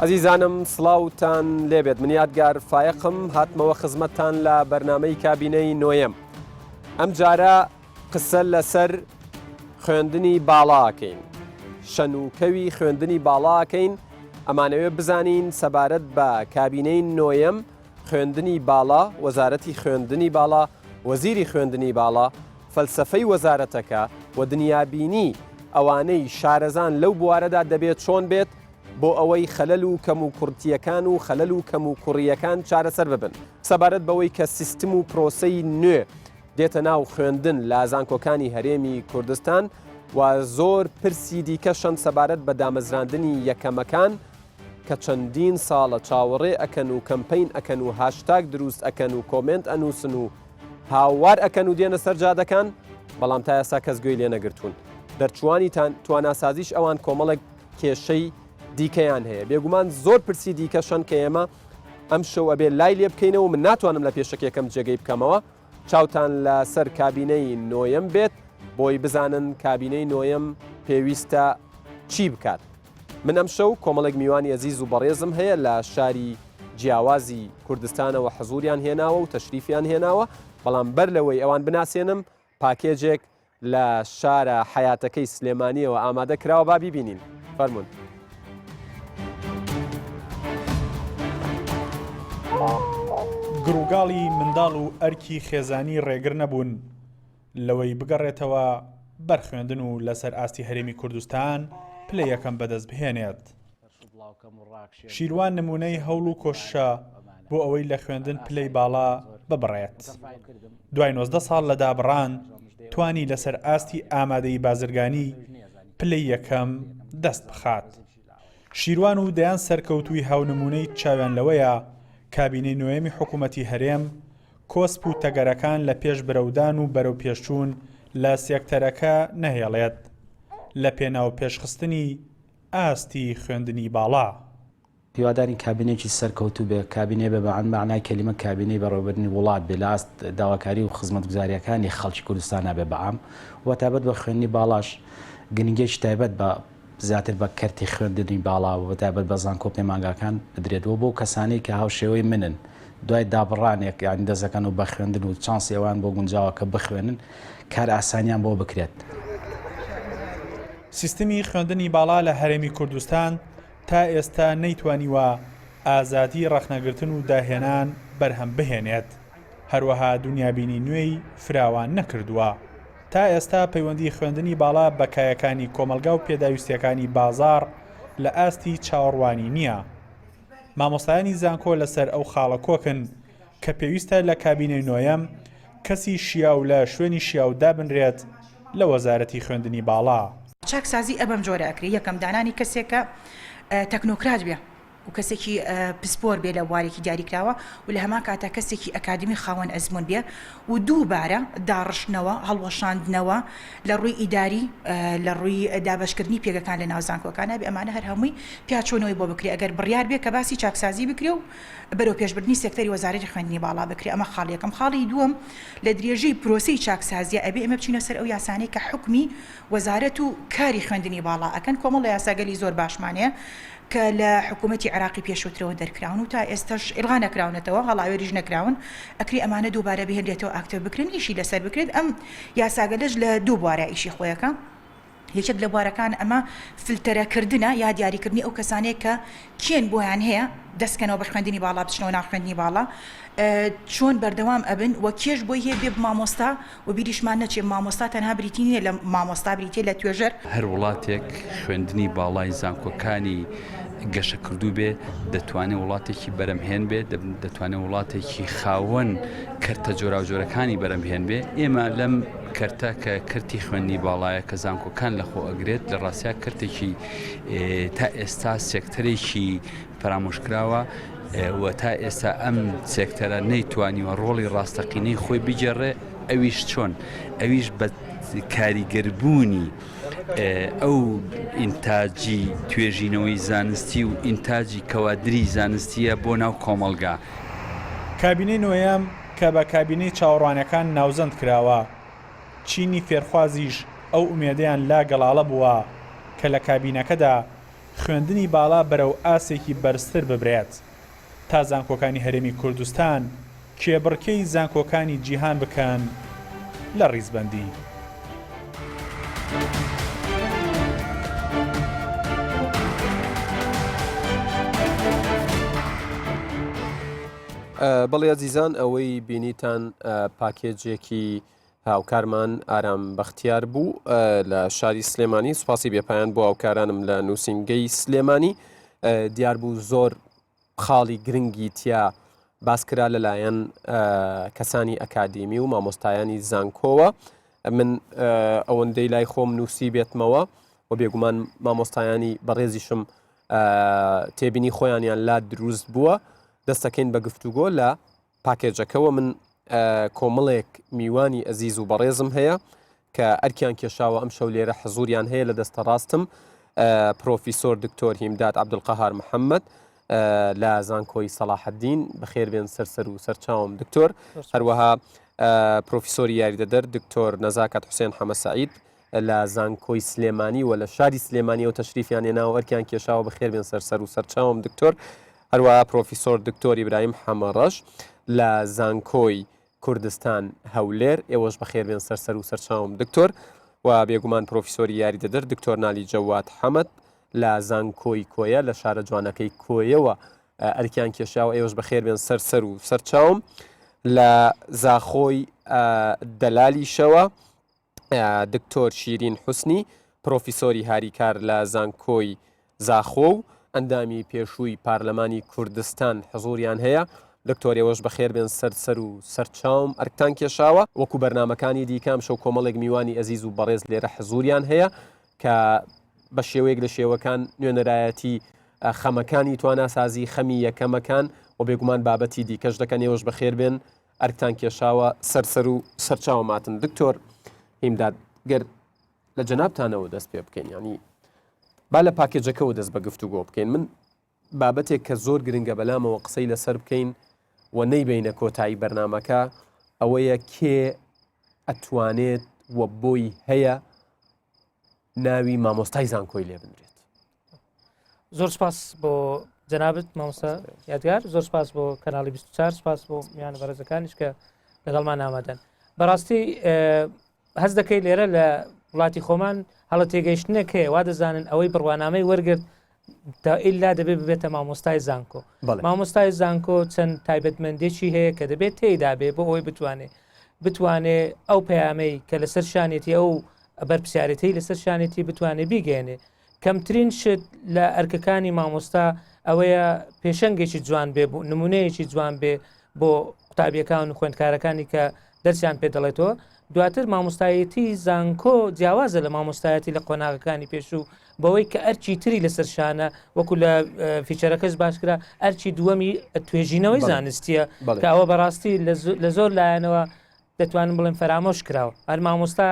ئەزیزانم سڵاوتان لێبێت من یادگار فایەقم هاتمەوە خزمەتتان لە بەرنامەی کابینەی نۆیەم ئەم جارە قسە لەسەر خوێندنی باڵاکەین شەن و کەوی خوێندنی باڵاکەین ئەمانەوێ بزانین سەبارەت بە کابینەی نۆیەم خوێندنی باڵا، وەزارەتی خوێندنی باڵا، وەزیری خوێندنی باڵا، فەلسەفەی وەزارەتەکە و دنیابینی ئەوانەی شارەزان لەو بوارەدا دەبێت چۆن بێت بۆ ئەوەی خەلەل و کەموکوڕتییەکان و خەلەل و کەموکوڕییەکان چارەسەر ببن. سەبارەت بەوەی کە سیستم و پرۆسەی نوێ دێتە ناو خوێندن لە زانکۆکانی هەرێمی کوردستان و زۆر پرسی دیکەشن سەبارەت بە دامەزراندنی یەکەمەکان کە چەندین ساڵە چاوەڕێ ئەکەن و کەمپەین ئەکەن و هاشتاگ دروست ئەکەن و کۆمێنت ئەنووسن و هاوار ئەکەن و دێنە سەر جادەکان، بەڵام تا ئێستا کەس گوێی لێ نەگرتوون. دەرچووانی تواناسازیش ئەوان کۆمەڵێک کێشەی دیکەیان هەیە. بێگومان زۆر پرسی دیکەش هەن کە ئێمە ئەمشەو ئەبێ لای لێ بکەینەوە و من ناتوانم لە پێشەکیەکەم جێگەی بکەمەوە. چاوتان لە سەر کابینەی نۆیەم بێت بۆی بزانن کابینەی نۆیەم پێویستە چی بکات. من ئەمشەو کۆمەڵێک میوانی ئەزیز و بەڕێزم هەیە لە شاری جیاوازی کوردستانەوە حزوریان هێناوە و تەشریفیان هێناوە، بەڵام بەر لەوەی ئەوان بناسێنم پاکێجێک لە شارە حەیاتەکەی سلێمانیەوە ئامادە کراوە با بیبینین. فەرموون. گڕوگاڵی منداڵ و ئەرکی خێزانی ڕێگر نەبوون لەوەی بگەڕێتەوە بەر خوێندن و لەسەر ئاستی هەرێمی کوردستان پلەی یەکەم بەدەست بهێنێت. شیروان نموونەی هەوڵ و کۆششە بۆ ئەوەی لە خوێندن پلەی باڵا ببڕێت. دوای 19 ساڵ لە دابڕان توانی لەسەر ئاستی ئامادەیی بازرگانی پلەی یەکەم دەست بخات. شیروان و دەیان سەرکەوتووی هاونموونەی چاویان لەوەیە کابینەی نۆیەمی حکوومەتی هەرێم کۆسپ و تەگەرەکان لە پێش برەودان و بەرەوپێشچوون لە سێکتەرەکە نەهێڵێت لە پێناو پێشخستنی ئاستی خوێندنی باڵا. هیوادارین کابینەیەکی سەرکەوتوو بێ، کابینەیە بە مەعنای کەلیمە کابینەی بەڕێوەبردنی وڵات بێ لە ئاست داواکاری و خزمەتگوزارییەکانی خەڵکی کوردستانا بێ بە عام و تایبەت بە خوێندنی باڵاش گرنگیەکی تایبەت بە زیاتر بە کەرتی خوێندنی باڵا و بەتایبەت بە زانکۆ و پەیمانگاکان بدرێت و بۆ کەسانەی کە هاوشێوەی منن دوای دابڕانێک یانی دەست دەکەن و بە خوێندن و چانسی ئەوان بۆ گونجاوە کە بخوێنن کار ئاسانیان بۆ بکرێت. سیستمی خوێندنی باڵا لە هەرێمی کوردستان تا ئێستا نەیتوانیوە ئازادی ڕەخنەگرتن و داهێنان بەرهەم بهێنێت، هەروەها دونیابینی نوێی فراوان نەکردووە. تا ئێستا پەیوەندی خوێندنی باڵا بە کایەکانی کۆمەڵگا و پێداویستییەکانی بازاڕ لە ئاستی چاوەڕوانی نییە. مامۆستایانی زانکۆ لەسەر ئەو خاڵە کۆکن کە پێویستە لە کابینەی نۆیەم کەسی شیاو لە شوێنی شیاو دابنرێت لە وەزارەتی خوێندنی باڵا. چاکسازی ئە بەم جۆرە ئەکرێ، یەکەم، دانانی کەسێک کە تەکنۆکرات بێ و کەسێکی پسپۆر بێ لە بوارێکی دیاریکراوە و لە هەمان کاتا کەسێکی ئەکادیمی خاوەن ئەزموون بێ و دووبارە داڕشتنەوە، هەڵوەشاندنەوە لە ڕووی ئیداری، لە ڕووی دابەشکردنی پێگەکان لە ناو زانکۆکانا بێ ئەمانە هەر هەمووی پیاچوونەوەی بۆ بکرێ ئەگەر بڕیار بێ کە باسی چاکسازی بکرێ و بەرەوپێشبردنی سێکتەری وەزارەتی خوێندنی باڵا بکرێ ئەمە خاڵی یەکەم. خاڵی دووەم لە درێژەی پرۆسەی چاکسازیە ئەبێ ئێمە بچینە سەر ئەو یاسانەی کە حوکمی وەزارەت و کاری خوێندنی باڵا ئەکەن، کۆمەڵە یاساگەلی زۆر باشمان هەیە کە لە حکوومەتی عێراقی پێشووترەوە دەرکراون و تا ئێستەش ئیلغا نەکراونەتەوە، هەڵاوێریش نەکراون، ئەکرێ ئەمانە دووبارە بهێنرێتەوە ئاکتیڤ بکرێن، ئیشی لەسەر بکرێت، ئەم یاساگەلەش لە دوو بوارا ئیشی خۆی ئەکا. یەکێک لە بوارەکان ئەمە فلتەرەکردنە یا دیاریکردنی ئەو کەسانەیە کە کێن بۆیان هەیە دەستکەنەوە بە خوێندنی باڵا بچنەوە ناو خوێندنی باڵا چۆن بەردەوام ئەبن و کێش بۆی هەیە بێ مامۆستا و بیریشمان نەچێ مامۆستا تەنها بریتی نییە لە مامۆستا بریتیە لە توێژەر. هەر وڵاتێک خوێندنی باڵای زانکۆکانی گەشەکردوو بێ دەتوانێ وڵاتێکی بەرەمهێن بێ دەتوانێ وڵاتێکی خاوەن کەرتە جۆراوجۆرەکانی بەرەمهێن بێ ئێمە لەم کەرتە کە کەرتی خوێندنی باڵایە کە زانکۆکان لەخۆ ئەگرێت لە ڕاستیا کەرتێکی تا ئێستا سێکتەرێکی فەرامۆشکراوە و تا ئێستا ئەم سێکتەرە نەیتوانیوە ڕۆڵی ڕاستەقینەی خۆی بگێڕێ ئەویش چۆن ئەویش بە کاریگەربوونی ئەو ئینتاجی توێژینەوەی زانستی و ئینتاجی کەوادری زانستیە بۆ ناو کۆمەڵگا. کابینەی نۆیەم کە بە کابینەی چاوەڕوانەکان ناوزەند کراوە، چینی فێرخوازیش ئەو ئومێدەیان لا گەڵاڵە بووە کە لە کابینەکەدا. خوێندنی باڵا بەرەو ئاستێکی بەرزتر ببرێت تا زانکۆکانی هەرێمی کوردستان کێبڕکێی زانکۆکانی جیهان بکەن لە ڕیزبەندی. بەڵێ ئەزیزان ئەوەی بینیتان پاکێجێکی هاوکارمان ئارام بەختیار بوو لە شاری سلێمانی سوپاسی بێپایان بۆ هاوکارانم لە نووسینگەی سلێمانی دیار بوو زۆر خاڵی گرنگی تیا باس کرا لەلایەن کەسانی ئەکادیمی و مامۆستایانی زانکۆوە من ئەوەندەی لای خۆم نووسی بێتمەوە و بێگومان مامۆستایانی بەڕێزیشم تێبینی خۆیانیان لا دروست بووە دەستەکەین بە گفتوگۆ لە پاکێجەکەوە من کۆمەڵێک میوانی ئەزیز و بەڕێزم هەیە کە ئەرکیان کێشاوە ئەم شەو لێرە حزوریان هەیە لە دەستە ڕاستم پرۆفیسۆر دکتۆر هیمداد عەبدولقەهار محەممەد لە زانکۆی سەڵاحەدین بەخێر بێن سەر سەر و سەرچاوم دکتۆر هەروەها پرۆفیسۆری یاریدەدەر دکتۆر نەزاکەت حوسێن حەمە سەعید لە زانکۆی سلێمانی و لە شاری سلێمانیەوە تەشریفیان هێناوە ئەرکیان کێشاوە بەخێر بێن سەر سەر و سەرچاوم دکتۆر هەروەها پرۆفیسۆر دکتۆر ئیبراهیم حەمەڕەش لە زانکۆی کوردستان هەولێر ئێوەش بەخێر بێن سەر سەر و سەرچاوم دکتۆر و بێگومان پرۆفیسۆری یاریدەدەر دکتۆر نالی جەواد حەمەد لە زانکۆی کۆیە لە شارە جوانەکەی کۆیەوە ئەرکیان کێشاوە ئێوەش بەخێر بێن سەر سەر و سەرچاوم لە زاخۆی دەلالیشەوە دکتۆر شیرین حوسنی، پرۆفیسۆری هاریکار لە زانکۆی زاخۆ و ئەندامی پێشووی پارلەمانی کوردستان حزوریان هەیە. دکتۆر ئێوەش بەخێر بێن سەر سەر و سەر چاوم ئەرکتان کێشاوە. وەکو بەرنامەکانی دیکە ئەمشەو کۆمەڵێک میوانی ئەزیز و بەڕێز لێرە حزوریان هەیە کە بە شێوەیەک لە شێوەکان نوێنەرایەتی خەمەکانی تواناسازی، خەمی یەکەمەکان و بێگومان بابەتی دیکەش دەکەن. ئێوەش بەخێر بێن ئەرکتان کێشاوە سەر سەر و سەرچاوم هاتن دکتۆر هیمداد گەر لە جەنابتانەوە دەست پێ بکەین ینی با لە پاکێجەکەەوە دەست بە گفتوگۆ بکەین من بابەتێک کە زۆر گرنگە بەلامەوە قسەی لەسەر بکەین و نەیبینە کۆتایی بەرنمەکە ئەوەیە کێ ئەتوانێت و بۆی هەیە ناوی مامۆستای زانکۆی لێ بنرێت زۆر سپاس بۆ جەنابت مامۆستا یادگار زۆر سپاس بۆ کەناڵی 24 سپاس بۆ میان بەڕێزەکانیش کە لەگەڵمان ئامادەن بەڕاستی هەز دەکەی لێرە لە وڵاتی خۆمان هەڵە تێگەیشتنێک هەیە وا دەزانن ئەوەی بڕوانامەی وەرگرت ئللا دەبێت ببێتە مامۆستای زانکۆ مامۆستای زانکۆ چەند تایبەتمەندێکی هەیە کە دەبێت تێیدا بێ بۆ ئەوەی بتوانێت بتوانێ ئەو پەیامەی کە لەسەر شانێتی ئەو بەرپسیارەتی لەسەر شانێتی بتوانێت بیگەێنێ کەمترین شت لە ئەرکەکانی مامۆستا ئەوەیە پێشەنگێکی جوان بێ بوو نمونەیەکی جوان بێ بۆ قوتابیەکان و خوێندکارەکانی کە دەرسیان پێ دەڵێتەوە دواتر مامۆستایەتی زانکۆ جیاوازە لە مامۆستایەتی لە قۆناغەکانی پێشوو بەوەی کە ئەرکی تری لەسەر شانە وەکو لە فیچەرەکەش باشکرا ئەرکی دووەمی توێژینەوەی زانستیە کە ئەوە بەڕاستی لە زۆر لایەنەوە دەتوانم بڵێم فەرامۆش کراوە هەر مامۆستا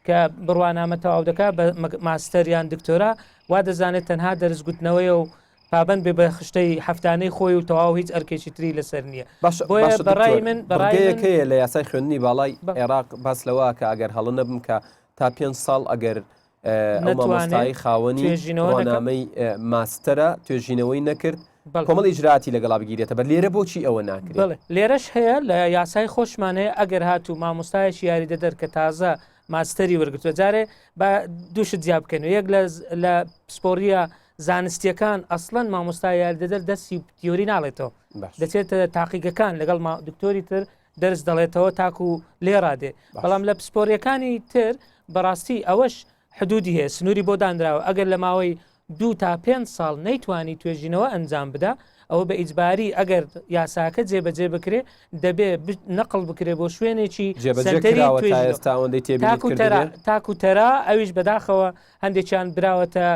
کە بڕوانامە تەواو دەکات بە ماستەر یان دکتۆرا وا دەزانێت تەنها دەرس گوتنەوەیە و پابند بێ بە خشتەی هەفتانەی خۆی و تەواو هیچ ئەرکێکی تری لەسەر نییە باشە بۆیە باشە بەڕای دکتۆر من بەڕای من بڕگەیەک هەیە لە یاسای خوێندنی باڵای بە- عێراق باس لەوە کە ئەگەر هەڵە نەبم کە تا پێنج ساڵ ئەگەر ئەو نەتوانێ مامۆستای خاوەنی توێژینەوە نەکا بڕوانامەی ماستەرە توێژینەوەی نەکرد بەڵێ. کۆمەڵ ئیجرائاتی لەگەڵا بگیرێتە بەر لێرە بۆچی ئەوە ناکرێ؟ بەڵێ لێرەش هەیە لە یاسای خۆشمان هەیە ئەگەر هاتوو مامۆستایەکی یاریدەدەر کە تازە ماستەری وەرگرتووە جارێ با دوو شت جیا بکەینەوە یەک لە لە پسپۆڕییە زانستییەکان ئەسڵەن مامۆستا یاریدەدەر دەرسی تیۆری ناڵێتەوە باش. دەچێتە تاقیگەکان لەگەڵ ما دکتۆری تر دەرس دەڵێتەوە تاکو لێ ڕادێ باش. بەڵام لە پسپۆریەکانی تر بەڕاستی ئەوەش حدودی هەیە سنووری بۆ دانراوە ئەگەر لە ماوەی دوو تا پێنج ساڵ نەیتوانی توێژینەوە ئەنجام بدا ئەوە بە ئیجباری ئەگەر یاساکە جێبەجێ بکرێ دەبێ نەقڵ بکرێ بۆ شوێنێکی جێبەجێ سەنتەری کراوە تا توێژینەوە ئێستا ئەوەندەی تێبینیت تاکو تەرا کردبێ؟ تاکو تەرا ئەویش بەداخەوە هەندێکیان براوەتە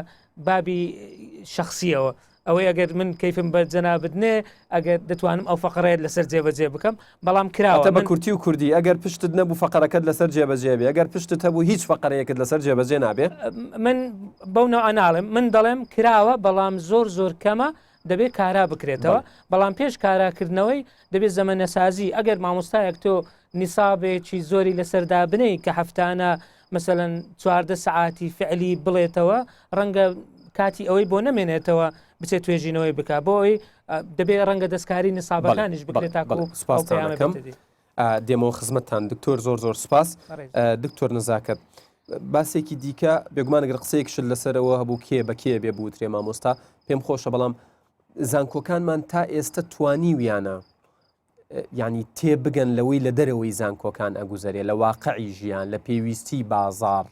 بابی شەخسیەوە ئەوەی ئەگەر من کەیفم بە جەنابت نێ ئەگەر دەتوانم ئەو فەقڕەیەت لەسەر جێبەجێ بکەم بەڵام کراوە واتە بە من کورتی و کوردی ئەگەر پشتت نەبوو فەقەرەکەت لەسەر جێبەجێ بێ ئەگەر پشتت هەبوو هیچ فەقەرەیەکت لەسەر جێبەجێ نابێ؟ من بەو نەوعە ناڵێم من دەڵێم کراوە بەڵام زۆر زۆر کەمە دەبێت کارا بکرێتەوە بەڵێ. بەڵام پێش کاراکردنەوەی دەبێت زەمەنەسازی ئەگەر مامۆستایەک تۆ نیسابێکی زۆری لەسەر دابنێی کە هەفتانە مەسەلەن 14 سەعاتی فعلی بڵێتەوە ڕەنگە. کاتی ئەوەی بۆ نەمێنێتەوە بچێت توێژینەوەی بک بۆ ئەوی دەبێ ڕەنگە دەستکاری نسابەکانیش بکرێت تاکو سپاستانەکەم دێمەوە خزمەتتان دکتۆر زۆر زۆر سپاس دکتۆر نەزاکەت باسێکی دیکە بێگومان گەر قسەیەکشت لەسەرەوە هەبوو کێ بە کێ بێ بوترێ مامۆستا پێم خۆشە بەڵام زانکۆکانمان تا ئێستا توانیویانە ینی تێ بگەن لەوەی لە دەرەوەی زانکۆکان ئەگوزەرێ لە واقعی ژیان لە پێویستی بازار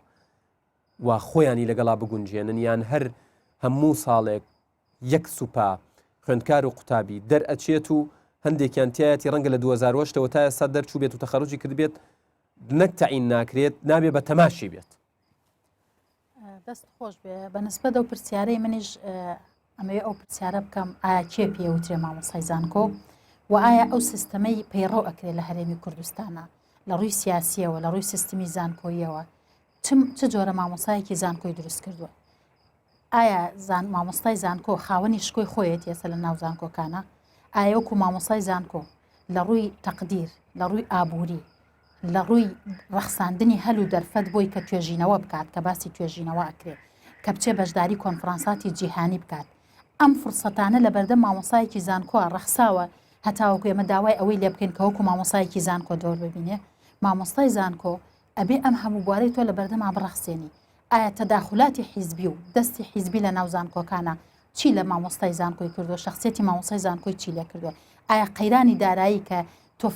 و خۆیانی لەگەڵا بگونجێنن یان هەر هەموو ساڵێک یەک سوپا خوێندکار و قوتابی دەرئەچێت و هەندێکیان تایەتی ڕەنگە لە 2008 ەوە تا ئێستا دەرچوو بێت و تەخەروجی کردبێت نەک تەعین ناکرێت نابێ بە تەماشی بێت. دەست خۆش بێ بە نسبەت ئەو پرسیارەی منیش ئەمەوێ ئەو پرسیارە بکەم ئایا کێ پێوترێ مامۆسای زانکۆ و ئایا ئەو سیستەمەی پەیڕەو ئەکرێ لە هەرێمی کوردستانە لە ڕووی سیاسیەوە لە ڕووی سیستمی زانکۆیەوە چ جۆرە مامۆسایەکی زانکۆی دروست کردووە ئایا زان مامۆستای زانکۆ خاوەنی شکۆی خۆیەتی ئێستا لە ناو زانکۆکانە؟ ئایا وەکو مامۆستای زانکۆ لە ڕووی تەقدیر، لە ڕووی ئابووری، لە ڕووی ڕەخساندنی هەل و دەرفەت بۆی کە توێژینەوە بکات کە باسی توێژینەوە ئەکرێ کە بچێ بەشداری کۆنفرانساتی جیهانی بکات ئەم فرسەتانە لە بەردەم مامۆستایەکی زانکۆ ڕەخساوە هەتاوەکو ئێمە داوای ئەوەی لێ بکەین کە وەکو مامۆستایەکی زانکۆ دەور ببینێ مامۆستای زانکۆ ئەبێ ئەم هەموو بوارەی تۆ لە بەردەما بڕەخسێنی ئایا تەداخولاتی حیزبی و دەستی حیزبی لە ناو زانکۆکانا چی لە مامۆستای زانکۆی کردووە، شەخسیەتی مامۆستای زانکۆی چی لێ کردووە؟ ئایا قەیرانی دارایی کە تۆ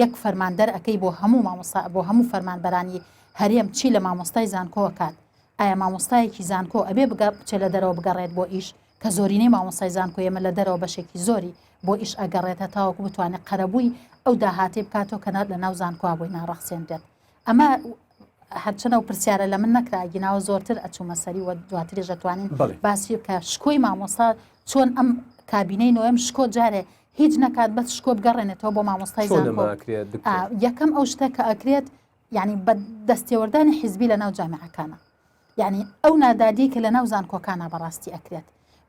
یەک فەرمان دەرئەکەی بۆ هەموو مامۆستا بۆ هەموو فەرمانبەرانی هەرێم چی لە مامۆستای زانکۆ ئەکات؟ ئایا مامۆستایەکی زانکۆ ئەبێ بگە بچێ لە دەرەوە بگەڕێت بۆ ئیش کە زۆرینەی مامۆستای زانکۆی ئێمە لە دەرەوە بەشێکی زۆری بۆ ئیش ئەگەڕێت هەتاوەکو بتوانێت قەرەبووی ئەو داهاتەی بکاتەوە کە لە ناو زانکۆ بۆی ناڕەخسێنرێت. ئەمە هەرچەنە ئەو پرسیارە لە من نەکرا گیناوە زۆرتر ئەچوومە سەری و دواتریش ئەتوانین باسی بکە شکۆی مامۆستا چۆن ئەم کابینەی نۆیەم شکۆ جارێ هیچ نەکات بەس شکۆ بگەڕێنێتەوە بۆ مامۆستای زانکۆ یەکەم ئەو شتە کە ئەکرێت یعنی بە دەستێوەردانی حیزبی لە ناو جامیعەکانە یعنی ئەو نادادی کە لە ناو زانکۆکانە بەڕاستی ئەکرێت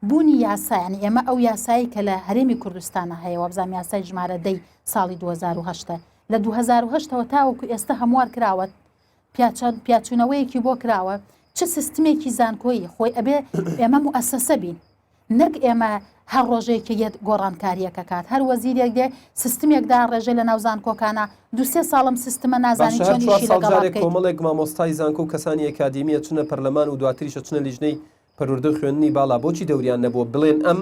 بوونی یاسا یعنی ئێمە ئەو یاسایی کە لە هەرێمی کوردستانە هەیە وابزانام یاسای ژمارە دەی ساڵی 2010 لە 2010 ەوە تاوەکو ئێستا هەموار کراوە پیاچوونەوەیەکی بۆ کراوە چ سیستمێکی زانکۆیی خۆی ئەبێ ئێمە موئەسەسە بین نەک ئێمە هەر ڕۆژێکی یەت گۆڕانکاریەکە کات هەر وەزیرێک دێ سیستمێک دا ڕێژێ لە ناو زانکۆکانە دوسێ ساڵم سیستمە نازانی چۆن ئیشی لەگەڵا بکەیت. کۆمەڵێک مامۆستای زانکۆ و کەسانی ئەکادیمی ئەچنە پەرلەمان و دواتریش ئەچنە لیژنەی پەروەردە و خوێندنی باڵا بۆچی دەوریان نەبووە بڵێن ئەم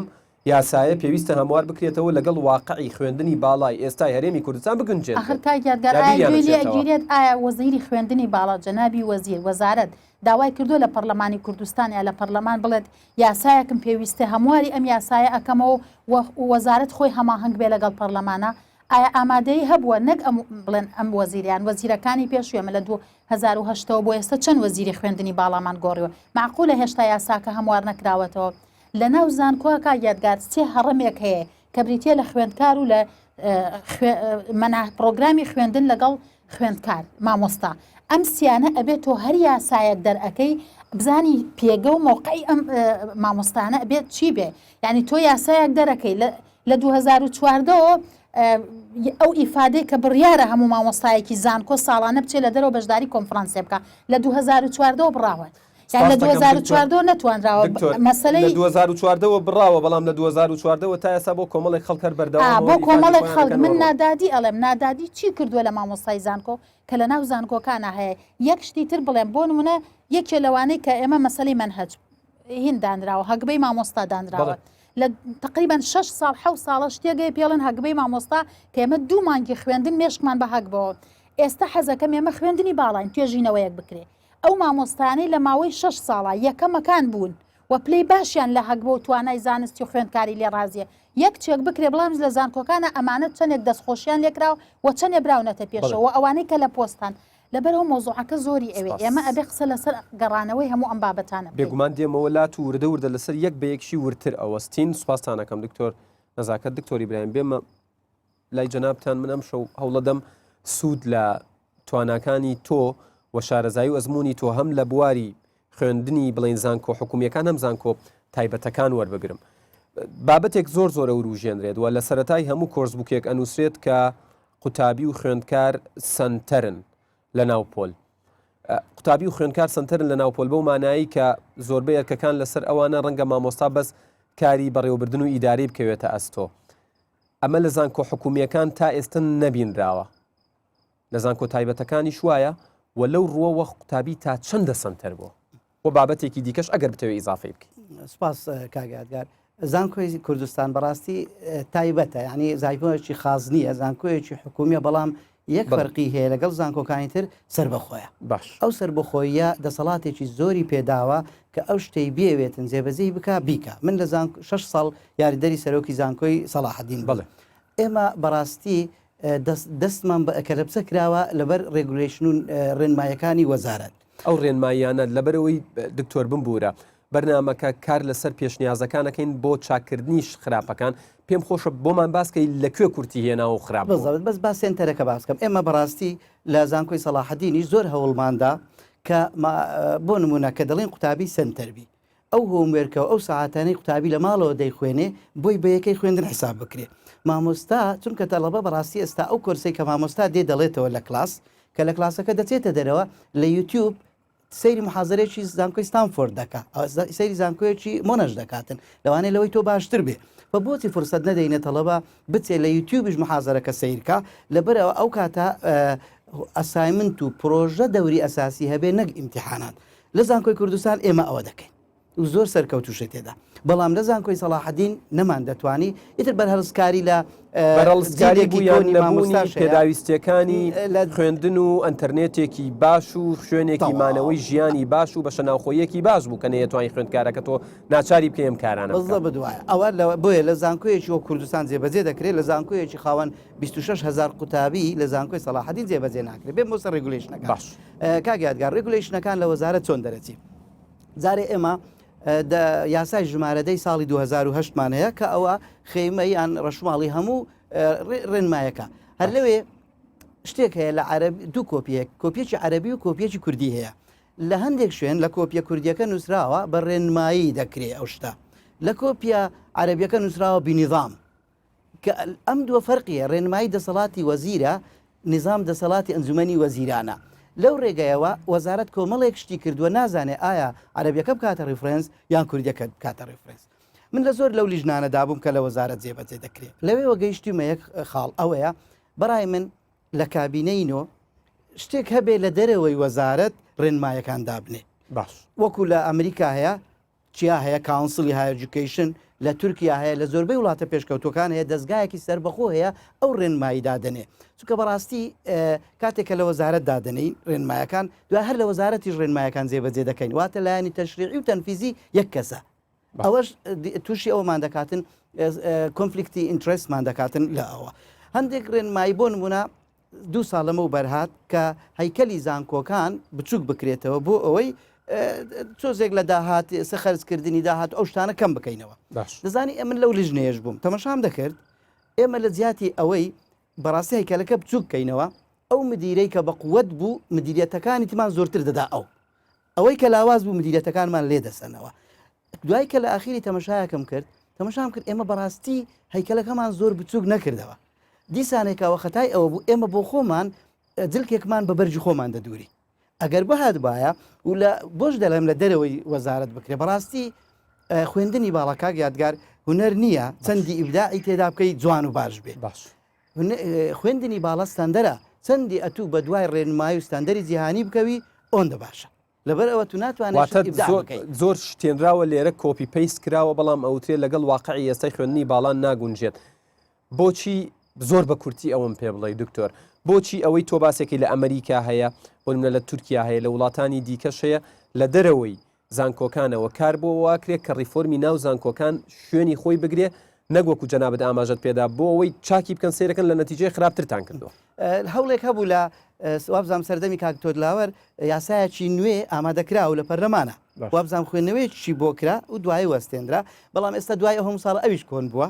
یاسایە پێویستە هەموار بکرێتەوە لەگەڵ واقعی خوێندنی باڵای ئێستای هەرێمی کوردستان ئاخر بگونجێنرێت کاک یادگار جا ئایا بیریان گوێی لێ ئەچێتەوە. ئەگیرێت ئایا وەزیری خوێندنی باڵا جەنابی وەزیر وەزارەت داوای کردووە لە پەڕلەمانی کوردستان یا لە پەڕلەمان بڵێت یاسایەکم پێویستە هەمواری ئەم یاسایە ئەکەمەوە و وەزارەت خۆی هەماهەنگ بێ لەگەڵ پەڕلەمانا ئایا ئامادەیی هەبووە نەک ئەم بڵێن ئەم وەزیر یان وەزیرەکانی پێشوو ئێمە لە 2008 ەوە بۆ ئێستا چەند وەزیری خوێندنی باڵامان گۆڕیوە مەعقولە هێشتا یاساکە هەموار نەکراوەتەوە لە ناو زانکۆ کاک یادگار سێ هەڕەمێک هەیە کە بریتیە لە خوێندکار و لە پرۆگرامی خوێندن لەگەڵ خوێندکار مامۆستا ئەم سیانە ئەبێت تۆ هەر یاسایەک دەرئەکەی بزانی پێگە و مۆقعی ئەم مامۆستانە ئەبێت چی بێ یعنی تۆ یاسایەک دەرەکەی لە 2014ەوە ئەو ئیفادەی کە بڕیارە هەموو مامۆستایەکی زانکۆ ساڵانە بچێت لە دەرەوە بەشداری کۆنفرانسێ بکە لە 2014ەوە بڕاوە یان لە 2014 نەتوانراوە مەسەلەی لە 2014 وە بڕاوە بەڵام لە 2014 وە تا ئێستا بۆ کۆمەڵێک خەڵک هەر بەردەوامە بۆ کۆمەڵێک خەڵک من نادادی ئەڵێم نادادی چی کردووە لە مامۆستای زانکۆ کە لە ناو زانکۆکانە هەیە یەک شتی تر بڵێم بۆ نمونە یەکێ لەوانەی کە ئێمە مەسەلەی مەنهەج هین دانراوە هەگبەی مامۆستا دانراوە لە تقریبان 6 ساڵ حەو ساڵە شتێگەی پێڵێن هەگبەی مامۆستا کە ئێمە دوو مانگی خوێندن مێشکمان بە هەگبەوە ئێستا حەزەکەم ئێمە خوێندنی باڵاین توێژینەوەیەک بکرێ ئەو مامۆستایانەی لە ماوەی شەش ساڵا یەکەمەکان بوون و پلەی باشیان لە هەگبە و توانای زانستی و خوێندکاری لێ ڕازیە یەک چێک بکرێ بڵێم لە زانکۆکانا ئەمانە چەنێک دەستخۆشیان لێکراوە و چەنێ براونەتە پێشەوە و ئەوانەی کە لە پۆستان لەبەرئەوە مەوزوعەکە زۆری ئەوێ ئێمە ئەبێ قسە لەسەر گەڕانەوەی هەموو ئەم بابەتانە بکەین. بێگومان دێمەوە لات و وردە وردە لەسەر یەک بە یەکشی وردتر ئەوەستین سوپاستان ئەکەم دکتۆر نەزاکەت دکتۆر ئیبراهیم بێمە لای جەنابتان من ئەمشەو هەوڵەدەم سوود لە تواناکانی تۆ و شارەزایی و ئەزمموی تۆ هەم لە بواری خوێندنی بڵین زانکۆ حکومیەکان هەم زانکۆ تایبەتەکان وەربگرم بابەتێک زۆر زۆرە وروژێنرێت و لە سەتای هەموو course book ێک ئەنووسرێت کە قوتابی و خوێندکار سەنتەرن لە ناو پۆل. قوتابی و خوێندکار سەنتەرن لە ناو پۆل بەو مانایەی کە زۆربەی ئەرکەکان لەسەر ئەوانە ڕەنگە مامۆستا بەس کاری بەڕێوەبردن و ئیدارەی بکەوێتە ئەستۆ. ئەمە لە زانکۆ حکومییەکان تا ئێستە نەبینراوە. لە زانکۆ تایبەتەکانیش وایە و لەو ڕووەوە قوتابی تا چەندە سەنتەر بووە؟ و بابەتێکی دیکەش ئەگەر بتەوێ ئیزافەی بکەی. سپاس کاک یادگار. زانکۆی کوردستان بەڕاستی تایبەتە یعنی زانکۆیەکی خاص نییە زانکۆیەکی حکومیە بەڵام یەک فەرقی هەیە لەگەڵ زانکۆکانی تر سربەخۆیە باش ئەو سربەخۆیە دەسەڵاتێکی زۆری پێداوە کە ئەو شتەی بێوێتن جێبەجێی بک بیکە من لە زانک شش ساڵ یاریدەری سەرۆکی زانکۆی سەڵاحەدین بڵێ ئێمە بەڕاستی دەستمان بە کەلەپچە کراوە لەبەر regulation و ڕێنمایەکانی وەزارەت. ئەو ڕێنماییانە لەبەرئەوەی دکتۆر بمبوورە بەرنامەکە کار لەسەر پێشنیازەکان ئەکەین بۆ چاککردنی خراپەکان پێم خۆشە بۆمان باس کەی لە کوێ کورتی هێناوە و خراپ بووە. بالضبط بەس با سێنتەرەکە باس کەم ئێمە بەڕاستی لە زانکۆی سەڵاحەدینیش زۆر هەوڵماندا کە بۆ نمونە کە دەڵێن قوتابی سێنتەر بی ئەو homework ە و ئەو سەعاتانەی قوتابی لە ماڵەوە دەیخوێنێ بۆی بە یەکەی خوێندن حیساب بکرێ مامۆستا چونکە تەڵەبە بەڕاستی ئێستا ئەو کۆرسەی کە مامۆستا دێ دەڵێتەوە لە کلاس کە لە کلاسەکە دەچێتە دەرەوە لە یوتیوب سەیری محازەرێکی زانکۆی ستانفۆرد دەکا سەیری زانکۆیەکی مۆنەش دەکاتن لەوانەیە لەوەی تۆ باشتر بێ بە بۆچی فرسەت نەدەینە تەڵەبە بچێ لە یوتیوبیش محازەرەکە سەیرکە لەبەرەوە ئەو کاتە assignment و پرۆژە دەوری ئەساسی هەبێ نەک ئیمتحانات لە زانکۆی کوردستان ئێمە ئەوە دەکەین و زۆر سەرکەوتوشە تێدا بەڵام لە زانکۆی سەڵاحەدین نەمان دەتوانی ئیتر بەرهەڵستکاری لە بەرهەڵستکاری بوو یان نەبوونی پێداویستیەکانی لە خوێندن و ئەتەرنێتێکی باش و شوێنێکی مانەوەی ژیانی باش و بەشە ناوخۆیەکی باش بوو کە نەیەتوانی خوێندکارەکە تۆ ناچاری بکەی ئەم کارانە بکات. دوایە ئەوە بۆیە لە زانکۆیەکی وەک کوردستان جێبەجێ دەکرێت لە زانکۆیەکی خاوەن 26 هزار قوتابی لە زانکۆی سەڵاحەدین جێبەجێ ناکرێت بێم بۆ سەر regulation ەکان باش کاک یادگار regulation ەکان لە وەزارەت چۆن دەرەچی جارێ ئێمە یاسای ژمارە دەی ساڵی 2008 مان هەیە کە ئەوە خێمە یان ڕەشماڵی هەموو ڕێنمایەکە هەر لەوێ شتێک هەیە لە عەرب دوو کۆپیەک کۆپیەکی عەربی و کۆپیەکی کوردی هەیە لە هەندێک شوێن لە کۆپیە کوردیەکە نووسراوە بە ڕێنمایی دەکرێ ئەو شتە لە کۆپیە عەربیەکە نووسراوە بینیظام کە ئەم دووە فەرقیە، ڕێنمایی دەسەڵاتی وەزیرە، نیزام دەسەڵاتی ئەنجومەنی وەزیرانە. لەو ڕێگەیەوە وەزارەت کۆمەڵێک شتی کردووە نازانێ ئایا عەرەبیەکە بکاتە reference یان کوردیەکە بکاتە reference. من لە زۆر لەو لیژنانەدا بووم کە لە وەزارەت جێبەجێ دەکرێ. لەوێوە گەیشتوومە یەک خاڵ ئەوەیە بەڕای من لە کابینەی نۆ شتێک هەبێ لە دەرەوەی وەزارەت ڕێنمایەکان دابنێ. باش. وەکو لە ئەمریکا هەیە چیا هەیە council ی higher education لە تورکیا هەیە لە زۆربەی وڵاتە پێشکەوتوەکان هەیە دەستگایەکی سەربەخۆ هەیە ئەو ڕێنمایی دادەنێ چونکە بەڕاستی کاتێک کە لە وەزارەت دادەنێین ڕێنمایەکان دوای هەر لە وەزارەتیش ڕێنمایەکان جێبەجێ دەکەین واتە لایەنی تەشریعی و تەنفیزی یەک کەسە ئەوەش تووشی ئەومان دەکاتن conflict ی interest مان دەکاتن لە ئەوە هەندێک ڕێنمایی بۆ نمونە دوو ساڵ لەمەوبەر هات کە هەیکەلی زانکۆکان بچووک بکرێتەوە بۆ ئەوەی تۆزێک لە داهات سە خەرجکردنی داهات ئەو شتانە کەم بکەینەوە دەزانی ئەمن لەو لیژنەیەش بووم تەمەشام دەکرد ئێمە لە جیاتی ئەوەی بەڕاستی هەیکەلەکە بچووک بکەینەوە ئەو مدیرەی کە بەقوت بوو مدیریەتەکانی تمان زۆرتر دەدا ئەو ئەوەی کە لاواز بوو مدیریەتەکانمان لێ دەسەنەوە دوای کە لە ئاخیری تەمەشایەکم کرد تەمەشام کرد ئێمە بەڕاستی هەیکەلەکەمان زۆر بچووک نەکردەوە دیسانێکەوە خەتای ئەوە بوو ئێمە بۆ خۆمان جلکێکمان بە بەرگی خۆمان دەدووری ئەگەر بهاتبایە و لە بۆش دەڵێم لە دەرەوەی وەزارەت بکرێ بەڕاستی خوێندنی باڵا کاک یادگار هونەر نییە چەندی ئیبداعی تێدا بکەی جوان و باش بێ باش خوێندنی باڵا ستاندەرە چەندی ئەتوو بە دوای ڕێنمایی و ستاندەری جیهانی بکەوی ئۆندە باشە لەبەر ئەوە تو ناتوانێت واتە زۆر شتێنراوە لێرە copy paste کراوە بەڵام ئەوترێ لەگەڵ واقعی ئێستای خوێندنی باڵان ناگونجێت بۆچی زۆر بە کورتی ئەوەم پێ بڵێ دکتۆر بۆچی ئەوەی تۆ باسێکی لە ئەمریکا هەیە بۆ نمونە لە تورکیا هەیە لە وڵاتانی دیکەش هەیە لە دەرەوەی زانکۆکانەوە کار بۆ واکرێ کە ڕیفۆرمی ناو زانکۆکان شوێنی خۆی بگرێ نەک وەکو جەنابت ئاماژەت پێدا بۆ ئەوەی چاکی بکەن سەیرەکەن لە نەتیجەی خراپترتان کردووە. هەوڵێک هەبوو لە وابزانم سەردەمی کاک تۆدلاوەر یاسایەکی نوێ ئامادەکرا و لە پەرلەمانە وابزانم خوێندنەوەیەکی بۆ کرا و دوایی وەستێنرا بەڵام ئێستا دوای ئەو هەموو ساڵە ئەویش کۆن بووە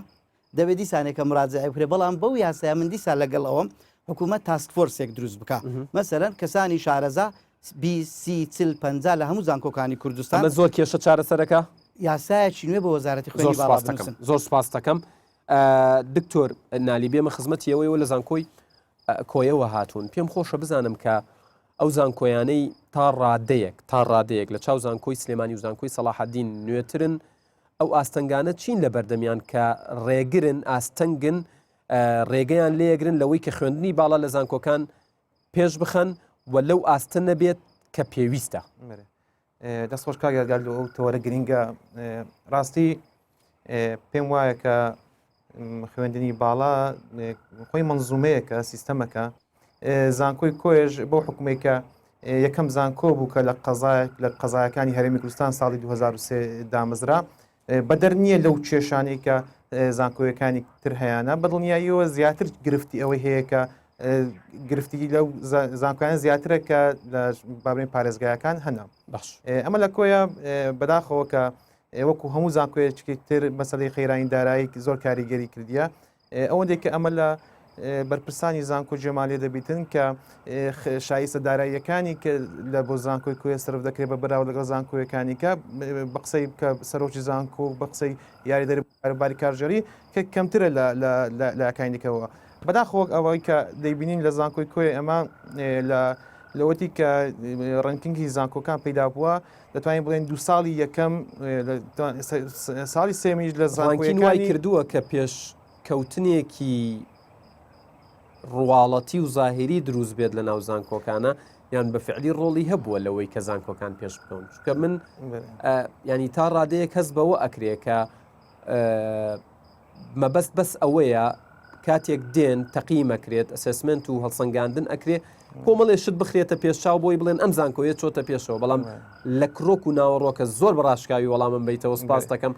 دەبێت دیسانێکە مراجعە بکرێت بەڵام بەو یاسایە من دیسان لەگەڵ ئەوەم حکوومەت task force ێک دروست بکە مەسەلەن کەسانی شارەزا 20 30 40 50 لە هەموو زانکۆکانی کوردستان ئەمە زۆر کێشە چارەسەرەکە یاسایەکی نوێ بۆ وەزارەتی زۆر خوێندنی باڵا سپاس دەکەم بنووسن زۆر سپاس دەکەم دکتۆر نالی بێمە خزمەتی ئەوەیەوە لە زانکۆی کۆیەوە هاتوون پێم خۆشە بزانم کە. ئەو زانکۆیانەی تا ڕادەیەک تا ڕادەیەک لە چاو زانکۆی سلێمانی و زانکۆی سەڵاحەدین نوێترن ئەو ئاستەنگانە چین لە بەردەمیان کە ڕێگرن ئاستەنگن ڕێگەیان لێگرن لەوەی کە خوێندنی باڵا لە زانکۆکان پێش بخەن و لەو ئاستە نەبێت کە پێویستە. دەست خۆش کاک یادگار لۆ ئەو تەوەرە گرینگە ڕاستی پێم وایە کە خوێندنی باڵا خۆی منزومەیەکە سیستەمەکە زانکۆی کۆیش بۆ حکومێکە یەکەم زانکۆ بوو کە لە قەزایەک لە قەزایەکانی هەرێمی کوردستان ساڵی 2003 دامەزرا بەدەر نییە لەو کێشانەی کە زانکۆیەکانی تر هەیەە بە دڵنیاییەوە زیاتر گرفتی ئەوەی هەیە کە گرفتی لەو زانکۆیان زیاترە کە لە بابرین پارێزگایەکان هەنە باش ئەمە لە کۆیە بەداخەوە کە وەکو هەموو زانکۆیەکی تر مەسەلەی قەیرانی دارایی زۆر کاریگەری کردیە ئەوەندێک کە ئەمە لە بەرپرسانی زانکۆ جێمان لێ دەبیتن کە شایستە داراییەکانی کە لە بۆ زانکۆی کۆیە سرف دەکرێت بە بەراورد لەگەڵ زانکۆیەکانی کە بە قسەی کە سەرۆکی زانکۆ بە قسەی یاریدەری کاروباری کارگێڕی کە کەمترە لە لایەکانی دیکەوە بەداخەوە ئەوەی کە دەیبینین لە زانکۆی کۆیە ئەمە لە لەوەتی کە ranking ی زانکۆکان پەیدا بووە دەتوانین بڵێن دوو ساڵی یەکەم ساڵی سێمیش لە زانکۆی وای کردووە کە پێش کەوتنێکی ڕواڵەتی و زاهیری دروست بێت لە ناو زانکۆکانە یان بە فعلی ڕۆڵی هەبووە لەوەی کە زانکۆکان پێش بکەون چونکە من ینی تا ڕادەیەک هەست بەوە ئەکرێ کە مەبەست بەس ئەوەیە کاتێک دێن تەقیم ئەکرێت assessment و هەڵسەنگاندن ئەکرێ کۆمەڵێ شت بخرێتە پێشچاو بۆی بڵێن ئەم زانکۆیە چۆتە پێشەوە بەڵام لە کرۆک و ناوەڕۆکە زۆر بە ڕاشکاوی وەڵامم بیتەوە سپاس دەکەم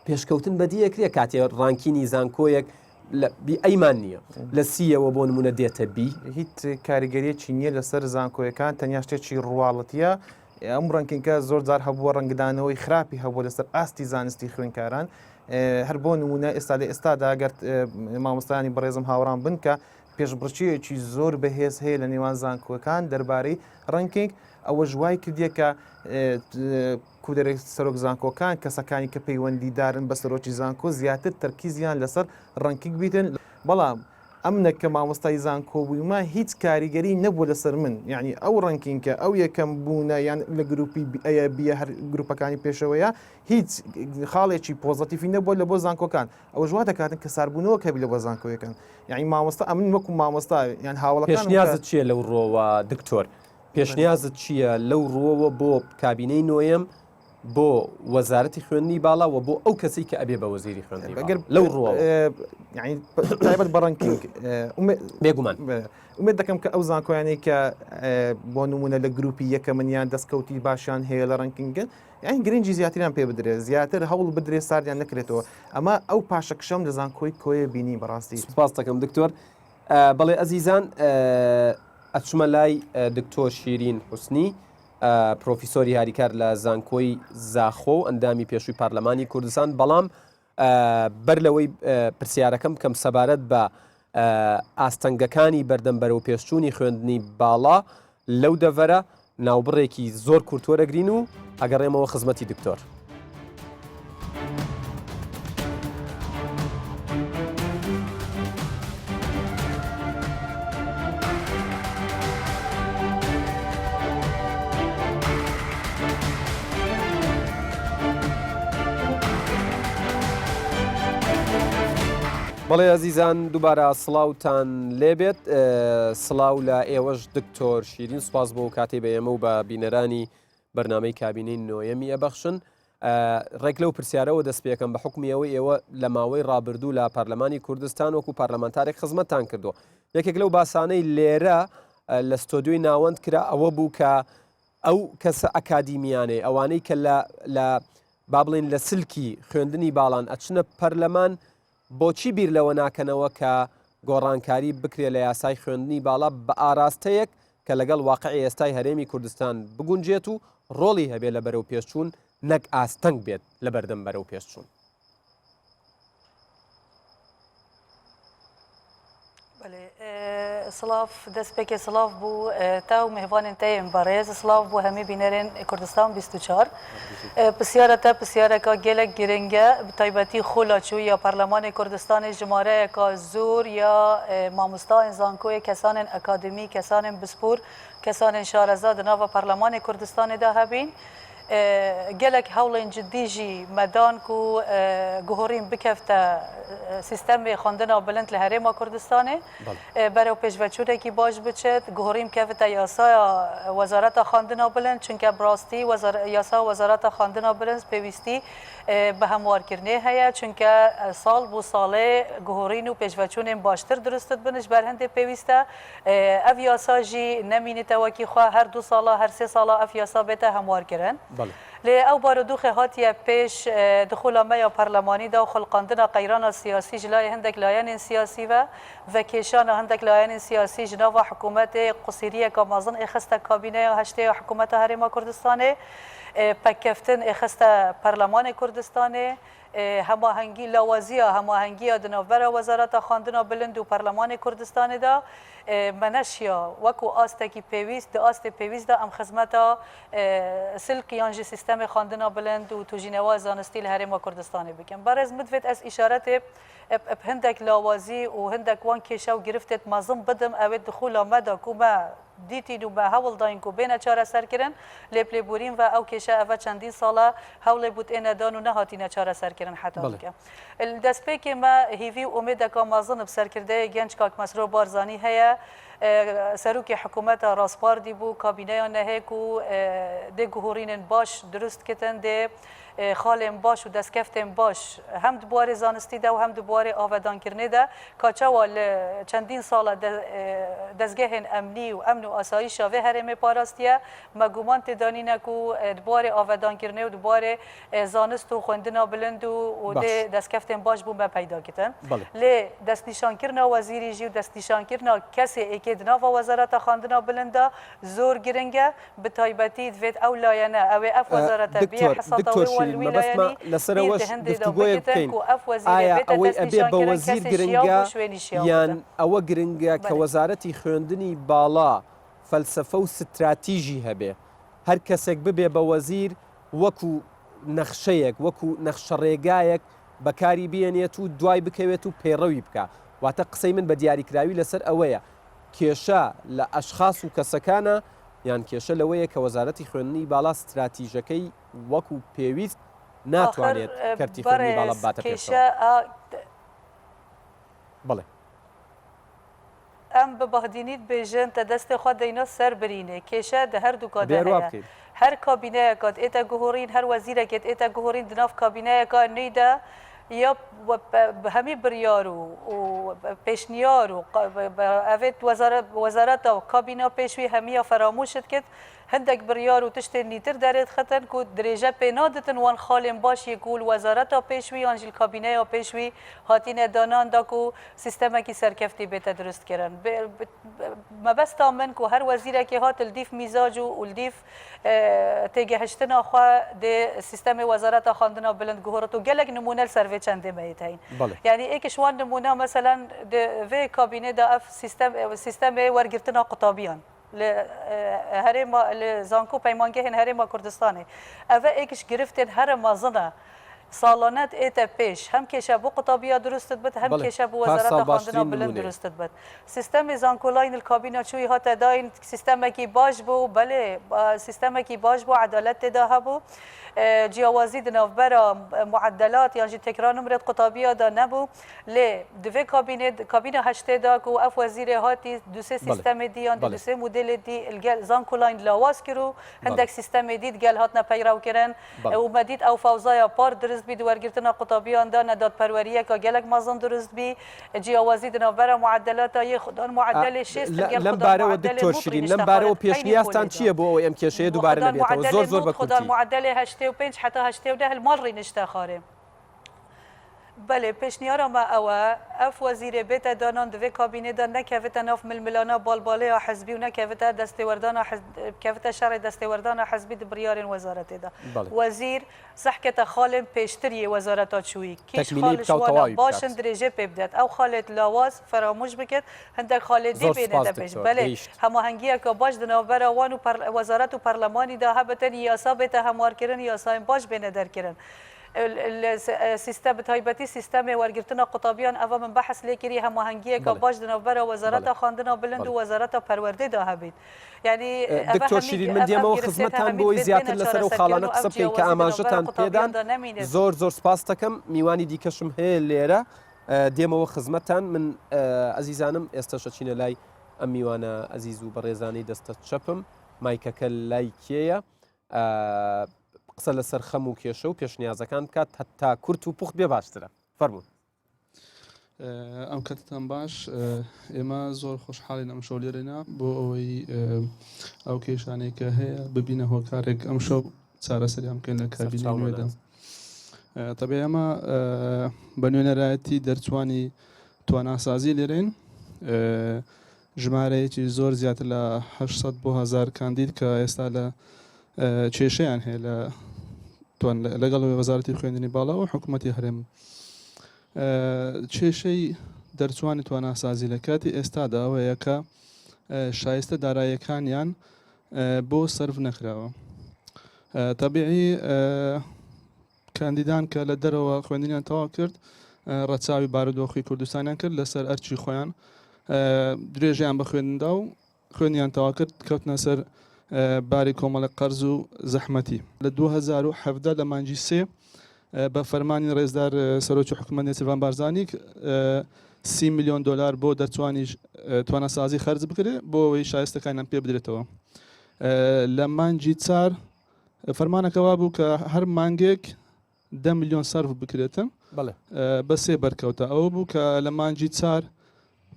پێشکەوتن بەدی ئەکرێ کاتێ ranking ی زانکۆیەک لە B A مان نییە لە C یەوە بۆ نمونە دێتە B. هیچ کاریگەریەکی نییە لەسەر زانکۆیەکان تەنیا شتێکی ڕواڵەتیە ئەم ranking ە زۆر جار هەبووە ڕەنگدانەوەی خراپی هەبووە لەسەر ئاستی زانستی خوێنکاران هەر بۆ نمونە ئێستا لە ئێستادا گەرت مامۆستایانی بەڕێزم هاوڕام بن کە پێشبڕکێیەکی زۆر بەهێز هەیە لە نێوان زانکۆکان دەربارەی ranking ئەوەش وای کردیە کە کودەرێک سەرۆک زانکۆکان کەسەکانی کە پەیوەندیدارن بە سەرۆکی زانکۆ زیاتر تەرکیزیان لەسەر ranking بیتن بەڵام ئەمنە کە مامۆستای زانکۆ بوویمە هیچ کاریگەری نەبووە لەسەر من یعنی ئەو ranking ە ئەو یەکەم بوونە یان لە گروپی ئەیە بیە هەر گروپەکانی پێشەوەیە هیچ خاڵێکی positive ی نەبووە لە بۆ زانکۆکان ئەوەش وا دەکاتن کە ساربوونەوە کەبی لە بۆ زانکۆیەکان یعنی مامۆستا ئەمن وەکو مامۆستا یان هاوڵەکان پێشنیازت چییە لەو ڕۆوە دکتۆر؟ پێشنیازت چییە لەو ڕووەوە بۆ کابینەی نۆیەم بۆ وەزارەتی خوێندنی باڵا و بۆ ئەو کەسی کە ئەبێ بە وەزیری خوێندنی باڵا لەو ڕووەوە؟ یعنی تایبەت بە ranking بێگومان ئومێد دەکەم کە ئەو زانکۆیانەی کە بۆ نمونە لە گروپی یەکەمن یان دەستکەوتی باشیان هەیە لە ranking ن یان گرنگی زیاتریان پێ بدرێت زیاتر هەوڵ بدرێت ساردیان نەکرێتەوە ئەمە ئەو پاشەکشەم لە زانکۆی کۆیە بینی بەڕاستی سپاس دەکەم دکتۆر بەڵێ ئەزیزان ئەچمە لای دکتۆر شیرین حوسنی پرۆفیسۆری هاریکار لە زانکۆی زاخۆ و ئەندامی پێشووی پەرلەمانی کوردستان بەڵام بەر لەوەی پرسیارەکەم بکەم سەبارەت بە ئاستەنگەکانی بەردەم بەرەو پێشچوونی خوێندنی باڵا لەو دەڤەرە ناوبڕێکی زۆر کورت وەرەگرین و ئەگەڕێمەوە خزمەتی دکتۆر. بەڵێ ئەزیزان دووبارە سڵاوتان لێبێت سڵاو لە ئێوەش دکتۆر شیرین سوپاس بۆ کاتێ بە ئێمە و بە بینەرانی بەرنامەی کابینەی نۆیەمی ئەبەخشن ڕێک لەو پرسیارەوە دەست پێکەم بە حکومی ئەوەی ئێوە لە ماوەی ڕابردوو لە پەرلەمانی کوردستان وەکو پەرلەمانتارێک خزمەتتان کردووە یەکێک لەو باسانەی لێرە لە ستۆدیۆی ناوەند کرا ئەوە بوو کە ئەو کەسە ئەکادیمیانەی ئەوانەی کە لە لە با بڵێن لە سلکی خوێندنی باڵان ئەچنە پەرلەمان بۆچی بیر لەوە ناکەنەوە کە گۆڕانکاری بکرێ لە یاسای خوێندنی باڵا بە ئاراستەیەک کە لەگەڵ واقعی ئێستای هەرێمی کوردستان بگونجێت و ڕۆڵی هەبێ لە بەرەوپێشچوون نەک ئاستەنگ بێت لە بەردەم بەرەوپێشچوون؟ سڵاڤ دەستپێکێ سڵاڤ بو تە و مێهڤانێن تە yên بەڕێز سڵاڤ بو هەمێ بینەرێن کوردستان 24 پرسیارە تە پرسیارەکە گەلەک گرنگە bi taybetî xola çûyî ya Parlemanê Kurdistanê jimareyeka zor ya mamostayên zankoyê kesanên akademî kesanên bispor kesanên şareza di nava Parlemanê Kurdistanê de hebîn Gelek hewlên cidî jî me dan ku guherîn bikevte sîstemê xwendina bilind li Herêma Kurdistanê, berew pêşveçûnekî baş biçit, guherîn bikevite yasaya Wezareta Xwendina Bilind, çunke bi rastî yasaya Wezareta Xwendina Bilind pêwîstî bi hemwarkirinê heye, çunke sal bo salê guherîn û pêşveçûnên baştir dirust dibin, ji ber hindê pêwîst e Ev yasa jî nemînite wekî xwe her du sala her sê sala ev yasa bête hemwarkirin. Lê ew barodoxê hatiye pêş di xola me ya parlemanî de û xulqandina qeyrana siyasî ji layê hindek layenên siyasî ve, vekêşana hindek layenên siyasî ji nava hikûmetê qusîriyeka mezin ê xiste kabîneya heştê ya Hikûmeta Herêma Kurdistanê, pekkeftin ê xiste Parlemanê Kurdistanê. Hemahengî, lawaziya hemahengiya di navbera Wezareta Xwendina Bilind û Parlemanê Kurdistanê de me neşiya wekû astekî pêwîst, di astê pêwîst de em xizmeta silk yan jî sîstemê xwendina bilind û tûjînewa zanistî li Herêma Kurdistanê bikin. Berêz Midvêd ez îşaretê bi hindek lawazî û hindek wan kêşe û giriftêd mezin bidim ew ê di xûla me de ku me dîtîn û me hewl dayîn ku bêne çareserkirin, lê bi lêborîn ve ew kêşe eve çendîn sal e hewlê bût êne dan û nehatîne çareserkirin heta bike. Li destpêkê me hîvî û umêdeka mezin bi serkirdeyê genc Kak Mesrûr Barzanî heye, Serokê hikûmeta rastpardî bû, kabîneya nehê ku dê guhorînên baş dirust kitin, dê xalên baş û destkeftên baş hem di biwarê zanistî de û hem di biwarê avedankirinê de ka çawa li çendîn sal e dezgehên emnî û emn û asayîşa vê herêmê parastiye, me guman tê danîne ku di biwarê avedankirinê û di biwarê zanist û xwendina bilind û dê destkeftên baş bo me peyda kitin. Lê destnîşankirina wezîrî jî û destnîşankirina kesê êkê di nava Wezareta Xwendina Bilind de zor giring e. Bi taybetî divêt ew layene ew ê ev wezarete bîye Diktor, hesata Diktor wê wan Şîrîn li wî mebestma layenî li ser bîr eweş di hindê de guftugoyek bikitin bikeyn ku ev wezîrê ئایا bête ئەوەی ئەبێ بە destnîşankirin وەزیر kesê şiyaw گرنگە bû şwênî şiyaw یان bitin. ئەوە گرنگە کە بەلێ. وەزارەتی خوێندنی باڵا فەلسەفە و ستراتیژی هەبێ هەر کەسێک ببێ بە وەزیر وەکو نەخشەیەک وەکو نەخشەڕێگایەک بەکاری بێنێت و دوای بکەوێت و پەیڕەوی بکا واتە قسەی من بە دیاریکراوی لەسەر ئەوەیە کێشە لە ئەشخاس و کەسەکانە یان کێشە لەوەیە کە وەزارەتی خوێندنی باڵا ستراتیژەکەی وەکو پێویست ئاخر ناتوانێت کەرتی خوێندنی باڵا بەڕێز بباتە پێشەوە؟ کێشە ئا. بەڵێ. ئەم بە بەهدینی دبێژن تە دەستێ خwe دەینا سەر برینێ. کێشە دە هەردووکا دەبێ دە هەر وا هەیە. بکەین. هەر کابینەیەکا دئێتە گوهۆڕین، هەر وەزیرەکێ دئێتە گوهۆڕین دە ناڤ کابینەیەکا نوی دە یا هەمی بریار و پێشنیار و ئەڤێت وەزارەتا و کابینا پێشوی هەمییا فەراموش دکت هندek بریار و تشتێن نیتر دەرێدختن ku dirêje pê nadidin wan xalên baş yê ku li wezareta pêşwî yan jî li kabîneya pêşwî hatîne danan da ku sîstemekî serkeftî bête dirustkirin. Mebesta min ku her wezîrekê hat li dîf mîzac û li dîf Têgihiştina xwe dê sîstemê Wezareta Xwendina Bilind guhorit û gelek nimûne li ser vê çendê me yê heyîn. Yanî êk ji wan nimûne meselen di vê kabînê de ev sîstem sîstemê wergirtina qutabiyan li herêma li zanko peymangehên Herêma Kurdistanê. Ev e êk ji giriftên here mezin e. Salane diête pêş. Hem kêşe bo qutabiya dirust dibit, hem Belê, kêşe bo par Wezareta sal Xwendina baştirîn Bilind nimûne ye. dirust dibit. Sîstemê zankolayên li kabîna çûyî hate dayîn, sîstemekî baş bû, belê sîstemekî baş bû, edalet tê de hebû. Ciyawazî di navbera muedelat yan jî tekra numrê di qutabiya de nebû. Lê di vê kabînê, kabîna heştê de ku ev wezîrê hatî du sê Belê, sîstemê dî yan du belê. sê modelê dî li gel zankolayên lawaz kir û Belê. hindek sîstemê dî di gel hatine peyrewkirin. Û me dît ew fewzaya par dirust bî di wergirtina qutabiyan de nedadperweriyeka gelek mezin dirust bî. Ciyawazî di navbera muedelata yê xudan muedelê 60 li gel لەم xudan بارەوە muedelê دکتۆر 90 شیرین rî لەم بارەوە nişte xaret eynî پێشنیازتان polê de. چییە بۆ ئەوەی ئەم کێشەیە دووبارە Xudan نەبێتەوە؟ زۆر muedelê زۆر 90 بە xudan کورتی. muedelê 85 heta 89 li mal rî nişte xarê. بەلێ پێشنیارا مە ئەوە ئەف وەزیرێ بێتە دانان دڤێ کابینێ دا نەکەڤتە ناف ململانە بالبالێا حزبی و نەکەڤتە دەستێوەردانا بکەڤتە شەڕێ دەستێوەردانا حزبی د بریارێن وەزارەتێ دا. بەڵێ. وەزیر زحکەتە خالێن پێشتر یێ وەزارەتا چووی کیش تەکمیلەی خالش بکا و وانە تەواوی باشن بکات. درێژێ پێ بدەت ئەو خالێت لاواز فەراموش بکەت هندەک خالێ دی زۆر سپاس بێنێتە پێش دکتۆر. بەلێ گەیشت. هەماهەنگیەکا باش د ناوبەرا وان و وەزارەت و پەرلەمانی دا هەبتن یاسا بێتە هەموارکرن یاساێن باش بێنە دەرکرن. سیستە بتایبەتی سیستەمێ وەرگرتنا قوتابیان ئەڤە من بەحس لێ کری هەماهەنگیەکا بەڵێ. باش د ناوبەرا بەڵێ. وەزارەتا خواندنا بلند بەڵێ. و وەزارەتا پەروەردێ دا هەبیت یانی ئەڤە دکتۆر هەمی شیرین من ئەڤ ئەڤ دێمەوە گرفتێت خزمەتتان هەمی بۆی دبێت زیاتر بێنە لەسەر ئەو چارەسەرکردن خاڵانە و ئەڤ قسە بکەین کە جیاوازی د ناوبەرا ئاماژەتان قوتابیان پێدان دا نەمینێت. زۆر زۆر سپاست دەکەم میوانی دیکەشم هەیە لێرە دێمەوە خزمەتتان من ئەزیزانم ئێستەش ئەچینە لای ئەم میوانە ئەزیز و بەڕێزانەی دەستە چەپم مایکەکە لای کێیە قسە لەسەر خەم و کێشە و پێشنیازەکان بکات هەتا کورت و پوخت بێ باشترە فەرموون. ئەم کاتتان باش ئێمە زۆر خۆشحاڵین ئەم شەو لێرەینا بۆ ئەوەی ئەو کێشانەی کە هەیە ببینە هۆکارێک ئەم شەو چارەسەریان بکەین لە کابینەی نوێدا تەبێ ئەمە بە نوێنەرایەتی دەرچوانی تواناسازی لێرەین ژمارەیەکی زۆر زیاتر لە 800 بۆ 1000 کاندید کە ئێستا لە کێشەیان هەیە لە لەگەڵ وەزارەتی خوێندنی باڵا و حکوومەتی هەرێم کێشەی دەرچوانی تواناسازی لە کاتی ئێستادا ئەوەیە کە شایستە دارایەکانیان بۆ سەرف نەکراوە تەبیعی کاندیدان کە لە دەرەوە خوێندنیان تەواو کرد ڕەچاوی بارودۆخی کوردستانیان کرد لەسەر ئەرچی خۆیان درێژیان بە خوێندندا و خوێندنیان تەواو کرد کەوتنە سەر باری کۆمەڵێک قەرز و زەحمەتی. لە 2017 لە مانگی سێ بە فەرمانی ڕێزدار سەرۆکی حکومەت نێچیرڤان بارزانی سی ملیۆن دۆلار بۆ دەرچوانی تواناسازی خەرج بکرێت بۆ ئەوەی شایستەکانیان پێ بدرێتەوە. لە مانگی چار فەرمانەکە وابوو کە هەر مانگێک دە ملیۆن سەرف بکرێتن بە سێ بەرکەوتە ئەوە بوو کە لە مانگی چار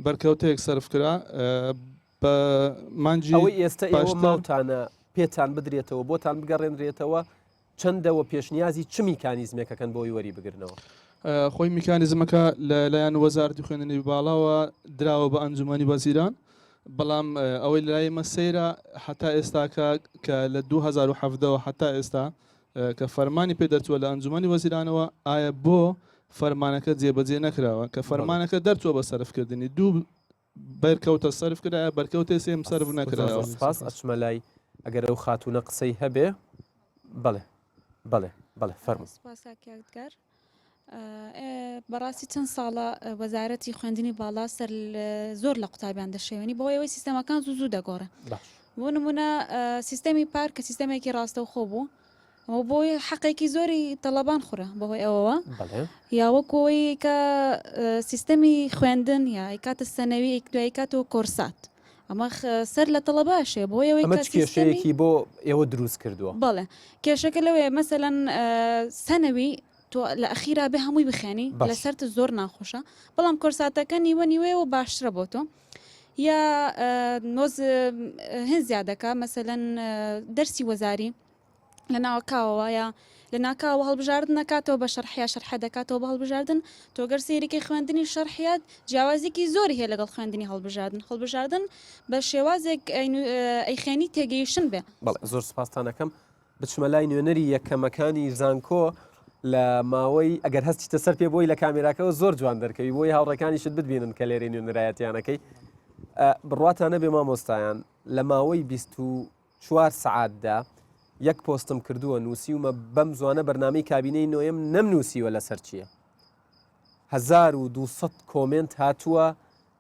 بەرکەوتەیەک سەرف کرا بە مانگی ئەوەی ئێستا ئێوە ماوتانە پێتان بدرێتەوە بۆتان بگەڕێنرێتەوە چەندەوە پێشنیازی چ میکانیزمێکەکەن بۆی وەری بگرنەوە؟ خۆی میکانیزمەکە لەلایەن وەزارەتی خوێندنی باڵاوە دراوە بە ئەنجومەنی وەزیران بەڵام ئەوەی لای ئێمە سەیرە هەتا ئێستاکە کە لە 2017ەوە هەتا ئێستا کە فەرمانی پێ دەرچووە لە ئەنجومەنی وەزیرانەوە ئایا بۆ فەرمانەکە جێبەجێ نەکراوە کە فەرمانەکە دەرچووە بە سەرفکردنی دوو بەرکەوتە سەرف کرایە بەرکەوتێ سێم سەرف نەکراوە. سپاس ئەچمە لای ئەگەر ئەو خاتوونە قسەی هەبێ بەڵێ بەڵێ بەڵێ فەرموو. سپاس کاک یادگار. بەڕاستی چەند ساڵە وەزارەتی خوێندنی باڵا سەر زۆر لە قوتابیان دەشێوێنی بەهۆی ئەوەی سیستەمەکان زوو زوو دەگۆڕێن بۆ نمونە سیستەمی پار کە سیستەمێکی ڕاستەوخۆ بوو ئەوە بۆی حەقێکی زۆری تەڵەبان خورا بەهۆی ئەوەوە یا وەکەوەی کە سیستەمی خوێندن یا کاتە سەنەوی دوای کاتەوە کۆرسات ئەمە سەر لە تەڵەباشێ بۆ ئەوەی ئەمە چ کێشەیەکی بۆ ئێوە دروست کردووە؟ بەڵێ کێشەکە لەوەیە مەسەلەن سەنەوی تۆ لە ئەخیرا بێ هەمووی بخێنی لەسەرت زۆر ناخۆشە بەڵام کۆرساتەکە نیوە نیوەیە و باشترە بۆ تۆ یا نۆز هێن زیادەکە مەسەلەن دەرسی وەزاری لە ناوەکاوەوە یا لە ناکاوە هەڵبژاردن دەکاتەوە بە شەرحیا شەرحە دەکاتەوە بە هەڵبژاردن تۆ گەر سەیرێکی خوێندنی شەرحیات جیاوازیکی زۆری هەیە لەگەڵ خوێندنی هەڵبژاردن هەڵبژاردن بە شێوازێک ئەیخێنی تێگەیشتن بێ. بەڵێ زۆر سوپاستان ئەکەم بچمە لای نوێنەری یەکەمەکانی زانکۆ لە ماوەی ئەگەر هەستیتە سەر پێ بۆی لە کامێراکەوە زۆر جوان دەرکەوی بۆی هاوڕێکانیشت بتبینن کە لێرەی نوێنەرایەتیانەکەی بڕواتانە بێ مامۆستایان لە ماوەی 24 سەعاتدا یەک پۆستم کردووە نووسیومە بەم زوانە بەرنامەی کابینەی نۆیەم نەمنووسیوە لەسەر چییە 1200 کۆمێنت هاتووە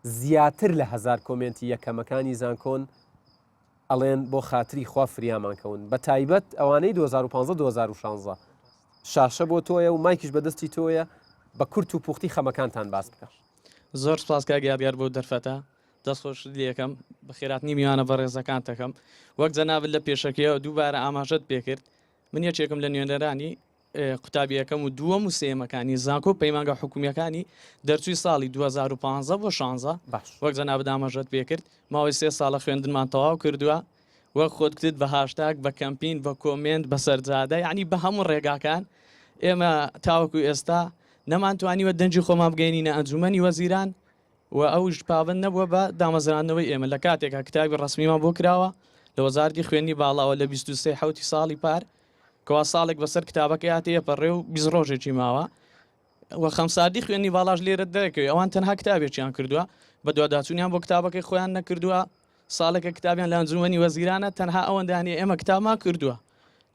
زیاتر لە هزار کۆمێنتی یەکەمەکانی زانکۆن ئەڵێن بۆ خاتری خوا فریامان کەون بە تایبەت ئەوانەی 2015 2016 شاشە بۆ تۆیە و مایکیش بەدەستی تۆیە بە کورت و پوختی خەمەکانتان باس بکە. زۆر سپاس کاک یادگار بۆ دەرفەتە دەست خۆشت لێکەم بەخێراتنی میوانە بەڕێزەکانت دەکەم وەک جەنابت لە پێشەکیەوە دووبارە ئاماژەت پێکرد من یەکێکم لە نوێنەرانی قوتابی یەکەم و دووەم و سێیەمەکانی زانکۆ و پەیمانگا حکومییەکانی دەرچووی ساڵی 2015 بۆ 16 باش وەک جەنابت ئاماژەت پێکرد ماوەی سێ ساڵە خوێندنمان تەواو کردووە وەک خۆت گوتت بە هاشتاگ بە کەمپین بە کۆمێنت بە سەرجادە یعنی بە هەموو ڕێگاکان ئێمە تاوەکو ئێستا. نەمانتوانیوە دەنگی خۆمان بگەینینە ئەنجومەنی وەزیران و ئەوش پابەند نەبووە بە دامەزراندنەوەی ئێمە لە کاتێکا کتابی ڕەسمیمان بۆ کراوە لە وەزارەتی خوێندنی باڵاوە لە 23 حوتی ساڵی پار کەوا ساڵێک بەسەر کتابەکەیا تێپەڕێ و 20 ڕۆژێکی ماوە و خەمساردی خوێندنی باڵاش لێرە دەرەکەوێ ئەوان تەنها کتابێکیان کردووە بەدواداچوونیان بۆ کتابەکەی خۆیان نەکردووە ساڵێکە کتابیان لە ئەنجومەنی وەزیرانە تەنها ئەوەندەیان نیە ئێمە کتابمان کردووە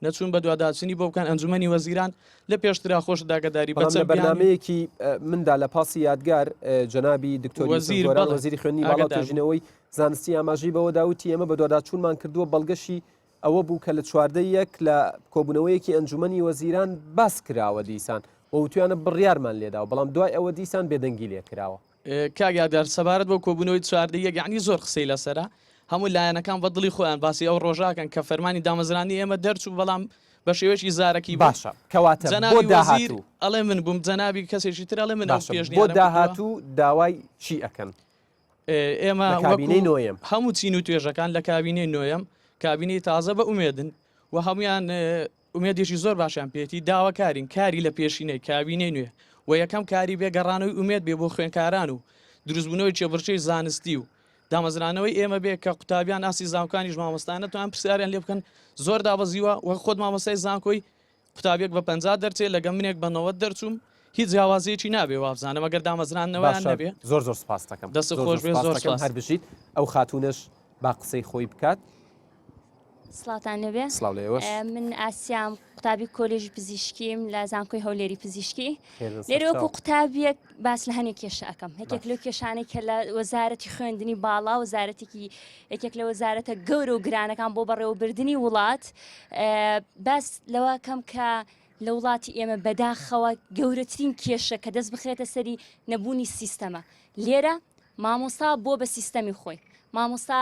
نەچوون بەدواداچونی بۆ بکەن ئەنجومەنی وەزیران لە پێشترا خۆش داگەداری بەڵام لە بەرنامەیەکی مندا لە پاسی یادگار جەنابی دکتۆر وەزیر گۆران وەزیری خوێندنی باڵا توێژینەوەی زانستی ئاماژەی بەوەدا وتی ئێمە بەدواداچوونمان کردووە بەڵگەشی ئەوە بوو کە لە 14 یەک لە کۆبوونەوەیەکی ئەنجومەنی وەزیران باس کراوە دیسان و وتویانە بڕیارمان لێداوە بەڵام دوای ئەوە دیسان بێدەنگی لێکراوە. کاک یادگار سەبارەت بۆ کۆبوونەوەی 14 یەک یعنی زۆر قسەی لەسەرە هەموو لایەنەکان بە دڵی خۆیان باسی ئەو ڕۆژاکەن کە فەرمانی دامەزرانی ئێمە دەرچوو بەڵام بە شێوەیەکی زارەکی باشە کەواتە بۆ جەنابی وەزیر داهاتوو ئەڵێ من بووم جەنابی کەسێکی تر ئەڵێ من ئەو باشە بۆ پێشنیارەم کردووە داهاتوو داوای چی ئەکەن ئێمە لە کابینەی وەکو نۆیەم؟ هەموو چین و توێژەکان لە کابینەی نۆیەم کابینەی تازە بە ئومێدن و هەمویان ئومێدێکی زۆر باشیان پێیەتی، داواکارین کاری لە پێشینەی کابینەی نوێ و یەکەم کاری بێ گەڕانەوەی ئومێد بێ بۆ خوێنکاران و دروستبوونەوەی کێبڕکێی زانستی و دامەزرانەوەی ئێمە بێ کە قوتابیان ئاستی زانکۆکانیش مامۆستایان نەتوان پرسیاریان لێ بکەن زۆر دابەزیوە وەک خۆت مامۆستای زانکۆی قوتابیەک بە 50 دەرچێ لەگە منێک بە 90 دەرچووم هیچ جیاوازیەکی نابێ وابزانم ئەگەر دامەزراندنەوەیان باشە نەبێ زۆر زۆر سپاست دەکەم دەست زۆر خۆش زۆر بێ سپاست زۆر دەکەم سپاس هەر بژیت ئەو خاتوونەش با قسەی خۆی بکات. سڵاوتان لێبێ سڵاو لە ئێوەش. من ئاسیام قوتابی کۆلێژی پزیشکیم لە زانکۆی هەولێری پزیشکی خێربن لێرە وەکو سەرچاو. قوتابیەک باس لە هەنێک کێشە ئەەکەم یەکێک باش. لەو کێشانەی کە لە وەزارەتی خوێندنی باڵا وەزارەتێکی یەکێک لە وەزارەتە گەورە و گرانەکان بۆ بەڕێوەبردنی وڵات باس لەوە کەم کە لە وڵاتی ئێمە بەداخەوە گەورەترین کێشە کە دەست بخرێتە سەری نەبوونی سیستەمە لێرە مامۆستا بۆ بە سیستەمی خۆی مامۆستا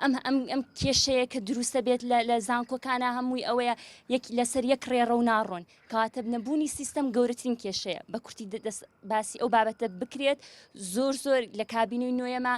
ئەم ئەم ئەم کێشەیە کە دروستە بێت لە زانکۆکانە هەمووی ئەوەیە یەک لەسەر یەک ڕێڕە و ناڕۆن کەواتە نەبوونی سیستەم گەورەترین کێشەیە بە کورتی باسی ئەو بابەتە بکرێت زۆر زۆر لە کابینەی نوێیەمە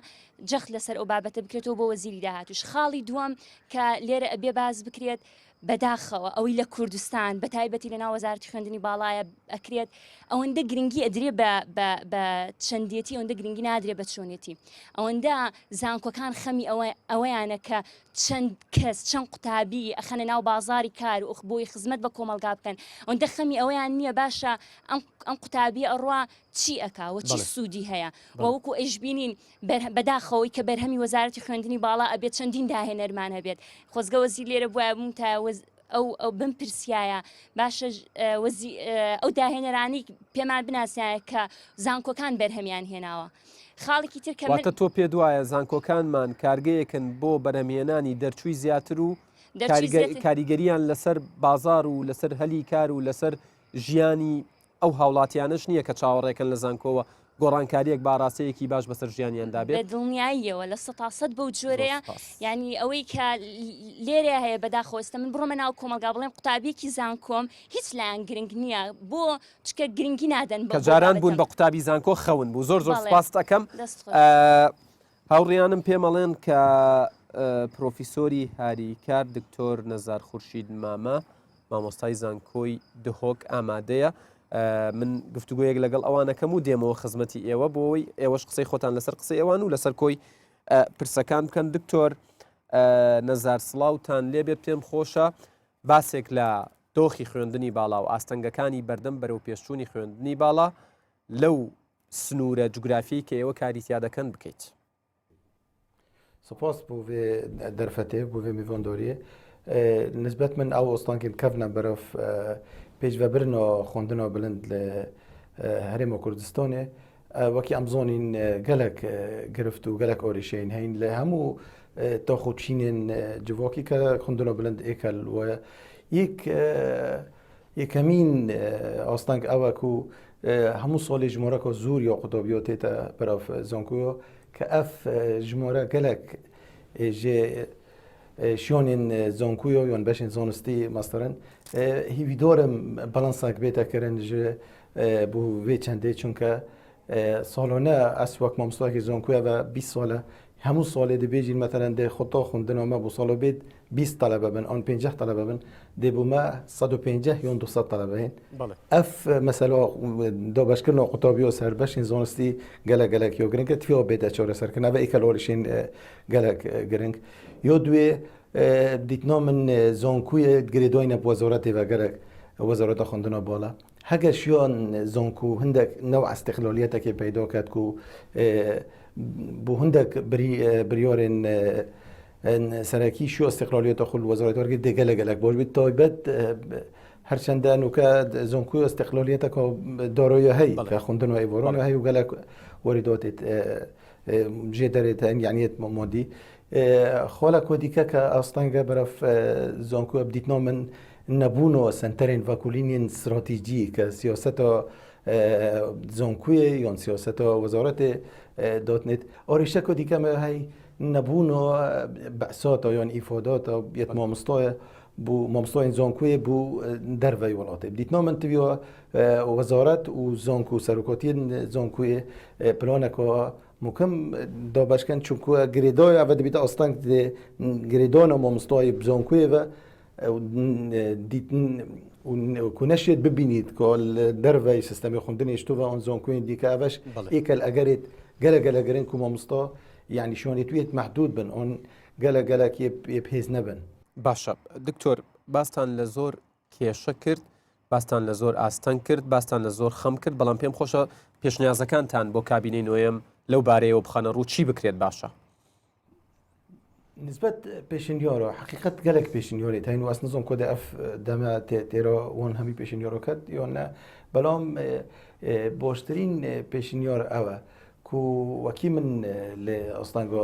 جەخت لەسەر ئەو بابەتە بکرێتەوە بۆ وەزیری داهاتوش خاڵی دووەم کە لێرە ئەبێ باس بکرێت بەداخەوە ئەوەی لە کوردستان بە تایبەتی لە ناو وەزارەتی خوێندنی باڵایە ئەکرێت ئەوەندە گرنگی ئەدرێ بە بە بە چەندێتی ئەوەندە گرنگی نادرێ بە چۆنێتی ئەوەندە زانکۆکان خەمی ئەوە ئەوەیانە کە چەند کەس چەند قوتابی ئەخەنە ناو بازاری کار و بۆی خزمەت بە کۆمەڵگا بکەن ئەوەندە خەمی ئەوەیان نییە باشە ئەم ئەم قوتابی ئەڕوا چی ئەکا و چی سوودی هەیە و وەکو ئەیشبینین بەداخەوەی کە بەرهەمی وەزارەتی خوێندنی باڵا ئەبێت چەندین داهێنەرمان هەبێت خۆزگە وەزیر لێرە بوایە بووم تا ئەو ئەو بم پرسیایە باشە ئەو داهێنەرانی پێمان بناسایە کە زانکۆکان بەرهەمیان هێناوە خاڵێکی تر کە واتە تۆ پێ دوایە زانکۆکانمان کارگەیەکن بۆ بەرهەمهێنانی دەرچووی زیاتر و کاریگەریان لەسەر بازار و لەسەر هەلی کار و لەسەر ژیانی ئەو هاوڵاتیانەش نییە کە چاوەڕێکەن لە زانکۆوە گۆڕانکارییەک بە ئاراستەیەکی باش بەسەر ژیانیاندا بێت؟ بە دڵنیاییەوە 100% بەو زۆر جۆرەیە سوپاس. یانی ئەوەی کە لێرەیا هەیە بەداخەوە ئێستا من بڕۆمە ناو کۆمەڵگا بڵێم قوتابیەکی زانکۆم هیچ لایان گرنگ نییە بۆ چونکە گرنگی نادەن کە بەو جاران بوون بابەتە. بە قوتابی زانکۆ خەون بوو. زۆر زۆر بەڵێ سوپاست ئەکەم. دەست خۆش. هاوڕێیانم پێمەڵێن کە پرۆفیسۆری هاریکار دکتۆر نەزار خورشید مامە مامۆستای زانکۆی دهۆک ئامادەیە من گفتوگۆیەک لەگەڵ ئەوانەکەم و دێمەوە خزمەتی ئێوە بۆەوەی ئێوەش قسەی خۆتان لەسەر قسەی ئەوان و لەسەر کۆی پرسەکان بکەن دکتۆر نەزار سڵاوتان لێبێت پێم خۆشە باسێک لە دۆخی خوێندنی باڵا و ئاستەنگەکانی بەردەم بەرەو پێشچوونی خوێندنی باڵا لەو سنوورە جوگرافیەی کە ئێوە کاری تیا دەکەن بکەیت. سپاس بۆ ڤێ دەرفەتێ بۆ ڤێ میڤانداریێ نسبەت من ئەو ئۆستانکێن کەڤنە بەرەف پێشڤەبرنا خوندنا بلند لە هەرێما کوردستانێ وەکی ئەم زۆنین گەلک گرفت و گەلک ئۆریشەین هەین لە هەموو تاخ و چینên civakî کە خوندنا بلند ئێکەل و یەک یەکەمین ئاستەنگ ئەوە کو هەموو ساڵی ژمارەکە زۆر یا قوتابیا تێتە پەراف زانکۆیا کە ئەف ژمارە گەلک ژێ شیانên زانکۆیا یان بەشên زانستی مەسترن هیویدارم بەڵنسەک بێتە کردن ji بۆ vê çendê چونکە ساڵانە ئەس وەک مامۆستایەکی زانکۆیە بە 20 ساڵە. هەموو ساڵێ دبێژین مەتەلەن دێ خوتا خوندنا مە بۆ ساڵە بێت 20 تەلەبە بن ئان 50 تەلەبە بن دێ بۆ مە 150 یان 200 تەلەبە هێن ئەف مەسەلا دابەشکردنا قوتابی و سەر بەشین زانستی گەلە گەلەک یۆ گرنگە تفیا بێتە چارەسەرکردن ئەڤ ئێکە لۆریشین گەلەک گرنگ یۆ دوێ دیتنا من زانکویە گرێداینە بە وەزارەتێ و گەلەک وەزارەتە خوندنا باڵا هەگەر شیان زانکو هندێک نەوع استقلالیەتێکی پەیدا کرد کو بۆ هندێک بریارên سەرەکی شو استقلالیەتە خول وەزارەت وەرگرت دێ گەلە گەلەک باش بیت تایبەت هەرچەندە نوکە زانکوی استقلالیەتەکە دارایە هەی کە خوندن و ئێواران هەی و گەلەک وەریداتێت ژێ دەرێت یعنیەت مادی خۆلە کۆدیکە کە ئاستەنگە بەرەف زانکۆ بدیتنا من نەبوونەوە سنتەرên ڤەکولینên ستراتیجی کە سیاسەتە زانکوێ یان سیاسەتە وەزارەتێ داتنێت ئاریشە کۆدیکە مە هەی نەبوونەوە بەعساتە یان ئیفاداتە یەت مامۆستایە بوو مامۆستایên زانکوێ بوو دەرڤەی وڵاتێ بدیتنا من تبیوە وەزارەت و زانکو سەرۆکاتیên زانکوێ پلانەکە مکم دابەشکەن چونکو گرێدای ئەوە دەبیتە ئاستەنگ گرێدانە مامۆستای زانکوێ و کو نەشێت ببینیت کە دەرڤەی سیستەمی خوندنی شتوە ئەن زانکوێن دیکە ئەوەش ئێکەل ئەگەرێت گەلە گەلە گرنگ و مامۆستا یعنی شوێنێت وێت محدود بن ئەن گەلە گەلەک پێز نەبن. باشە دکتۆر باستان لە زۆر کێشە کرد باستان لە زۆر ئاستەنگ کرد باستان لە زۆر خەم کرد بەڵام پێم خۆشە پێشنیازەکانتان بۆ کابینەی نۆیەم لەو بارەیەوە بخەنە ڕوو چی بکرێت باشە؟ نسبەت پێشنیارە حقیقت گەلێک پێشنیارێت هەین و ئەس نزۆم کۆدە ئەف دەمە تێرە وان هەمی پێشنیارەکەت یان نە بەڵام باشترین پێشنیار ئەوە کو وەکی من لە ئەستانگۆ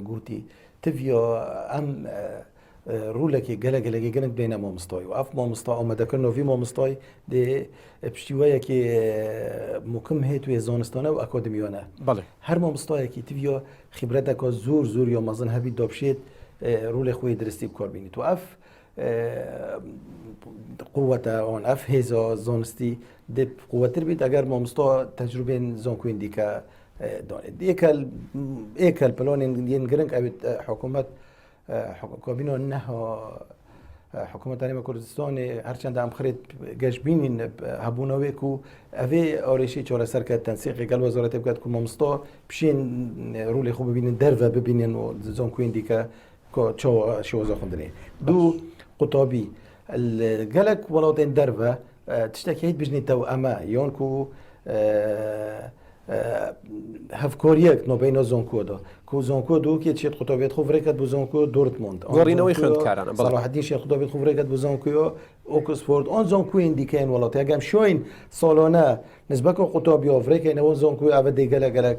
گوتی تڤیا ئەم ڕولەکی گەلە گەلەکی گرنگ بێنە مامۆستای و ئەف مامۆستا ئامادەکردن وی مامۆستای دێ پشتیوەیەکی مکم هەیە توێ زانستانە و ئەکادمیانە بەڵێ هەر مامۆستایەکی تڤیا خیبرەتەکە زۆر زۆر یا مەزن هەبی دابشێت ڕولێ خۆی درستی بکار بینیت و ئەف قوتە ئەوان ئەف هێزە زانستی دێ قوتر بیت ئەگەر مامۆستا تەجروبێن زانکوین دیکە دانێت یەکەل ئێکەل پلانên yên گرنگ ئەوێت حکوومەت کابینە نه حکوومەت هەرێمە کوردستانی هەرچەندە ئەم خرێت گەشببینین هەبوونەوەیەک و ئەvê ئەورێشی چارەسەر کە تەنسیقی گەل وەزارەتی بکات کو مامۆستا پشین ڕولی خۆ ببینن دەرڤە ببینن و زۆنکوین دیکە شێوازە خوندنێ دوو قوتابی gelek welatên derve tiştekî heyt bijnî tew eme yan ku hevkariyek navbeyna zanko da ku zanko Duhokê çêt qutaviyet xwe virêket bo zanko Dortmund گۆڕینەوەی خوێندکارانە بەڵێ. Selahaddin şêx qutaviyet xwe virêket bo zankoya Oxford an zankoyên dîke yên welatê egem şoyên salane nisbeka qutabiya virêkeyne wan zankoya ev dê gelek gelek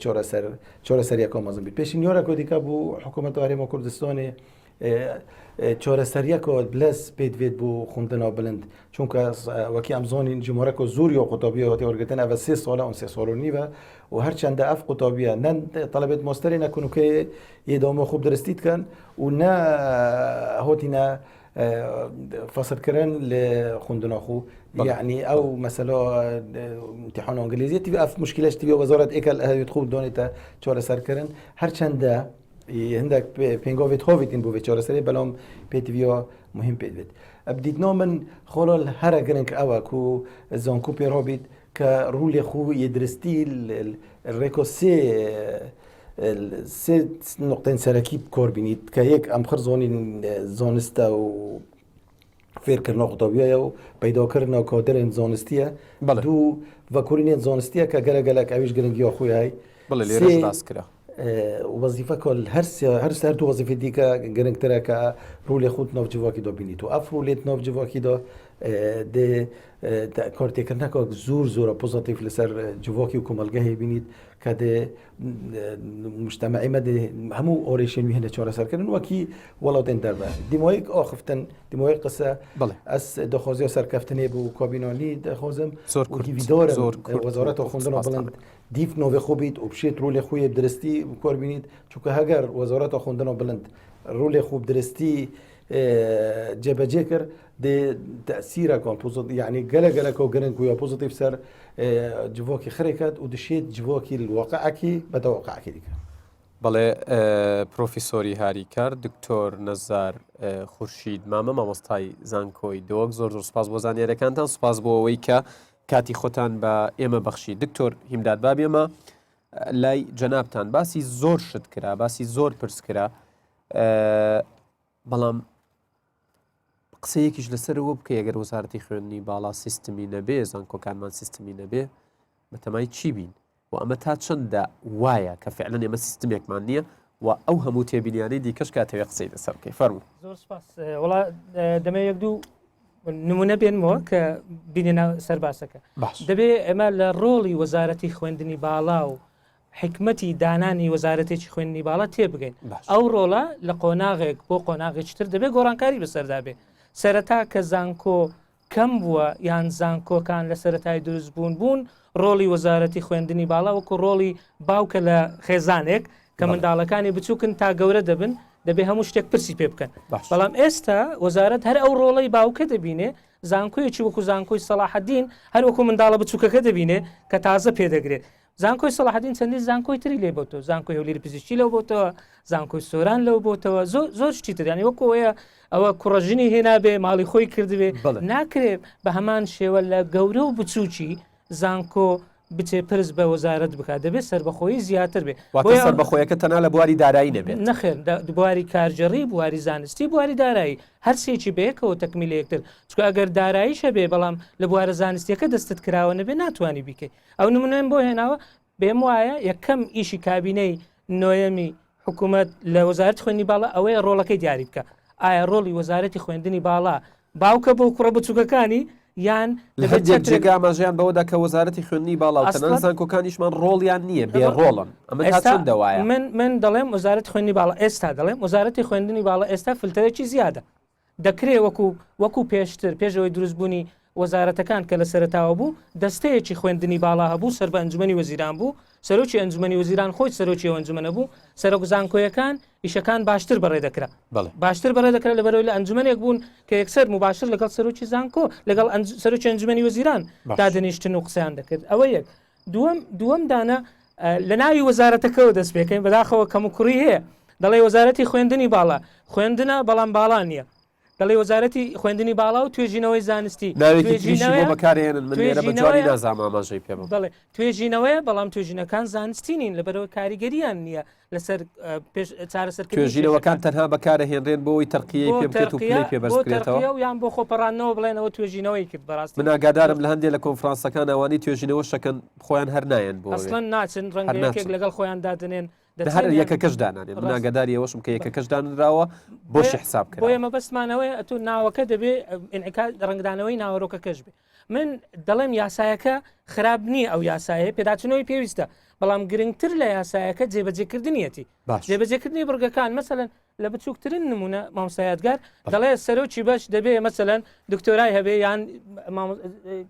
çareser çareseriyeka mezin bît. Pêşniyareka dîke bû hikûmeta Herêma Kurdistanê çareseriyeka bilez pê divêt bû xwendina bilind. Çunke wekî em zanîn jimareka zor ya qutabiya hatiye wergirtin ev sê sal e an sê sal û nîv e û her çende ev qutabiye ne telebê masterê ne konokeyê yê dewama xwe bi diristî dikin û ne hatîne fesilkirin li xwendina xwe. Yani ew mesela imtihana İngilîzî tî ev muşkile ji tî wezaret êkel hewê xwe danê te çareserkirin. Her çende هندێک پێنگاوێت هۆڤیتین بۆ vê çareserê belam pêdiviya muhim pê dibêt. Bi dîtina min xala li here giring ew e ku zanko pê rabît کە ڕوولێ خو yê diristî rêko sê sê noqtên serekî bikar bînît کە yek em xir zanîn zaniste û فێرکردنا قوتابیایە و پەیداکردنا کادرên zanistî بەڵێ. دوو vekolînên zanistî ye کە gelek gelek ewîş giringiya xwe heye. بەڵێ لێرەش سێ باس کرا. وەزیفەکە هەر هەر هەر دوو وەزیفەی دیکە گرنگترە کە ڕوولێ خۆت ناو جڤاکی دا بینیت و ئەف ڕوولێت ناو جڤاکی دا دێ کارتێکردنەکە زۆر زۆرە پۆزەتیڤ لەسەر جڤاکی و کۆمەڵگەهێ بینیت کە دێ مجتەمەعی مە دێ هەموو ئۆرێشێن وی هەنە چارەسەرکردن وەکی وڵاتێن دەربە دیمایک ئاخفتن دیمایک قسە بەڵێ. ئەس دەخوازیە سەرکەفتنێ بوو کابینانی دەخوازم زۆر و کورت هیویدارم زۆر کورت وەزارەتە خوندنا سپاستان. بڵند دیف ناوێ خۆ بیت و بشێت ڕوولێ خۆی بدرستی بکار بینیت چونکە هەگەر وەزارەتە خوندنا بڵند ڕوولێ خۆ بدرستی جێبەجێ کرد دێ تەسیرەکان یعنی گەلە گەلەکە و گرنگ و یا پۆزیتیڤ سەر جڤاکی خرێکات و دشێت جڤاکی واقعەکی بەدە واقعەکی دیکە. بەڵێ پرۆفیسۆری هاریکار دکتۆر نەزار خورشید مامە مامۆستای زانکۆی دۆک زۆر زۆر سپاس بۆ زانیارەکانتان سپاس بۆ ئەوەی کە کاتی خۆتان بە ئێمە بەخشی دکتۆر هیمداد بابێمە لای جەنابتان باسی زۆر شت کرا باسی زۆر پرس کرا بەڵام قسەیەکیش لەسەرەوە بکە ئەگەر وەزارەتی خوێندنی باڵا سیستمی نەبێ زانکۆکانمان سیستمی نەبێ بەتەمای چی بین و ئەمە تا چەندە وایە کە فعلەن ئێمە سیستمێکمان نییە و ئەو هەموو تێبینیانەی دیکەش کاتەوێ قسەی لەسەر بکەی فەرموو. زۆر سپاس وڵا دەمێ یەک دوو نمونە بێنمەوە کە بینێ سەر باسەکە دەبێ ئێمە لە ڕۆڵی وەزارەتی خوێندنی باڵا و حکمەتی دانانی وەزارەتێکی خوێندنی باڵا تێبگەین ئەو ڕۆڵە لە قۆناغێک بۆ قۆناغێکی تر دەبێت گۆڕانکاری بەسەردا بێ سەرەتا کە زانکۆ کەم بووە یان زانکۆکان لە سەرەتای دروست بوون بوون، ڕۆڵی وەزارەتی خوێندنی باڵا وەکو ڕۆڵی باوکە لە خێزانێک کە منداڵەکانی بچووکن تا گەورە دەبن دەبێ هەموو شتێک پرسی پێ بکەن بەڵام ئێستا وەزارەت هەر ئەو ڕۆڵەی باوکە دەبینێ زانکۆیەکی وەکو زانکۆی سەڵاحەدین هەر وەکو منداڵە بچووکەکە دەبینێ کە تازە پێدەگرێت زانکۆی سەڵاحەدین چەندین زانکۆی تری لێ بۆتەوە زانکۆی هەولێری پزیشکی لەو بۆتەوە زانکۆی سۆران لەو بۆتەوە زۆر زۆر شتی تر یانی وەکو ئەوەیە ئەوە کوڕەژنی هێنابێ ماڵی خۆی کردبێ ناکرێ بە هەمان شێوە لە گەورە و بچووکی زانکۆ بچێ پرس بە وەزارەت بکات دەبێت سربەخۆیی زیاتر بێ واتە سربەخۆیەکە تەنها لە بواری دارایی نەبێت نەخێر بواری کارگێڕی بواری زانستی بواری دارایی هەرسێکی بەیەکەوە تەکمیل یەکتر چونکە ئەگەر داراییش هەبێ بەڵام لە بوارە زانستیەکە دەستت کراوە نەبێ ناتوانانی بیکەی ئەو نمونەیەم بۆ هێناوە پێم وایە یەکەم ئیشی کابینەی نۆیەمی حکوومەت لە وەزارەت خوێندنی باڵا ئەوەیە ڕۆڵەکەی دیاری بکە ئایا ڕۆڵی وەزارەتی خوێندنی باڵا باوکە بۆ کوڕە بچووکەکانی یان لە هەندێک جێگا ئاماژەیان بەوەدا کە وەزارەتی خوێندنی باڵا و تەنانەت زانکۆکانیشمان ڕۆڵیان نییە بێ ڕۆڵن ئەمە تا چەندە وایە من من دەڵێم وەزارەتی خوێندنی باڵا ئێستا دەڵێم وەزارەتی خوێندنی باڵا ئێستا فلتەرێکی زیادە دەکرێ وەکو وەکو پێشتر، پێش ئەوەی دروست بوونی وەزارەتەکان کە لە سەرەتاوە بوو، دەستەیەکی خوێندنی باڵا هەبوو سەر بە ئەنجومەنی وەزیران بوو، سەرۆکی ئەنجومەنی وەزیران خۆی سەرۆکی ئەو ئەنجومەنە بوو، سەرۆک زانکۆیەکان ئیشەکان باشتر بەڕێ دەکرا. بەڵێ. باشتر بەڕێ دەکرا لەبەرئەوەی لە ئەنجومەنێک بوون کە یەکسەر موباشر لەگەڵ سەرۆکی زانکۆ، لەگەڵ سەرۆکی ئەنجومەنی وەزیران باش. دادەنیشتن و قسەیان دەکرد. ئەوە یەک. دووەم، دووەم دانە لە ناوی وەزارەتەکەوە دەست پێکەین، بەداخەوە کەموکوڕی هەیە. دەڵێ وەزارەتی خوێندنی باڵا، خوێندنە بەڵام باڵا نییە. دەڵێ وەزارەتی خوێندنی باڵا و توێژینەوەی زانستی، ناوێکی تریشی بۆ بەکارهێنن، من لێرە بە جوانی نازانم ئاماژەی پێ بم. بەڵێ توێژینەوەیە بەڵام توێژینەکان زانستی نین، لەبەرئەوەی کاریگەرییان نییە لەسەر چارەسەرکردنی توێژینەوەکان تەنها بەکارەهێنرێن بۆ ئەوەی تەرقیەی پێ بکرێت و پلەی پێ بەرز بکرێتەوە. بۆ تەرقیە و یان بۆ خۆپەڕاندنەوە بڵێن ئەوە توێژینەوەی کرد بەڕاستی. من ئاگادارم لە هەندێ لە کۆنفرانسەکان ئەوانەی توێژینەوەش دەکەن خۆیان هەر نایەن بۆ ئەوێ. ئەسڵەن ناچن ڕەنگە یەکێک لەگەڵ خۆیان دادەنێن هەر یەکەکەش دانانێن من ئاگاداری ئەوەشم کە یەکەکەش دانراوە بۆشی حساب کرا. بۆیە مەبەستمان ئەوەیە ئەتوو ناوەکە دەبێ ئینعکاس ڕەنگدانەوەی ناوەرۆکەکەش بێ. من دەڵێم یاسایەکە خراپ نییە ئەو یاسایە پێداچنەوەی پێویستە بەڵام گرنگتر لە یاسایەکە جێبەجێکردنیەتی جێبەجێکردنی بڕگەکان مەسەن لە بچووکترین نمونە مامۆستایادگار دەڵێ سەرۆکی بەش دەبێ مەسەن دکتۆرای هەبێ یان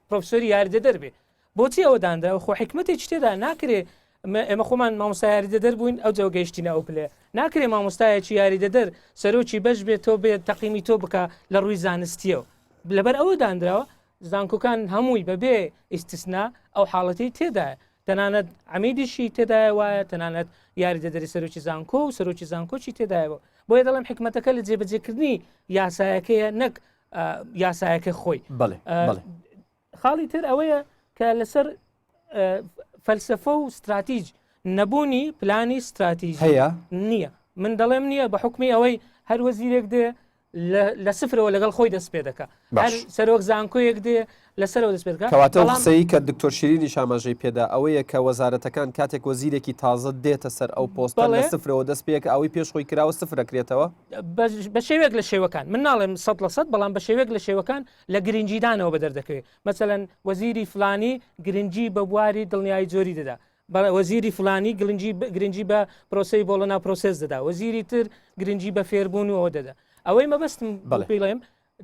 پرۆفسۆری یاریدەدەر بێ بۆچی ئەوە دانرا خۆ حکمتێکی تێدا ناکرێ ئێمە خۆمان مامۆستا یاریدەدەر بووین ئەو جەوە گەیشتینە ئەو پلەیە ناکرێ مامۆستایەکی یاریدەدەر سەرۆکی بەش بێت تۆ بێت تەقیمی تۆ بکە لە ڕووی زانستیەوە لەبەر ئەوە دانراوە زانکۆکان هەمووی بەبێ ئیستسنا ئەو حاڵەتی تێدایە تەنانەت عمیدیشی تێدایە وایە تەنانەت یاریدەدەری سەرۆکی زانکۆ و سەرۆکی زانکۆچی تێدایەوە بۆیە دەڵێم حکمەتەکە لە جێبەجێکردنی یاسایەکەیە نەک یاسایەکە خۆی بەڵێ خاڵی تر ئەوەیە کە لەسەر فەلسفە و ستراتیج نەبوونی پلانی ستراتیژ هەیە نییە من دەڵێم نییە بە حکمی ئەوەی هەر وەزیرێک دێ لە سفرەوە لەگەڵ خۆی دەست پێ دەکا هەر سەرۆک زانکۆیەک دێ لەسەرەوە دەست پێ دەکا کەواتە ئەو قسەی کە دکتۆر شیرینیش ئاماژەی پێدا ئەوەیە کە وەزارەتەکان کاتێک وەزیرێکی تازە دێتە سەر ئەو پۆستە لە سفرەوە دەست پێ ئەوەی پێش خۆی کراوە سفر ئەکرێتەوە؟ بە شێوەیەک لە شێوەکان من ناڵێم 100% بەڵام بە شێوەیەک لە شێوەکان لە گرنگیدانەوە بەدەر دەکەوێت مەسەلەن وەزیری فلانی گرنگی بە بواری دڵنیایی جۆری دەدا بەڵێ وەزیری فلانی گرنگی گرنگی بە پرۆسەی بۆڵۆنا پرۆسێس دەدا وەزیری تر گرنگی بە فێربوون و ئەوە دەدا ئەوەی مەبەستم بەڵێ. بڵێم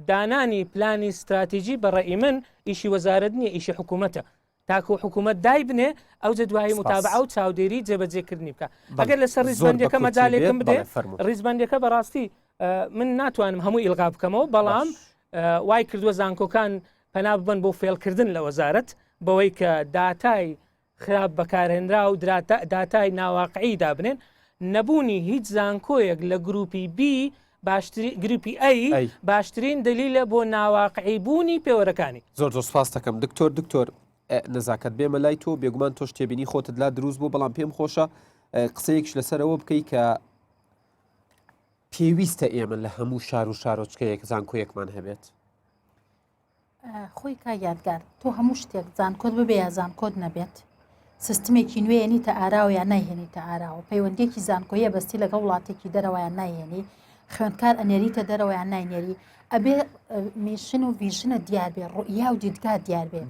دانانی پلانی ستراتیجی بە ڕەئی من ئیشی وەزارەت نییە ئیشی حکوومەتە تاکو حکوومەت دایبنێ ئەوجە دوایی سپاس. متابعە و چاودێری جێبەجێکردنی بکا بەڵێ. ئەگەر لەسەر زۆر بە ڕیزبەندیەکە کورتی مەجالێکم بێت بدێ بەڵێ فەرموو. ڕیزبەندیەکە بەڕاستی من ناتوانم هەموو ئیلغا بکەمەوە بەڵام باش. وای کردووە زانکۆکان پەنا ببەن بۆ فێڵکردن لە وەزارەت بەوەی کە داتای خراپ بەکارهێنرا و داتای ناواقعی دابنێن. نەبوونی هیچ زانکۆیەک لە گروپی بی باشتری گروپی ئەی باشترین دەلیلە بۆ ناواقعی بوونی پێوەرەکانی. زۆر زۆر سپاست دەکەم دکتۆر دکتۆر نەزاکەت بێمە لای تۆ بێگومان تۆش تێبینی خۆتت لا دروست بوو بەڵام پێم خۆشە قسەیەکش لەسەر ئەوە بکەی کە پێویستە ئێمە لە هەموو شار و شارۆچکەیەک زانکۆیەکمان هەبێت. خۆی کاک یادگار تۆ هەموو شتێک زانکۆت ببێ یا زانکۆت نەبێت سیستمێکی نوێ هێنیتە ئاراوە یا نایهێنیتە ئاراوە پەیوەندیەکی زانکۆیە بەستی لەگەڵ وڵاتێکی دەرەوە یان نایهێنی خوێندکار ئەنێریتە دەرەوە یان ناینێری ئەبێ mission و vision ە دیار بێ ڕوئیا و دیدگا دیار بێ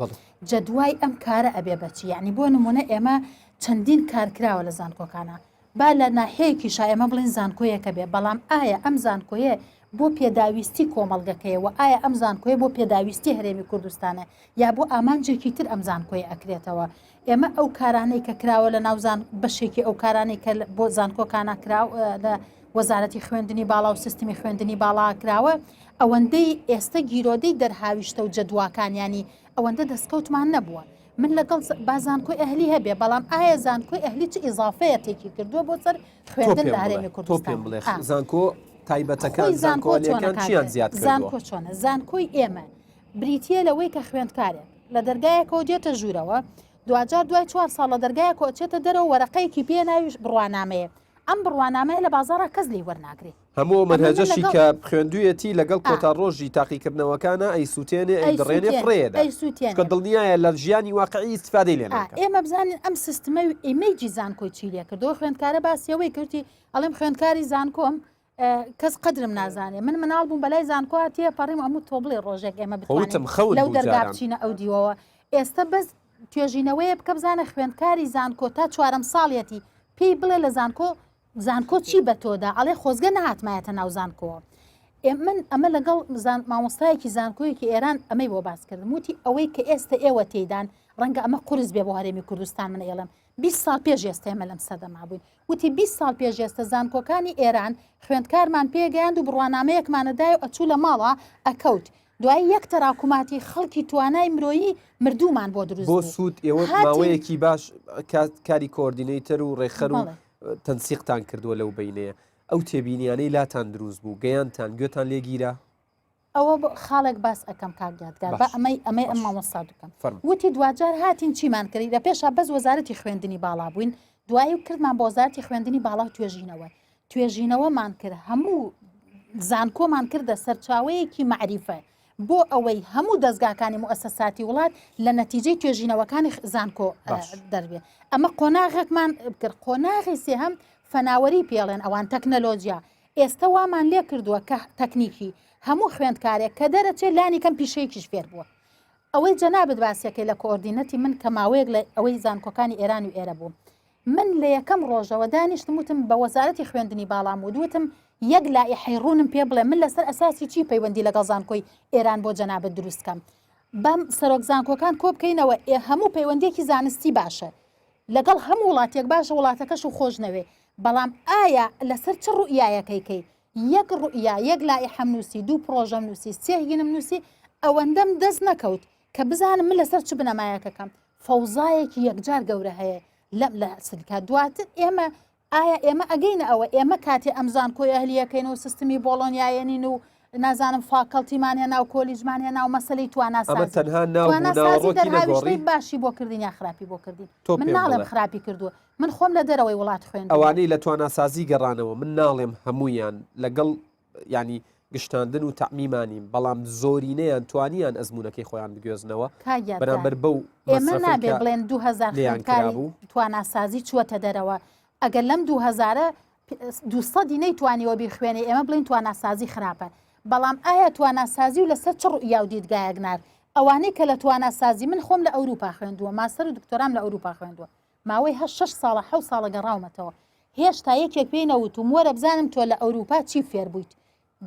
جەدوای ئەم کارە ئەبێ بەچی یعنی بۆ نمونە ئێمە چەندین کار کراوە لە زانکۆکانە با لە ناحیەیەکیشا ئێمە بڵێین زانکۆیەکە بێ، بەڵام ئایا ئەم زانکۆیە بۆ پێداویستی کۆمەڵگەکەیە و ئایا ئەم زانکۆیە بۆ پێداویستی هەرێمی کوردستانە یا بۆ ئامانجێکی تر ئەم زانکۆیە ئەکرێتەوە؟ ئێمە ئەو کارانەی کە کراوە لە ناو زان بەشێکی ئەو کارانەی کە بۆ زانکۆکانە کرا لە وەزارەتی خوێندنی باڵا و سیستمی خوێندنی باڵا کراوە ئەوەندەی ئێستە گیرۆدەی دەرهاویشتە و جەدواکان ینی ئەوەندە دەستکەوتمان نەبووە. من لەگەڵ با زانکۆی ئەهلی هەبێ بەڵام ئایا زانکۆی ئەهلی چ ئیزافەیەتێکی کردووە بۆ سەر خوێندن لە هەرێمی کوردستان پێم بڵێ زانکۆ تایبەتەکان زانکۆ چۆنەکان چیان زیاد زانکۆ چۆنە زانکۆی ئێمە بریتە لەوەی کە خوێندکارێک لە دەرگایەکەوە دێتە ژوورەوە دواجار دوای چوار ساڵ لە دەرگایەکەوە ئەچێتە دەرەوە وەرەقەیەکی پێ ناویش بڕوانامەیە ئەم بڕوانامەیە لە بازاڕا کەس لێی وەرناگرێ هەموو ئەو مەنهەجەشی کە خوێندوویەتی لەگەڵ کۆتا ڕۆژی تاقیکردنەوەکانا ئەیسووتێنێ ئەیدڕێنێ فڕێیەدا چونکە دڵنیایە لە ژیانی واقعی ئیستیفادەی لێ ناکات. ئێمە بزانین ئەم سیستمە و ئیمەیجی زانکۆی چی لێ کردەوە خوێندکارە باسی ئەوەی کردی ئەڵێم خوێندکاری زانکۆم کەس قەدرم نازانێ من مناڵ بووم بەلای زانکۆ تێپەڕیم ئەموو تۆ بڵێ ڕۆژێک ئێمە بتوانین خەون لەو دەرگا بچینە ئەو دیوەوە ئێستا بەس توێژینەوەیە بکە بزانە خوێندکاری زانکۆ تا چوارەم ساڵیەتی پێی بڵێ لە زانکۆ زانکۆ چی بە تۆ دا؟ ئەڵێ خۆزگە نەهاتمایەتە ناو زانکۆوە. ئێ من ئەمە لەگەڵ مامۆستایەکی زانکۆیەکی ئێران ئەمەی بۆ باس کردم وتی ئەوەی کە ئێستە ئێوە تێیدان ڕەنگە ئەمە قورس بێ بۆ هەرێمی کوردستان من ئێڵێم 20 ساڵ پێش ئێستە ئێمە لەم سەردەما بووین وتی 20 ساڵ پێش ئێستە زانکۆکانی ئێران خوێندکارمان پێگەیاند و بڕوانامەیەکمانەدای و ئەچوو لە ماڵا ئەکەوت دوایی یەک تەراکوماتی خەڵکی توانای مرۆیی مردوومان بۆ دروست بۆ سوود ئێوە ماوەیەکی باش کاری coordinator و ڕێکخەر و تەنسیقتان کردووە لەو بەینەیە ئەو تێبینیانەی لاتان دروست بوو گەیانتان گوێتان لێ گیرا؟ ئەوە خاڵێک باس ئەکەم کاک یادگار با ئەمەی ئەمەی ئەم مامۆستا بکەم وتی دواجار هاتین چیمان کردی لە پێشا بەس وەزارەتی خوێندنی باڵا بووین دوایی و کردمان بۆ وەزارەتی خوێندنی باڵا و توێژینەوە توێژینەوەمان کرد هەموو زانکۆمان کردە سەرچاوەیەکی مەعریفە بۆ ئەوەی هەموو دەزگاکانی موئەسەساتی وڵات لە نەتیجەی توێژینەوەکانی زانکۆ دەربێ ئەمە قۆناغێکمان کرد قۆناغی سێهەم فەناوەری پێڵێن ئەوان تەکنەلۆجیا ئێستا وامان لێ کردووە کە تەکنیکی هەموو خوێندکارێک کە دەرەچێت لانی کەم پیشەیەکیش فێر بووە ئەوەی جەنابت باسیەکەی لە coordinate ی من کە ماوەیەک لە ئەوەی زانکۆکانی ئێران و ئێرە بووم من لە یەکەم ڕۆژەوە دانیشتم وتم بە وەزارەتی خوێندنی باڵام وت وتم یەک لائیحەی ڕوونم پێ بڵێ من لەسەر ئەساسی چی پەیوەندی لەگەڵ زانکۆی ئێران بۆ جەنابت دروست کەم بەم سەرۆک زانکۆکان کۆ بکەینەوە ئێ هەموو پەیوەندیەکی زانستی باشە لەگەڵ هەموو وڵاتێک باشە وڵاتەکەش و خۆش نەوێ بەڵام ئایا لەسەر چ ڕوئیایەکەی کەی یەک ڕوئیا یەک لائیحەم نووسی دوو پڕۆژەم نووسی سێ هینم نووسی ئەوەندەم دەست نەکەوت کە بزانم من لەسەر چ بنەمایەکەکەم فەوزایەکی یەکجار گەورە هەیە لەم لە سلکە دواتر ئێمە ئایا ئێمە ئەگەینە ئەوە ئێمە کاتێ ئەم زانکۆی ئەهلیەکەین و سیستمی بۆڵۆنیایەنین و نازانم faculty مان هێنا و کۆلیجمان هێنا و مەسەلەی ئەمە تەنها ناو بوو، تواناسازی ناوەڕۆکی دەرهاویشتەی نەگۆڕی؟ باشی بۆ کردین یا خراپی بۆ کردین تۆ من پێم ناڵێم بڵێ. خراپی کردووە من خۆم لە دەرەوەی وڵات خوێندوومە. ئەوانەی لە تواناسازی گەڕانەوە من ناڵێم هەموویان لەگەڵ یانی گشتاندن و تەعمیما نیم، بەڵام زۆرینەیان توانیان ئەزموونەکەی خۆیان بگوێزنەوە کاک یادگار، بەرامبەر بەو ئێمە مەسرەفەی نابێ کە بڵێن 2000 لێیان خوێندکاری کرابوو. تواناسازی چووەتە دەرەوە، ئەگەر لەم دوو هەزارە دووسەدی نەیتوانیوە بیخوێنێ ئێمە بڵێین تواناسازی خراپە، بەڵام ئایا تواناسازی و لەسەر چ ڕوئیا و دیدگایەک نارد؟ ئەوانەی کە لە تواناسازی، من خۆم لە ئەوروپا خوێندووە، ماستەر و دکتۆرام لە ئەوروپا خوێندووە، ماوەی هە شەش ساڵە حەو ساڵە گەڕاومەتەوە هێشتا یەکێک پێی نەوتوم وەرە بزانم تۆ لە ئەوروپا چی فێر بوویت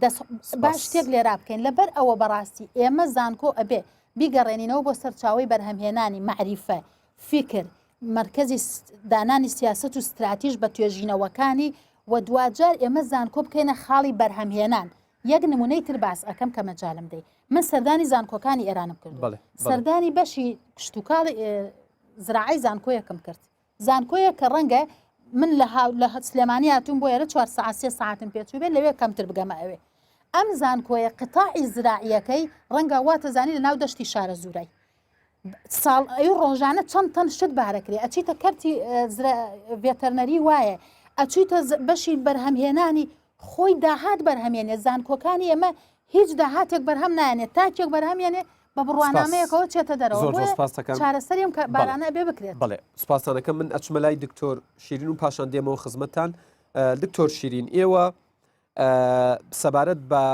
دەست با شتێک لێرا بکەین لەبەر ئەوە بەڕاستی ئێمە زانکۆ ئەبێ بیگەڕێنینەوە بۆ سەرچاوەی بەرهەمهێنانی مەعریفە فیکر مەرکەزی دانانی سیاسەت و ستراتیژ بە توێژینەوەکانی و دواجار ئێمە زانکۆ بکەینە خاڵی بەرهەمهێنان یەک نمونەی تر باس ئەکەم کە مەجالم دەی من سەردانی زانکۆکانی ئێرانم کرد سەردانی بەشی کشتتوکاڵی زراعی زانکۆیەکم کرد زانکۆیەک کە ڕەنگە. من لە لە سلێمانی هاتووم بۆ ئێرە چوار سەعات سێ سەعاتم پێچوو بێت لەوێ کەمتر بگەمە ئەوێ ئەم زانکۆیە قیتاعی زراعیەکەی ڕەنگە واتەزانی لە ناو دەشتی شارەزوورای ساڵ ئەی ڕۆژانە چەند تەن شت بارەکرێ ئەچیتە کەرتی ڤێتەرنەری وایە ئەچیتە بەشی بەرهەمهێنانی خۆی داهات بەرهەمێنێ زانکۆکانی ئێمە هیچ داهاتێک بەرهەم نایەنێت تاکێک بەرهەمێنێ بە بڕوانامەیەکەوە چێتە دەرەوە زۆر زۆر سپاس دەکەم چارەسەری ئەم بارانە بێ بکرێت بەڵێ سپاستانەکەم من ئەچمە لای دکتۆر شیرین و پاشان دێمەوە خزمەتتان دکتۆر شیرین ئێوە سەبارەت بە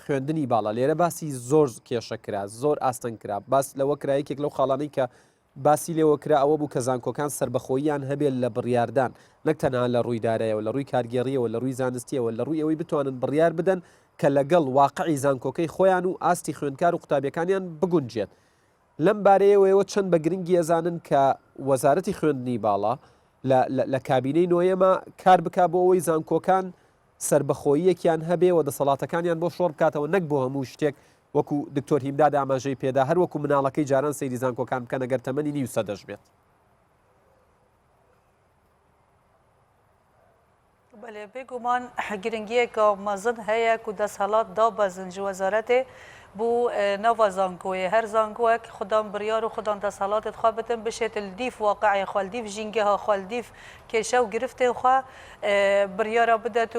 خوێندنی باڵا لێرە باسی زۆر کێشە کرا زۆر ئاستەنگ کرا باس لەوە کرا یەکێک لەو خاڵانەی کە باسی لێوە کرا ئەوە بوو کە زانکۆکان سەربەخۆییان هەبێت لە بڕیاردان نەک تەنها لە ڕووی دارایەوە لە ڕووی کارگێڕیەوە لە ڕووی زانستیەوە لە ڕووی ئەوەی بتوانن بڕیار بدەن کە لەگەڵ واقعی زانکۆکەی خۆیان و ئاستی خوێندکار و قوتابیەکانیان بگونجێت لەم بارەیەوە ئێوە چەند بە گرنگی ئەزانن کە وەزارەتی خوێندنی باڵا لە لە کابینەی نۆیەما کار بکا بۆ ئەوەی زانکۆکان سەربەخۆییەکیان هەبێ و دەسەڵاتەکانیان بۆ شۆڕ بکاتەوە نەک بۆ هەموو شتێک وەکو دکتۆر هیمداد ئاماژەی پێدا هەر وەکو مناڵەکەی جاران سەیری زانکۆکان بکەن ئەگەر تەمەنی نیو سەدەش بێت. بەلێ بێگومان گرنگیەکە مەزن هەیە کو دەسهەڵات دابەزن ji wezaretê bo nava zankoyê. Her zankoyek xudan biryar û xudan desthilatê xwe bidin bişêt li dîf waqi'ê xwe, li dîf jîngeha xwe, li dîf kêşe û giriftên xwe biryara bidet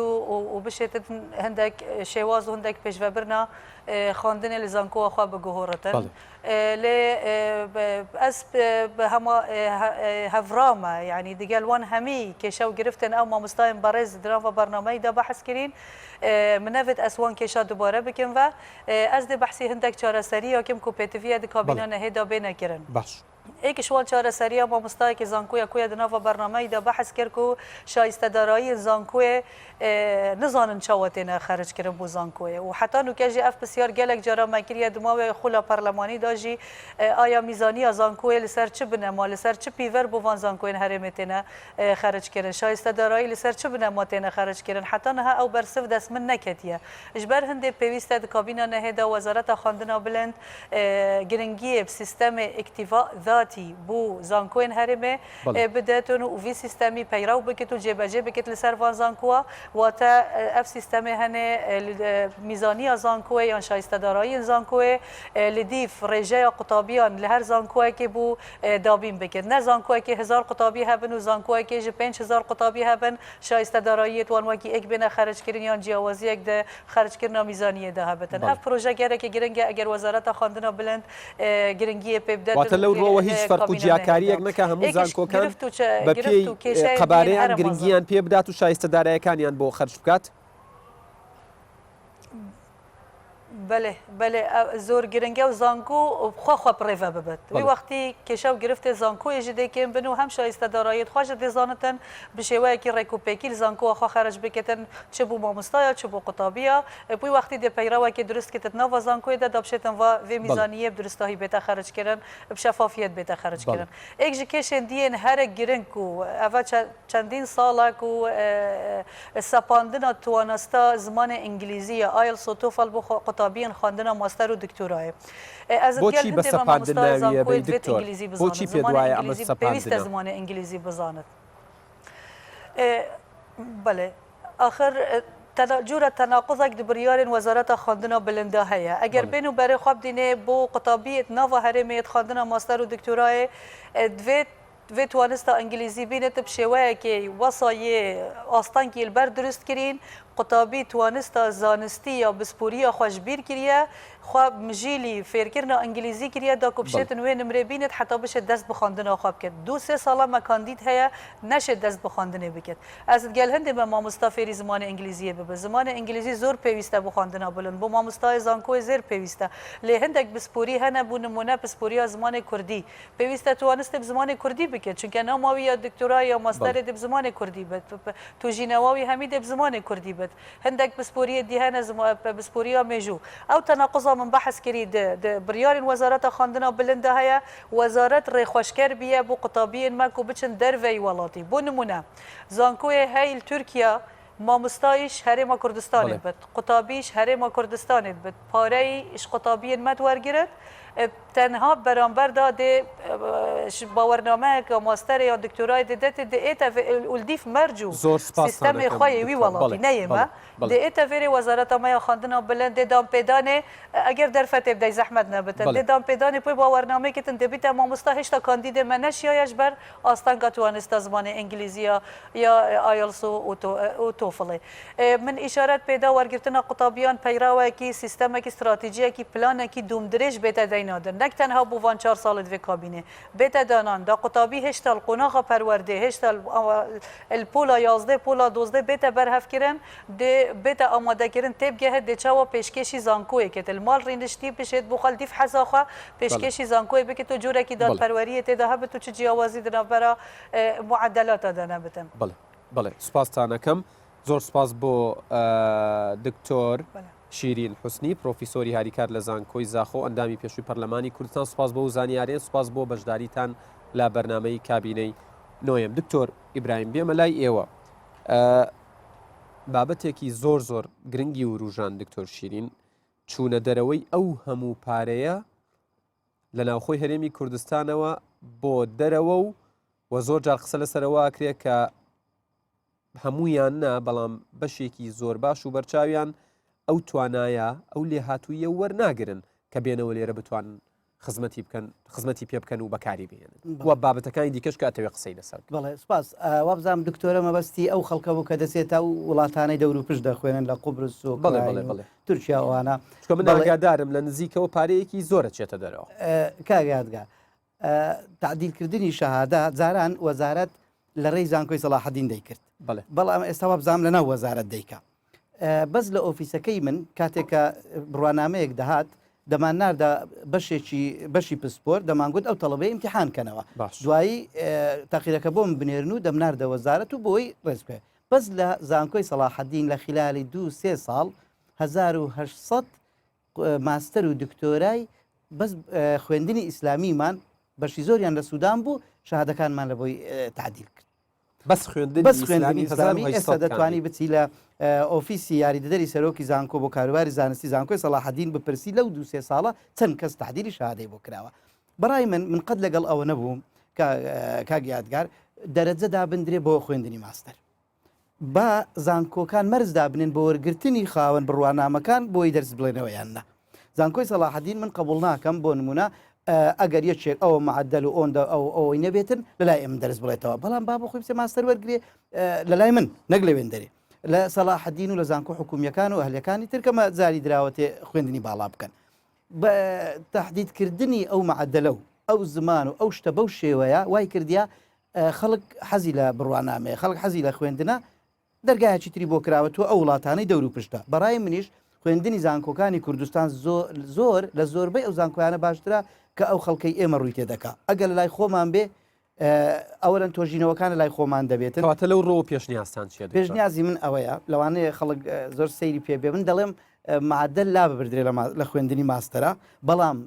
û bişêtin hindek şêwaz û hindek pêşvebirina xwendinê li zankoya xwe biguhoritin. Lê ez hema hevra me yanî digel wan hemî kêşe û giriftên ew mamostayên berêz di nava bernameyê de behs kirîn. Min nevêt ez wan kêşa dubare bikim ve ez dê behsî hindek çareserî ya kim ku pêtivî ye di kabîna nehê de bêne kirin. Baş. Yek ji wan çareseriya mamostayekî zankoya ku ye di nava bernameyê de behs kir ku şayîstedarayiyên zankoyê nizanin çawa têne xerickirin bo zankoyê û heta nûke jî ev pisyar gelek cara me kiriye di mawê xula perlemanî de jî aya mîzaniya zankoyê li ser çi binema, li ser çi pîver bo van zankoyên herêmê têne xerickirin, şayîstedarayî li ser çi binema têne xerickirin heta niha ew bersiv dest min neketiye. Ji ber hindê pêwîst e di kabîna nehê de Wezareta Xwendina Bilind giringiyê bi sîstemê îktîfa zatî bo zankoyên herêmê bidetin û vî sîstemî peyrew bikit û cêbecê bikit li ser van zankowa. Wate ev sîstemê henê li mîzaniya zankoyê yan şayîstedarayiyên zankoyê li dîf rêjeya qutabiyan li her zankoyekê bo dabîn bikit. Ne zankoyekê hizar qutabî hebin û zankoyekê ji 5000 qutabî hebin şayîstedarayiyê wan wekî êk bêne xerickirin yan ciyawaziyek di xerckirina mîzaniyê de hebitin. Ev proje gelekî giring e eger Wezareta Xwendina Bilind giringiyê pê bide Wate lew rowe hîç ferq û ciyakariyek neke hemû zankokan بە پێی قەبارەیان گرنگیان پێ بدات و شایستە دارایەکانیان بۆ خەرج بکات؟ بەلێ بەلێ زۆر گرنگە و زانکۆ خوا خوا پڕێڤە ببێت وی وەختی کێشە و گرفتێ زانکۆیە ژ دێ کێم بن و هەم شایستە داراییت خوا ژ دێ زانتن bi şêweyekî rêk û pêkî li zankowa xwe xerc biketin çi bû mamostaya çi bû qutabiya bi wî wextî dê peyrewekê dirust kitin di nava zankoyê de dabişêtin va vê mîzaniyê bi dirustahî bête xerckirin bi şefafiyet bête xerckirin. Êk ji kêşên diyên herek giring ku eva çendîn sal e ku sepandina tuwanasta zimanê îngilîzî ya IELTS û TOEFL bo qutabiyên xwendina master û diktorayê. Ez Bۆ digel چی بە hindê me sepandin mamostaya ناویە zankoyê بەی divêt دکتۆر؟ îngilîzî بۆ چی bizanin. پێت Zimanê وایە ئەمە îngilîzî pêwîst e sepandinە؟ zimanê îngilîzî bizanit. Belê. Axir cûre tenaquzek di biryarên Wezareta Xwendina Bilind de heye. Eger bên û berê xwe bidînê bo qutabiyê di nava herêmê di xwendina master û diktorayê divê vê tuwanista îngilîzî bîne ti bi şêweyekê wesa yê astengî li ber dirust kirîn, qutabî tuwanista zanistî ya bisporiya xwe ji bîr kiriye, xwe mijîlî fêrkirina îngilîzî kiriye da ku bişêtin wê nimrê bînit heta bişêt dest bi xwendina xwe biket. Du sê sala me kandîd heye neşêt dest bi xwendinê biket. Ez digel hindê me mamosta fêrî zimanê îngilîziyê bibe. Zimanê îngilîzî zor pêwîst e bo xwendina bilind, bo mamostayê zankoyê zêr pêwîst e. Lê hindek bisporî hene bo nimûne pisporiya zimanê kurdî. Pêwîst e tuwanistê bi zimanê kurdî bike. Çunke nama wî ya diktorayê ya masterê dê bi zimanê kurdî be. Tûjînewa wî hemî dê bi zimanê kurdî be. Hindek pisporiyê dî hene pisporiya mêjû. Ew tenaquza min behs kirî di di biryarên Wezareta Xwendina Bilind de heye. Wezaret rêxweşker bîye bo qutabiyên me ku biçin derveyî welatî. Bo nimûne, zankoyê hey li Tirkiye mamostayî ji Herêma Kurdistanê dibit, qutabî ji Herêma Kurdistanê dibit, pareyî ji qutabiyên me diwergirit. تەنها بەرامبەردا دێ باوەرنامەیەکە ماستەرێ یان دکتۆرای دێ دەتێ دێ ئێتە û li dîf merc û زۆر سپاستان سیستەمێ ئەکەم خوەیێ وی دکتۆر وەڵاتی بەڵێ نە یێ بەڵێ مە بەڵێ. دێ ئێتە ڤێرێ وەزارەتا مە یا خواندنا بلند دێ دانپێدانێ ئەگەر دەرفەتێ بدەی زەحمەت نەبتن بەڵێ. دێ دانپێدانێ پۆی باوەرنامەی کتن دێ بیتە مامۆستا هێشتا کاندیدێ مە نەشیایە ژ بەر ئاستەنگا توانستا زمانێ ئینگلیزی یا یا ئایڵس و و تۆفڵێ. من ئیشارەت پێدا وەرگرتنا قوتابیان پەیڕەوەکی، سیستەمەکی، ستراتیجیەکی، پلانەکی دوومدرێژ بێتە دەینادن نەک تەنها بۆ ڤان چار ساڵت ڤێ کابینێ بێتە دانان دا قوتابی هێشتا قۆناغا پەروەردێ هێشتا پۆلا یازدێ پۆلا دۆزدێ بێتە بەرهەڤکرن دێ بێتە ئامادەکردن تێبگەهت دێ چاوا پێشکێشی زانکۆیێ کێت ماڵ ڕینشتی بشێت بۆ خەل دیف حەزا خوە پێشکێشی زانکۆیێ بکێت و جۆرەکی دادپەروەریێ تێدا هەبت و چ جیاوازی دە ناڤبەرا موعەدەلاتا دە نەبتن. بەڵێ بەڵێ سوپاستان ئەکەم. زۆر سوپاس بۆ دکتۆر شیرین حوسنی پرۆفیسۆری هاریکار لە زانکۆی زاخۆ ئەندامی پێشووی پەرلەمانی کوردستان سوپاس بۆ زانیارێن سوپاس بۆ بەشداریتان لە بەرنامەی کابینەی نۆیەم دکتۆر ئیبراهیم بێمە لای ئێوە بابەتێکی زۆر زۆر گرنگی وروژان دکتۆر شیرین چوونە دەرەوەی ئەو هەموو پارەیە لە ناوخۆی هەرێمی کوردستانەوە بۆ دەرەوە و و زۆر جار قسە لەسەرەوە کرێ کە هەموویان نا بەڵام بەشێکی زۆر باش و بەرچاویان ئەو توانایە ئەو لێهاتوویە وەرناگرن کە بێنەوە لێرە بتوانن خزمەتی بکەن خزمەتی پێ بکەن و بەکاری بهێنن و بابەتەکانی دیکەش کە ئەتەوێ قسەی لەسەر بکەی. بەڵێ سپاس. وابزانم دکتۆرە مەبەستی ئەو خەڵکە بوو کە دەچێتە ئەو وڵاتانەی دەوروپشت دەخوێنن لە قوبرس و بەڵێ بەڵێ ئۆکراین و بەڵێ. تورکیا و ئەوانە. چونکە من بەڵێ. ئاگادارم لە نزیکەوە پارەیەکی زۆر ئەچێتە دەرەوە. کاک یادگار تەعدیل کردنی شەهادە جاران وەزارەت لە ڕێی زانکۆی سەڵاحەدین دەیکرد بەڵام ئێستا وابزانم لە ناو وەزارەت دەیکا بەس لە ئۆفیسەکەی من کاتێک کە بڕوانامەیەک دەهات دەمان ناردە بەشێکی بەشی پسپۆر دەمانگوت ئەو تەڵەبەی ئیمتحان کەنەوە دوایی تەقیرەکە بۆم بنێرن و دەمناردە وەزارەت و بۆی ڕێز بکە بەس لە زانکۆی سەڵاحەدین لە خلالی دوو سێ ساڵ 1800 ماستەر و دکتۆرای بەس خوێندنی ئیسلامیمان بەشی زۆریان لە سوودان بوو شەهادەکانمان لە بۆی تعدیل کرد بەس خوێندنی بەس خوێندنی ئیسلامی ئێستا دەتوانی بچی لە ئۆفیسی یاریدەدەری سەرۆکی زانکۆ بۆ کاروباری زانستی زانکۆی سەڵاحەدین بپرسی لەو دوو سێ ساڵە چەند کەس تعدیلی شەهادەی بۆ کراوە بەڕای من من قەت لەگەڵ ئەوە نەبووم کاک یادگار دەرەجە دابندرێ بۆ خوێندنی ماستەر با زانکۆکان مەرج دابنێن بۆ وەرگرتنی خاوەن بڕوانامەکان بۆی دەرس بڵێنەوە یان نا. زانکۆی سەڵاحەدین من قبوڵ ناکەم بۆ نمونە ئەگەر یەکێک ئەوە معەدەل و ئۆندە ئەو ئەوەی نەبێتن لەلای ئێمە دەرس بڵێتەوە بەڵام با بۆ خۆی بچێ ماستەر وەرگێ لەلای من نەک لەوێن دەرێ لە سەڵاحەدین و لە زانکۆ حکومیەکان و ئەهلیەکانی تر کە مەجالی دراوەتێ خوێندنی باڵا بکەن بە تهدیدکردنی ئەو معەدەلە و ئەو زمان و ئەو شتە بەو شێوەیە وای کردیا خەڵک حەزی لە بڕوانامەیە، خەڵک حەزی لە خوێندنە، دەرگایەکی تری بۆ کراوەتەوە ئەو وڵاتانەی دەوروپشتە. بەڕای منیش خوێندنی زانکۆکانی کوردستان زۆر لە زۆربەی ئەو زانکۆیانە باشترە کە ئەو خەڵکەی ئێمە ڕووی تێدەکا. ئەگەر لە لای خۆمان بێ ئەوەلەن تۆژینەوەکان لە لای خۆمان دەبێتن. کەواتە لەو ڕووەوە پێشنیازتان چییە دکتۆر؟ پێشنیازی من ئەوەیە، لەوانەیە خەڵک زۆر سەیری پێ بێ، من دەڵێم معەدەل لاببردرێ لە خوێندنی ماستەرا، بەڵام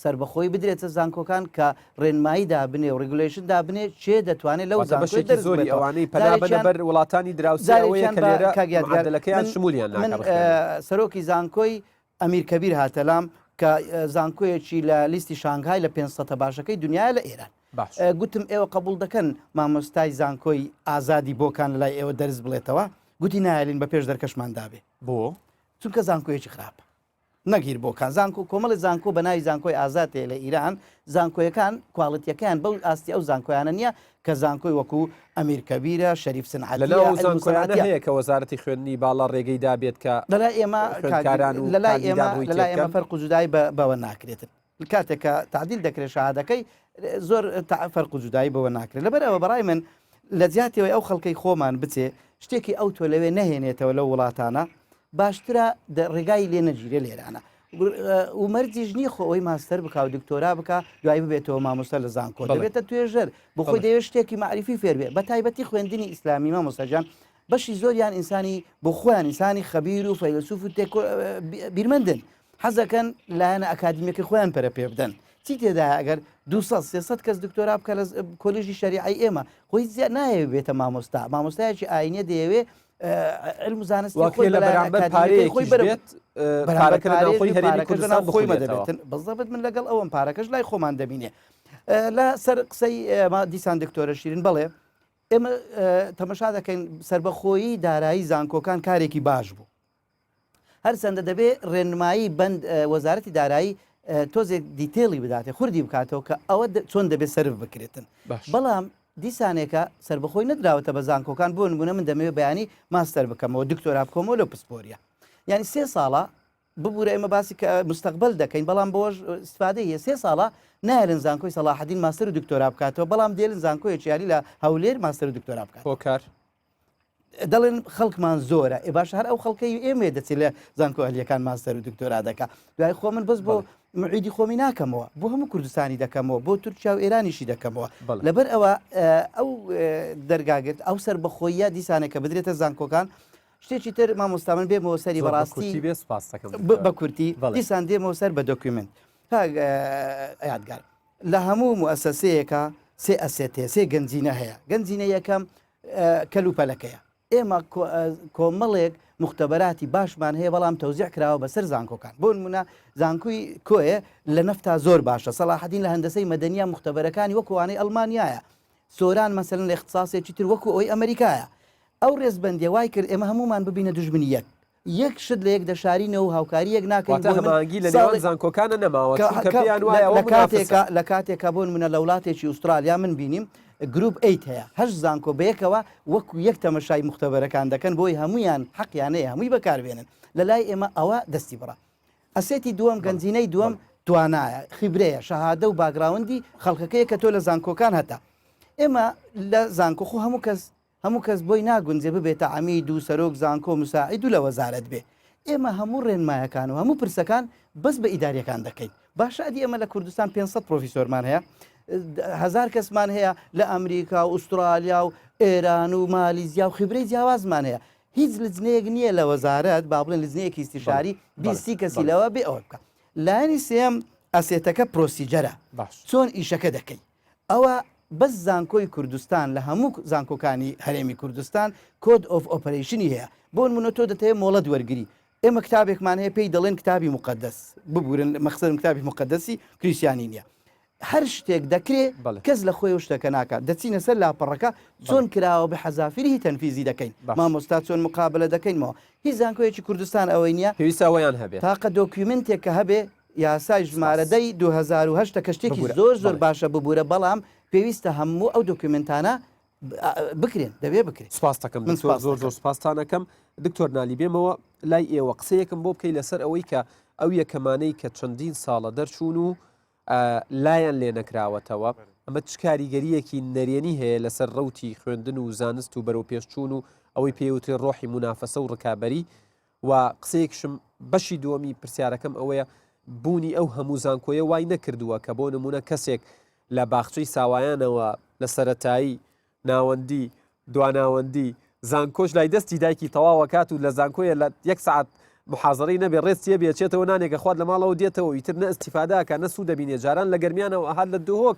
سەربەخۆیی بدرێتە زانکۆکان کە ڕێنمایی دابنێ و regulation دابنێ کێ دەتوانێت لەو واتە زانکۆیە بەشێکی دەرس زۆری بڵێتەوە. ئەوانەی پەنا بەنە جارێکیان بەر وڵاتانی دراوسێ ئەوەیە جارێکیان کە بە لێرە کاک یادگار معەدەلەکەیان من شمولیان من ناکا بخوێنن. سەرۆکی زانکۆی ئەمیر کەبیر هاتە لام کە زانکۆیەکی لە لیستی شانگهای لە 500 باشەکەی دنیایە لە ئێران. باش. گوتم ئێوە قبوڵ دەکەن مامۆستای زانکۆی ئازادی بۆکان لە لای ئێوە دەرس بڵێتەوە؟ گوتی نایەلین بە پێش دەرکەشمان دابێ. بۆ؟ چونکە زانکۆیەکی خراپە. نەک هیر بۆکان زانکۆ کۆمەڵی زانکۆ بە ناوی زانکۆی ئازاد هەیە لە ئیران زانکۆیەکان quality یەکەیان بەو ئاستی ئەو زانکۆیانە نییە کە زانکۆی وەکو ئەمیر کەبیرە شەریف لە ناو ئەو سنعەتیە زانکۆیانە سنعەتیە هەیە کە وەزارەتی خوێندنی باڵا ڕێگەی دابێت کە لەلای ئێمە کاک خوێندکاران و لەلای کاندیدان ئێمە ڕووی لەلای ئێمە تێبکەن؟ فەرق و جودایی بە بەوە ناکرێتن کاتێک کە تەعدیل دەکرێت شەهادەکەی زۆر فەرق و جودایی بەوە ناکرێت لەبەر ئەوە بەڕای من لە جیاتیەوەی ئەو خەڵکەی خۆمان بچێ شتێکی ئەو تۆ لەوێ نەهێنێتەوە لەو وڵاتانە باشترە ڕێگای لێ نەگیرێ لێرانە و مەرجیش نییە خۆ ئەوەی ماستەر بکا و دکتۆرا بکا دوایی ببێتەوە مامۆستا لە زانکۆ دەبێتە توێژەر بۆ خۆی دەیەوێت شتێکی مەعریفی فێر بێ بە تایبەتی خوێندنی ئیسلامی مامۆستا گیان بەشی زۆریان ئینسانی بۆ خۆیان ئینسانی خەبیر و فەیلەسوف و تێکۆ بیرمەندن حەزەکەن لایەنە ئەکادیمیەکەی خۆیان پەرە پێ بدەن چی تێدایە ئەگەر 200 300 کەس دکتۆرا بکە لە کۆلێژی شەریعەی ئێمە خۆی زیاد نایەوێ بێتە مامۆستا مامۆستایەکی ئاینیە دەیەوێ. علم و زانستی واکرێ خۆی لە بەلایەن بەرامبەر ئەکادیمیەکەی خۆی پارەیەکیش بەرەو بێت بەرامبەر پارەکە لە پارەیەک ناوخۆی بێ هەرێمی پارەکەش لە کوردستان ناوخۆی بخولێتەوە. مەدەبێتن بزەبت من لەگەڵ ئەوەم پارەکەش لای خۆمان دەبینێ لە سەر قسەی ما دیسان دکتۆرە شیرین بەڵێ ئێمە تەمەشا دەکەین سربەخۆیی دارایی زانکۆکان کارێکی باش بوو هەرچەندە دەبێ ڕێنمایی بەند وەزارەتی دارایی تۆزێک detail ی بداتێ خوردی بکاتەوە کە ئەوە چۆن دەبێت سەرف بکرێتن بەڵام دیسانێکە سربەخۆی نەدراوەتە بە زانکۆکان بۆ نمونە من دەمەوێت بەیانی ماستەر بکەمەوە دکتۆرا بکەمەوە لەو پسپۆریە یعنی سێ ساڵە ببوورە ئێمە باسی کە مستەقبل دەکەین بەڵام بۆش استفادە هەیە سێ ساڵە نایلن زانکۆی سەڵاحەدین ماستەر و دکتۆرا بکاتەوە بەڵام دێلن زانکۆیەکی یاری لە هەولێر ماستەر و دکتۆرا بکات هۆکار دەڵێن خەڵکمان زۆرە ئێ باشە هەر ئەو خەڵکەی ئێمە دەچێت لە زانکۆ ئەهلیەکان ماستەر و دکتۆرا دەکا دوای خۆ من بەس بۆ معیدی خۆمی ناکەمەوە بۆ هەموو کوردستانی دەکەمەوە بۆ تورکیا و ئێرانیشی دەکەمەوە لەبەر ئەوە ئەو دەرگاگرت ئەو سەر بەخۆیە دیسانێکە بدرێتە زانکۆکان شتێکی تر مامۆستا من بێمەوە سەری بەڕاستی بە کورتی دیسان دێمەوە سەر بە document یادگار لە هەموو موئەسەسەیەکا سێ asset هەیە، سێ گەنجینە هەیە، گەنجینەی یەکەم کەلوپەلەکەیە، ئێمە کۆمەڵێک موختەبەراتی باشمان هەیە بەڵام تەوزیع کراوە بەسەر زانکۆکان، بۆ نمونە زانکۆی کۆیە لە نەفتا زۆر باشە، سەڵاحەدین لە هەندەسەی مەدەنیە موختەبەرەکانی وەکو ئەوانەی ئەڵمانیایە، سۆران مەسەلەن لە ئیختساسێکی تر وەکو ئەوەی ئەمەریکایە. ئەو ڕێزبەندیە وای کرد ئێمە هەموومان ببینە دوژمنی یەک. یەک شت لە یەک دەشارینەوە و هاوکاری یەک ناکەین واتە بۆ من هەماهەنگی لە نێوان ساڵێک زانکۆکانە نەماوە کە چونکە کە پێیان لە وایە ئەوە لە مونافسە. کاتێکا لە کاتێکا بۆ نمونە لە وڵاتێکی ئوسترالیا من بینیم group eight هەیە هەشت زانکۆ بەیەکەوە وەکو یەک تەمەشای موختەبەرەکان دەکەن بۆی هەموویان حەقیان هەیە هەمووی بەکاربێنن لە لای ئێمە ئەوە دەستی بڕە asset ی دووەم بەڵێ گەنجینەی دووەم بەڵێ. توانایە خیبرەیە شەهادە و background ی خەڵکەکەیە کە تۆ لە زانکۆکان هەتە ئێمە لە زانکۆ خۆ هەموو کەس هەموو کەس بۆی ناگونجێ ببێتە عەمید و سەرۆک زانکۆ و مساعید و لە وەزارەت بێ. ئێمە هەموو ڕێنمایەکان و هەموو پرسەکان بەس بە ئیداریەکان دەکەین. باشە ئەدی ئێمە لە کوردستان 500 پرۆفیسۆرمان هەیە، هەزار کەسمان هەیە لە ئەمریکا و ئوسترالیا و ئێران و مالیزیا و خیبرەی جیاوازمان هەیە. هیچ لجنەیەک نییە لە وەزارەت، با بڵێن لجنەیەکی ئیستیشاری 20 سی کەسی لەوە بێ ئەوە بکا. لایەنی سێیەم asset ەکە procedure ە. چۆن ئیشەکە دەکەی. ئەوە بەس زانکۆی کوردستان لە هەموو زانکۆکانی هەرێمی کوردستان code of operation ی هەیە بۆ نمونە تۆ دەتەوێت مۆڵەت وەرگری ئێمە کتابێکمان هەیە پێی دەڵێن کتابی موقەدەس ببورن مەخسەرم کتابی موقەدەسی کریسیانی نییە هەر شتێک دەکرێ کەس لە خۆی شتەکە ناکات دەچینە سەر لاپەڕەکە چۆن کراوە بە حەزافیری تەنفیزی دەکەین مامۆستا چۆن مقابلە دەکەینەوە هیچ زانکۆیەکی کوردستان ئەوەی نییە پێویستە ئەوەیان هەبێت تاقە document ێک کە هەبێ یاسای ژمارە سپاس. دە ی 2008 کە شتێکی ببورە زۆر زۆر بەڵێ. باشە ببورە بەڵام پێویستە هەموو ئەو document انە بکرێن دەبێ بکرێن. سپاست دەکەم من دکتۆر سپاست زۆر زۆر دەکەم. سپاستان ئەکەم دکتۆر نالی بێمەوە لای ئێوە قسەیەکم بۆ بکەی لەسەر ئەوەی کە ئەو یەکەمانەی کە چەندین ساڵە دەرچوون و لایان لێ نەکراوەتەوە ئەمە چ کاریگەریەکی نەرێنی هەیە لەسەر ڕەوتی خوێندن و زانست و بەرەوپێشچوون و ئەوەی پێوترێ ڕۆحی مونافەسە و ڕکابەری و قسەیەکشم بەشی دووەمی پرسیارەکەم ئەوەیە بوونی ئەو هەموو زانکۆیە وای نەکردووە کە بۆ نمونە کەسێک لە باخچەی ساوایانەوە لە سەرەتایی ناوەندی دواناوەندی زانکۆش لای دەستی دایکی تەواوە کات و لە زانکۆیە لە یەک سعات محازەرەی نەبێ ڕێز تێ بێچێتەوە نانێکە خوات لە ماڵەوە دێتەوە ئیتر نە ئیستیفادەکە نە سوود دەبینێ جاران لە گەرمیانەوە ئەهات لە دهۆک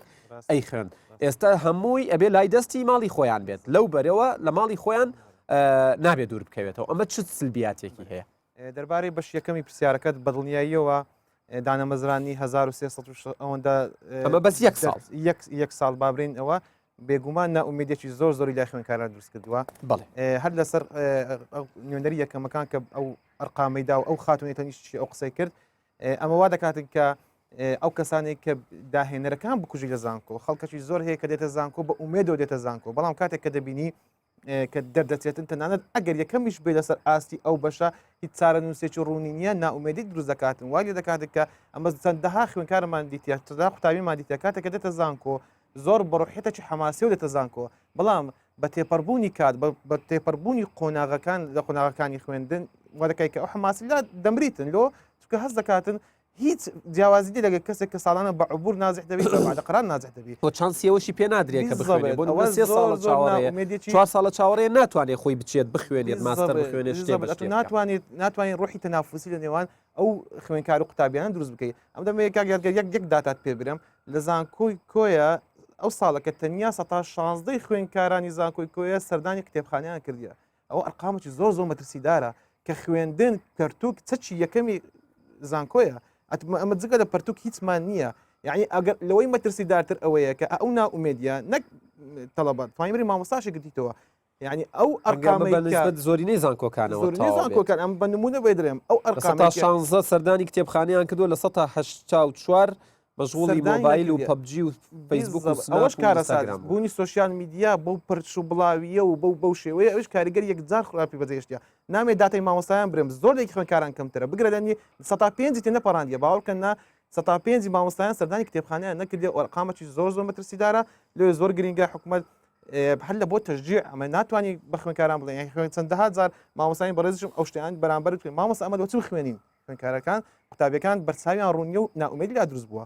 ئەی خوێند ئێستا هەمووی ئەبێ لای دەستی ماڵی خۆیان بێت لەو بەرەوە لە ماڵی خۆیان نابێت دوور بکەوێتەوە ئەمە چ سلبیاتێکی هەیە؟ دەربارەی بەش یەکەمی پرسیارەکەت بەدڵنیاییەوە دانەمەزرانی 1300 ئەوەندە ئەمە بەس یەک ساڵ یەک ساڵ بابرین ئەوە بێگومان نائومێدێکی زۆر زۆری لای خوێنکاران دروست کردووە هەر لەسەر نوێنەری یەکەمەکان کە ئەو ئەرقامیدا و ئەو خاتونی تەنیشتی ئەو قسەی کرد ئەمە وا دەکاتن کە ئەو کەسانێک کە داهێنەرەکان بکوژی لە زانکۆ خەڵکەشی زۆر هەیە کە دێتە زانکۆ بە ئومێدەوە دێتە زانکۆ بەڵام کاتێک کە دەبینی کە دەردەچێتن تەنانەت ئەگەر یەکەمیش بێ لەسەر ئاستی ئەو بەشە هیچ چارەنووسێکی ڕوونی نییە ناومێدی دروست دەکاتن وای لێ دەکاتن کە ئەمە چەندەها خوێنکارمان دیتە چەندەها قوتابیمان دیتە کاتێک کە دێتە زانکۆ زۆر بە ڕۆحیەتێکی حەماسیەوە دێتە زانکۆ بەڵام بە تێپەڕبوونی کات بە تێپەڕبوونی قۆناغەکان لە قۆناغەکانی خوێندن وا دەکات کە ئەو حەماسی لا دەمریتن لۆ چونکە هەست دەکاتن هیچ جیاوازی نیە لەگەڵ کەسێک کە ساڵانە بە عبور نازح دەبی بە بعد قرار نازح دەبی بۆ چانسی ئەوەشی پێ نادرێت کە بخوێنێ بۆ نمونە ئەوە سێ زۆر ساڵە زۆر چاوەڕێیە نائومێدیەکی چوار ساڵە چاوەڕێیە ناتوانێت خۆی بچێت بخوێنێت ماستەر بالضبط بخوێنێت شتێ بە بالضبط شتێ ئەتوو بکات ناتوانیت ناتوانیت ڕۆحی تەنافوسی لە نێوان ئەو خوێندکار و قوتابیانە دروست بکەیت ئەم دەمەیە کاک یادگار یەک یەک داتات پێ برم لە زانکۆی کۆیە ئەو ساڵە کە تەنیا سەتا شانزدەی خوێندکارانی زانکۆی کۆیە سەردانی کتێبخانەیان کردیە. ئەوە ئەرقامێکی زۆر زۆر مەترسیدارە کە خوێندن پەرتوک چەکی یەکەمی زانکۆیە ئەمە جگە لە پەرتوک هیچمان نییە یعنی ئەگەر لەوەی مەترسیدارتر ئەوەیە کە ئەو نائومێدیە نەک تەڵەبە توانیبری مامۆستاشی گرتیتەوە یعنی ئەو ئەرقامەی بە نسبەت زۆرینەی زانکۆکانەوە زۆرینەی زانکۆکان ئەم بە نمونە بێ درێم ئەو ئەرقامە 16 سەردانی کتێبخانەیان کردووە لە 184 مەشغوڵی مۆبایل و پەبجی و فەیسبوک و سناپ ئەوەش کارەسات بوونی سۆشیال میدیا بەو پرچ و بڵاویە و بەو بەو شێوەیە ئەوش کاریگەر یەکجار خراپی بەجێشتە نامێ داتای مامۆستایان برێم زۆر لێکی خوێندکاران کەمترە بگرە لەنی سەتا پێنجی تێ نەپەڕاندیە باوەڕکەن نا سەتا پێنجی مامۆستایان سەردانی کتێبخانەیان نەکردێ ئەرقامەکی زۆر زۆر مەترسیدارە لێ زۆر گرنگە حکومت هەر لە بۆ تەشجیع ئەمە ناتوانانی بە خوێندکاران بڵێن یانی خوێن چەندەها جار مامۆستایان بەڕێزیشم ئەو شتیان بەرامبەر بکەن مامۆستا ئەمە لۆ چ بخوێنین خوێندکارەکان قوتابیەکان بەرچاویان ڕوونیە و نائومێدی لا دروست بووە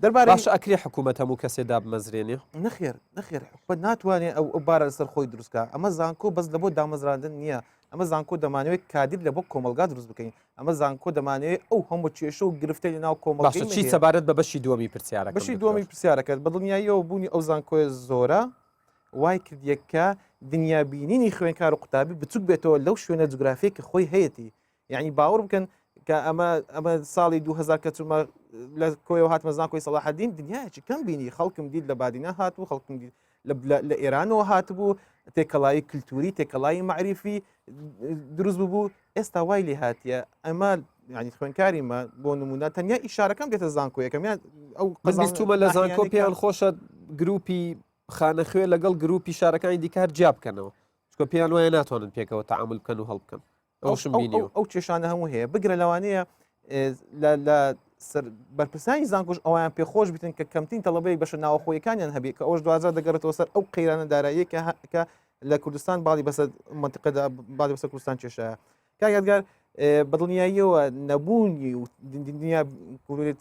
دەربارەی باشە ئەکرێ حکوومەت هەموو کەسێ دابمەزرێنێ؟ نەخێر نەخێر حکومەت ناتوانێت ئەو ئەو بارە لەسەر خۆی دروست کا ئەمە زانکۆ بەس لە بۆ دامەزراندن نییە ئەمە زانکۆ دەمانەوێت کادیر لە بۆ کۆمەڵگا دروست بکەین ئەمە زانکۆ دەمانەوێت ئەو هەموو کێشە و گرفتەی لە ناو کۆمەڵگەی باشە چی سەبارەت بە بەشی دووەمی پرسیارەکەم بەشی دووەمی پرسیارەکەت بە دڵنیاییەوە بوونی ئەو زانکۆیە زۆرە وای کردیە کە دنیابینینی خوێنکار و قوتابی بچوک بێتەوە لەو شوێنە جوگرافیە کە خۆی هەیەتی یعنی باوەڕ بکەن کە ئەمە ئەمە ساڵی 2000 کە چوومە لە کۆیەوە هاتمە زانکۆی سەڵاحەدین دنیایەکی کەم بینی خەڵکم دیت لە بادینە هاتبوو خەڵکم دیت لە ئێرانەوە هاتبوو تێکەڵایی کللتوری تێکەڵایی معریفی دروست ببوو ئێستا وای لێ هاتیە ئەمە ینی خوێنکاری مە بۆ نمونە تەنیا ئیشارەکەم دێتە زانکۆ یەکەمیان ئەو قزیستومە لە زانکۆ پێیان خۆشە گروپی خانەخوێ لەگەڵ گروپی شارەکانی دیکە هەر جیا بکەنەوە چکە پێیان وایە ناتوانن پێکەوە تعامل بکەن و هەڵبکەن ئەوشم بینیوە ئەو کێشانە هەموو هەیە بگرە لەوانەیە لە بەرپرسانی زانکۆش ئەویان پێخۆش بتن کە کەمترین تەڵەبەی بەشە ناوەخۆیەکانیان هەبێت کە ئەوش دوجار دەگەڕێتەوە سەر ئەو قەیرانە داراییە کە لە کوردستان باڵی بەسەر منتیقەدا باڵی بەسەر کوردستان کێشایە کاک یادگار بەدڵنیاییەوە نەبوونی و دنیا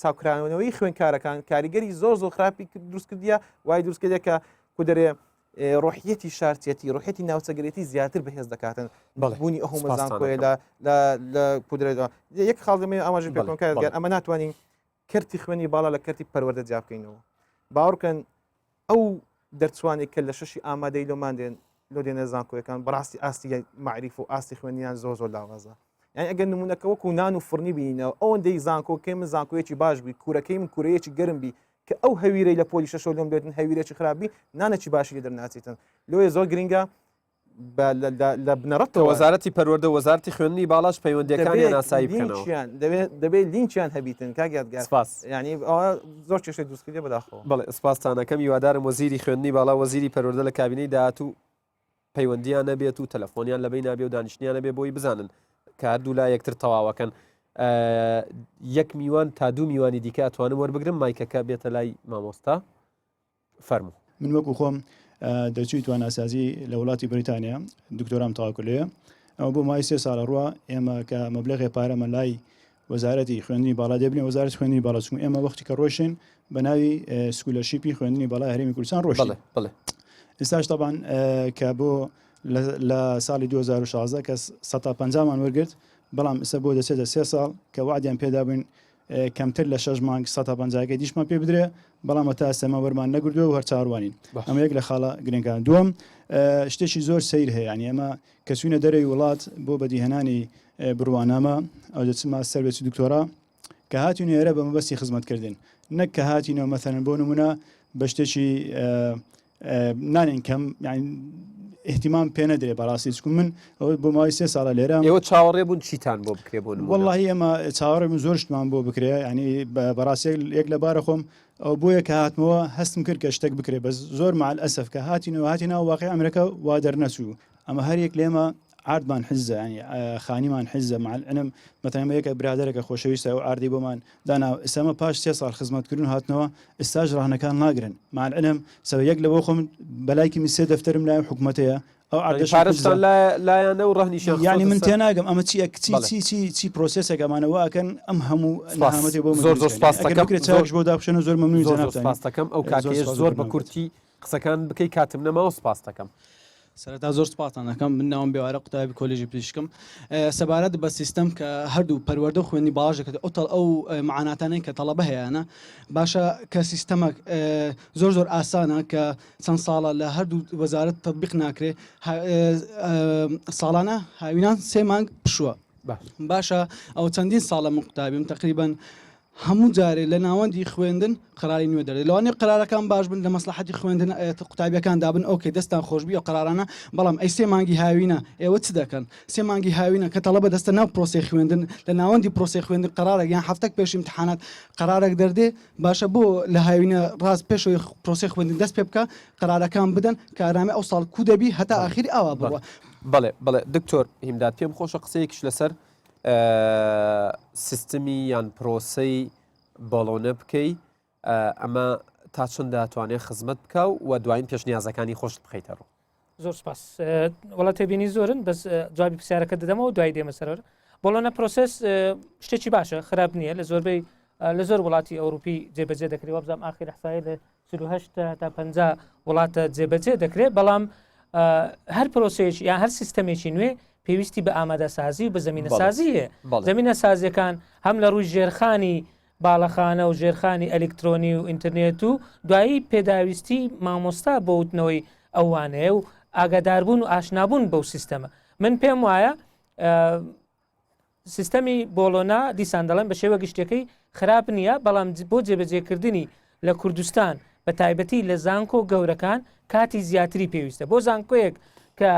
چاوکرانەوەی خوێنکارەکان کاریگەری زۆر زۆر خراپی دروست کردیە وای دروست کردە کە کودەرێ ڕۆحیەتی شارچێتی ڕۆحیەتی ناوچەگەرێتی زیاتر بەهێز دەکاتن بوونی ئەو زانکۆیە لە لە کودرێدا یەک خاڵ دەمێ ئاماژە پێ بکەم ئەمە ناتوانین کەرتی خوێنی باڵا لە کەرتی پەروەردە جیا بکەینەوە باوەڕکەن ئەو دەرچوانێک کە لە شەشی ئامادەی لۆمان دێن لۆ دێنە زانکۆیەکان بەڕاستی ئاستی معریف و ئاستی خوێنیان زۆر زۆر لاوازە یعنی ئەگەر نمونەکە وەکو نان و فڕنی بینینەوە ئەوەندەی زانکۆکەی من زانکۆیەکی باش بی کورەکەی من کورەیەکی گەرم بی کە ئەو هەویرەی لە پۆلی شەشەوە لۆم دێتن هەویرێکی خراپ بی نانێکی باشی لێ دەرناچیتن لۆیە زۆر گرنگە لە بنەڕەتەوە وەزارەتی پەروەردە و وەزارەتی خوێندنی باڵاش پەیوەندییەکانیان ئاسایی بکەنەوە. دەبێت لینکیان هەبیتن کاک یادگار. سپاس. یانی ئەوە زۆر کێشەی دروست کردیە بەداخەوە. بەڵێ سپاستان ئەکەم هیوادارم وەزیری خوێندنی باڵا و وەزیری پەروەردە لە کابینەی داهاتوو پەیوەندیان هەبێت و تەلەفۆنیان لەبەینا بێ و دانیشتنیان هەبێ بۆی بزانن کە هەردوولا یەکتر تەواوەکەن. یەک میوان تا دوو میوانی دیکە ئەتوانم وەربگرم مایکەکە بێتە لای مامۆستا. فەرموو. من وەکو خۆم دەرچووی تواناسازی لە وڵاتی بریتانیا دکتۆرام تەواو کرد لەوێ ئەمە بۆ ماوەی سێ ساڵە ڕوا ئێمە کە مەبلەغێ پارەمە لای وەزارەتی خوێندنی باڵا دەبنێ وەزارەتی خوێندنی باڵا چون ئێمە وەختی کە ڕۆشتین بە ناوی scholarship ی خوێندنی باڵای هەرێمی کوردستان ڕۆشتین بەڵێ بەڵێ ئێستاش تەبان کە بۆ لە ساڵی 2016 کە 150 مان وەرگرت بەڵام ئێستا بۆ دەچێتە سێ ساڵ کە وعدیان پێدابووین کەمتر لە شەش مانگ سەتا پەنجاکەی دیشمان پێ بدرێ بەڵام هەتا ئێستا ئێمە وەرمان نەگردووە و هەر چاوەڕوانین ئەمە یەک لە خاڵە گرنگەکان دووەم شتێکی زۆر سەیر هەیە یانی ئێمە کە چوینە دەرەوەی وڵات بۆ بەدیهێنانی بڕوانامە ئەو دەچمە سەر بێت دکتۆرا کە هاتین ئێرە بە مەبەستی خزمەتکردن نەک کە هاتینەوە مەثەلەن بۆ نمونە بە شتێکی نانێن کەم احتیمام پێ نەدرێ بەڕاستی چکم من ئەوە بۆ ماوەی سێ ساڵە لێرە ئێوە چاوەڕێ بوون چیتان بۆ بکرێ بۆ نمونە وەڵڵاهی ئێمە چاوەڕێ بوون زۆر شتمان بۆ بکرێ ینی بەڕاستی یەک لە بارە خۆم ئەو بۆیە کە هاتمەوە هەستم کرد کە شتێک بکرێ بەس زۆر مع الاسف کە هاتینەوە هاتینەوە واقع ئەمرەکە وا دەرنەچوو ئەمە هەر یەک لێمە عاردمان حزە ینی خانیمان حزە مع العلم مەتەمە یەکە برادەرەکە خۆشەویستە ئەو عاردی بۆمان دانا ئێستا پاش سێ ساڵ خزمەتکردن هاتنەوە ئێستاش ڕەهنەکان ناگرن مع العلم سەوە یەک لەوە خۆم بەلایکی من سێ دەفتەرم لای حکومەتەیە ئەو عەردەش پارەشتان لایانە و ڕەهنیشیان یعنی من تێناگەم ئەمە چی چی چی چی چی process ێک ئەمانە وا ئەکەن ئەم هەموو نەهامەتێ بۆ من زۆر زۆر سپاس دەکەم چاکش بۆ دابشێن و زۆر مەمنونی زۆر زۆر جەنابتانی سپاس دەکەم ئەو زۆر کاکەیەش سپاس زۆر بە بەرنامەکەت. کورتی قسەکان بکەی کاتم نەماوە سپاس دەکەم. سەرەتا زۆر سپاستان ئەکەم من ناوم بێوارە قوتابی کۆلێژی پزیشکم سەبارەت بە سیستەم کە هەردوو پەروەردە و خوێندنی باڵاش دەکرێت ئەو تەڵ ئەو معاناتانەی کە تەڵەبە هەیانە باشە کە سیستەمەک زۆر زۆر ئاسانە کە چەند ساڵە لە هەردوو وەزارەت تەطبیق ناکرێ ساڵانە هاوینان سێ مانگ پشووە باشە ئەو چەندین ساڵە من قوتابیم تقریبا هەموو جارێ لە ناوەندی خوێندن قەراری نوێ دەردێ لەوانەیە قەرارەکان باش بن لە مەسلحەتی خوێندن قوتابیەکان دابن okay دەستان خۆشبی ئەو قەرارانە بەڵام ئەی سێ مانگی هاوینە ئێوە چ دەکەن سێ مانگی هاوینە کە تەڵەبە دەستە ناو پرۆسەی خوێندن لە ناوەندی پرۆسەی خوێندن قەرارێک یان هەفتەک پێش ئیمتحانات قەرارێک دەردێ باشە بۆ لە هاوینە ڕاست پێشەوەی پرۆسەی خوێندن دەست پێ بکە قەرارەکان بدەن کارنامەی ئەو ساڵ کو دەبی هەتا ئاخیری ئاوا بڕوا. بەڵێ بەڵێ دکتۆر هیمداد پێم خۆشە قسەیەکیش لەسەر سیستمی یان پرۆسەی بۆڵۆنە بکەی ئەمە تا چەند دەتوانێت خزمەت بکە و دوایین پێشنیازەکانی خۆشت بخەیتە ڕوو. زۆر سپاس وڵا تێبینی زۆرن بەس جوابی پرسیارەکە دەدەمەوە دوای دێمە سەرەوە بۆڵۆنە process شتێکی باشە خراپ نییە لە زۆربەی لە زۆر وڵاتی ئەوروپی جێبەجێ دەکرێت وابزانام ئاخر ئەحسایە لە 48 تا 50 وڵاتە جێبەجێ دەکرێت بەڵام هەر پرۆسەیەکی یان هەر سیستەمێکی نوێ پێویستی بە ئامادەسازی و بە زمینەسازی هەیە زمینە سازیەکان هەم لە ڕووی ژێرخانی باڵەخانە و ژێرخانی ئەلکترۆنی و ئینتەرنێت و دوایی پێداویستی مامۆستا بۆ وتنەوەی ئەوانەیە و ئاگاداربوون و ئاشنابوون بەو سیستەمە من پێم وایە سیستەمی بۆڵۆنا دیسان دەڵێم بە شێوە گشتیەکەی خراپ نییە، بەڵام بۆ جێبەجێکردنی لە کوردستان بە تایبەتی لە زانکۆ گەورەکان کاتی زیاتری پێویستە. بۆ زانکۆیەک کە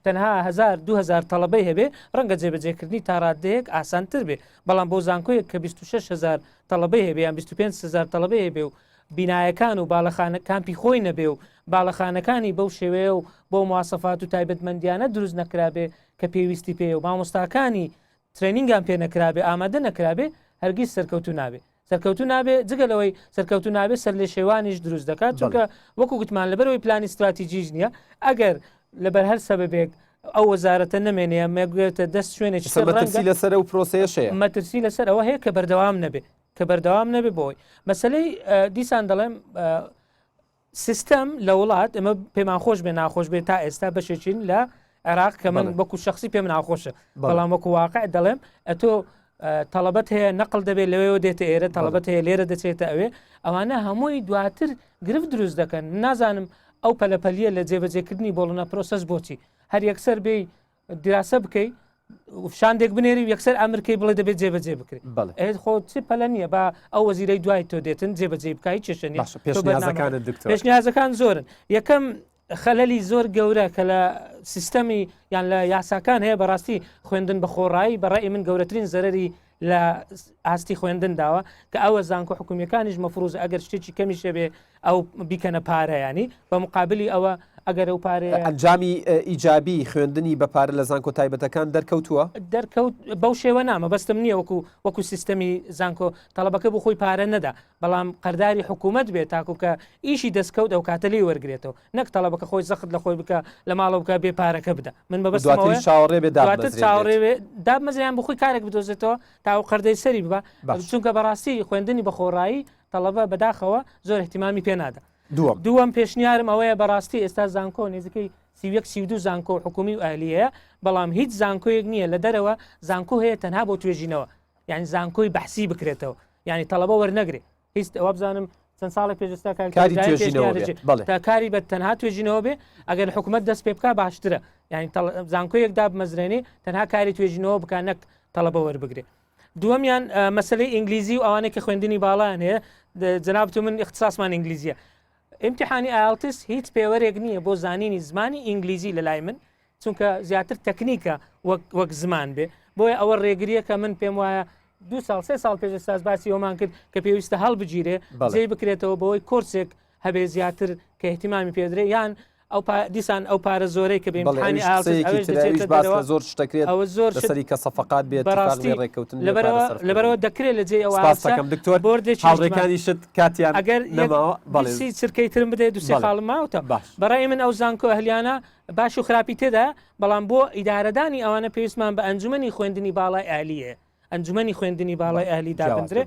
تەنها هەزار 2000 تەڵەبەی هەبێ ڕەنگە جێبەجێکردنی تا ڕاددەیەک ئاسانتر بێ، بەڵام بۆ زانکۆیەک کە 26000 تەڵەبەی هەبێ یان 25000 تەڵەبەی هەبێ و بینایەکان و باڵەخانە کامپی خۆی نەبێ و باڵەخانەکانی بەو شێوەیە و بەو مواسەفات و تایبەتمەندیانە دروست نەکرابێ کە پێویستی پێیە و مامۆستاکانی training یان پێ نەکرابێ ئامادە نەکرابێ هەرگیز سەرکەوتوو نابێ سەرکەوتوو نابێ جگە لەوەی سەرکەوتوو نابێ سەرلێشێوانیش دروست دەکات چونکە وەکو گوتمان لەبەرەوەی پلانی استراتیجیش نییە ئەگەر لەبەر هەر سەبەبێک ئەو وەزارەتە نەمێنێ مەگوێتە دەست شوێنێکی تر مەترسی لەسەر ئەو پرۆسەیەش هەیە مەترسی لەسەر ئەوە هەیە کە بەردەوام نەبێ کە بەردەوام نەبێ بۆی مەسلەی دیسان دەڵێم سیستەم لە وڵات ئەمە پێمان خۆش بێ ناخۆش بێ تا ئێستا بەشێکین لە عێراق کە من وەکو شخصی پێم ناخۆشە بەڵام وەکو واقع دەڵێم ئەتۆ تەڵەبەت هەیە نەقل دەبێت لەوەیەوە دێتە ئێرە تەڵەبەت هەیە لێرە دەچێتە ئەوێ ئەوانە هەمووی دواتر گرفت دروست دەکەن نازانم ئەو پەلەپەلیە لە جێبەجێکردنی بۆڵنە process بۆچی هەر یەکسەر بێ دیراسە بکەی شاندێک بنێری و یەکسەر ئەمرکەی بڵێ دەبێت جێبەجێ بکرێت بەڵێ خۆ چ پەلە نییە با ئەو وەزیرەی دوای تۆ دێتن جێبەجێ بکای کێشە نیە پێشنیازەکانت دکتۆر پێشنیازەکان زۆرن یەکەم خەلەلی زۆر گەورە کە لە سیستەمی یان لە یاساکان هەیە بەڕاستی خوێندن بە خۆڕایی بەڕای من گەورەترین زەرری لە ئاستی خوێندن داوە کە ئەوە زانکۆ حکومیەکانیش مەفروز ئەگەر شتێکی کەمیش هەبێ ئەو بیکەنە پارە ینی بە مقابلی ئەوە ئەگەر ئەو پارەیە ئەنجامی ئیجابی خوێندنی بە پارە لە زانکۆ تایبەتەکان دەرکەوتووە؟ دەرکەوت بەو شێوە نا مەبەستم نییە وەکو وەکو سیستەمی زانکۆ تەڵەبەکە بۆ خۆی پارە نەدا بەڵام قەرداری حکوومەت بێت تاکو کە ئیشی دەستکەوت ئەو کاتە لێی وەرگێتەوە نەک تەڵەبەکە خۆی زەخت لە خۆی بکە لە ماڵەوە بکە بێ پارەکە بدە من مەبەستم دواتریش ئەوەیە چاوەڕێ بێ دواتر دابمەزرێنرێت. چاوەڕێ بێ دابمەزرێن بۆ خۆی کارێک بدۆزێتەوە تا ئەو قەردەی سەری ببا باش. چونکە بەڕاستی خوێندنی بە خۆڕایی تەڵەبە بەداخەوە زۆر اهتمامی پێ نادا. دووەم. دووەم پێشنیارم ئەوەیە بەڕاستی ئێستا زانکۆ نزیکەی 31 32 زانکۆ حکومی و ئەهلی هەیە بەڵام هیچ زانکۆیەک نییە لە دەرەوە زانکۆ هەیە تەنها بۆ توێژینەوە یعنی زانکۆی بەحسی بکرێتەوە یعنی تەڵەبە وەرنەگرێ هیچ وابزانم چەند ساڵێک پێش ئێستا کاک کاری ئیبراهیم توێژینەوە پێشنیارێکی بێ. بەڵێ. تا کاری بە تەنها توێژینەوە بێ ئەگەر حکوومەت دەست پێ بکا باشترە یعنی تەڵ- زانکۆیەک دابمەزرێنێ تەنها کاری توێژینەوە بکا نەک تەڵەبە وەربگرێ دووەمیان مەسلەی ئینگلیزی و ئەوانەی کە خوێندنی باڵایان هەیە جەنابت و من اختصاصمان ئینگلیزیە ئیمتحانی ئایڵتس هیچ پێوەرێک نییە بۆ زانینی زمانی ئینگلیزی لە لای من چونکە زیاتر تەکنیکە وەک وەک زمان بێ بۆیە ئەوە ڕێگریەکە من پێم وایە دو ساڵ سێ ساڵ پێش ئێستاش باسی ئەومان کرد کە پێویستە هەڵبگیرێ جێی بکرێتەوە بەوەی کۆرسێک هەبێ زیاتر کە اهتمامی پێدرێ یان ئەو دیسان ئەو پارە زۆرەی کە بە ئیمتحانی ئایڵتس ئەوێش دەچێتە باس لە زۆر شت دەکرێت ئەوە زۆر شت لەسەری کە سەفەقات بێت بەڕاستی ڕێککەوتن لەبەرەوە لەبەرەوە دەکرێت لە جێی ئەو سپاس دەکەم دکتۆر بۆردێکی هاوڕێکانیشت کاتیان ئەگەر نەماوە بەڵێ سی چرکەی ترم بدەیت دو سێ خاڵم ماوەتە باش بەڕای من ئەو زانکۆ ئەهلیانە باش و خراپی تێدا بەڵام بۆ ئیدارەدانی ئەوانە پێویستمان بە ئەنجومەنی خوێندنی باڵای ئەهلیە ئەنجومەنی خوێندنی باڵای ئەهلی دابندرێ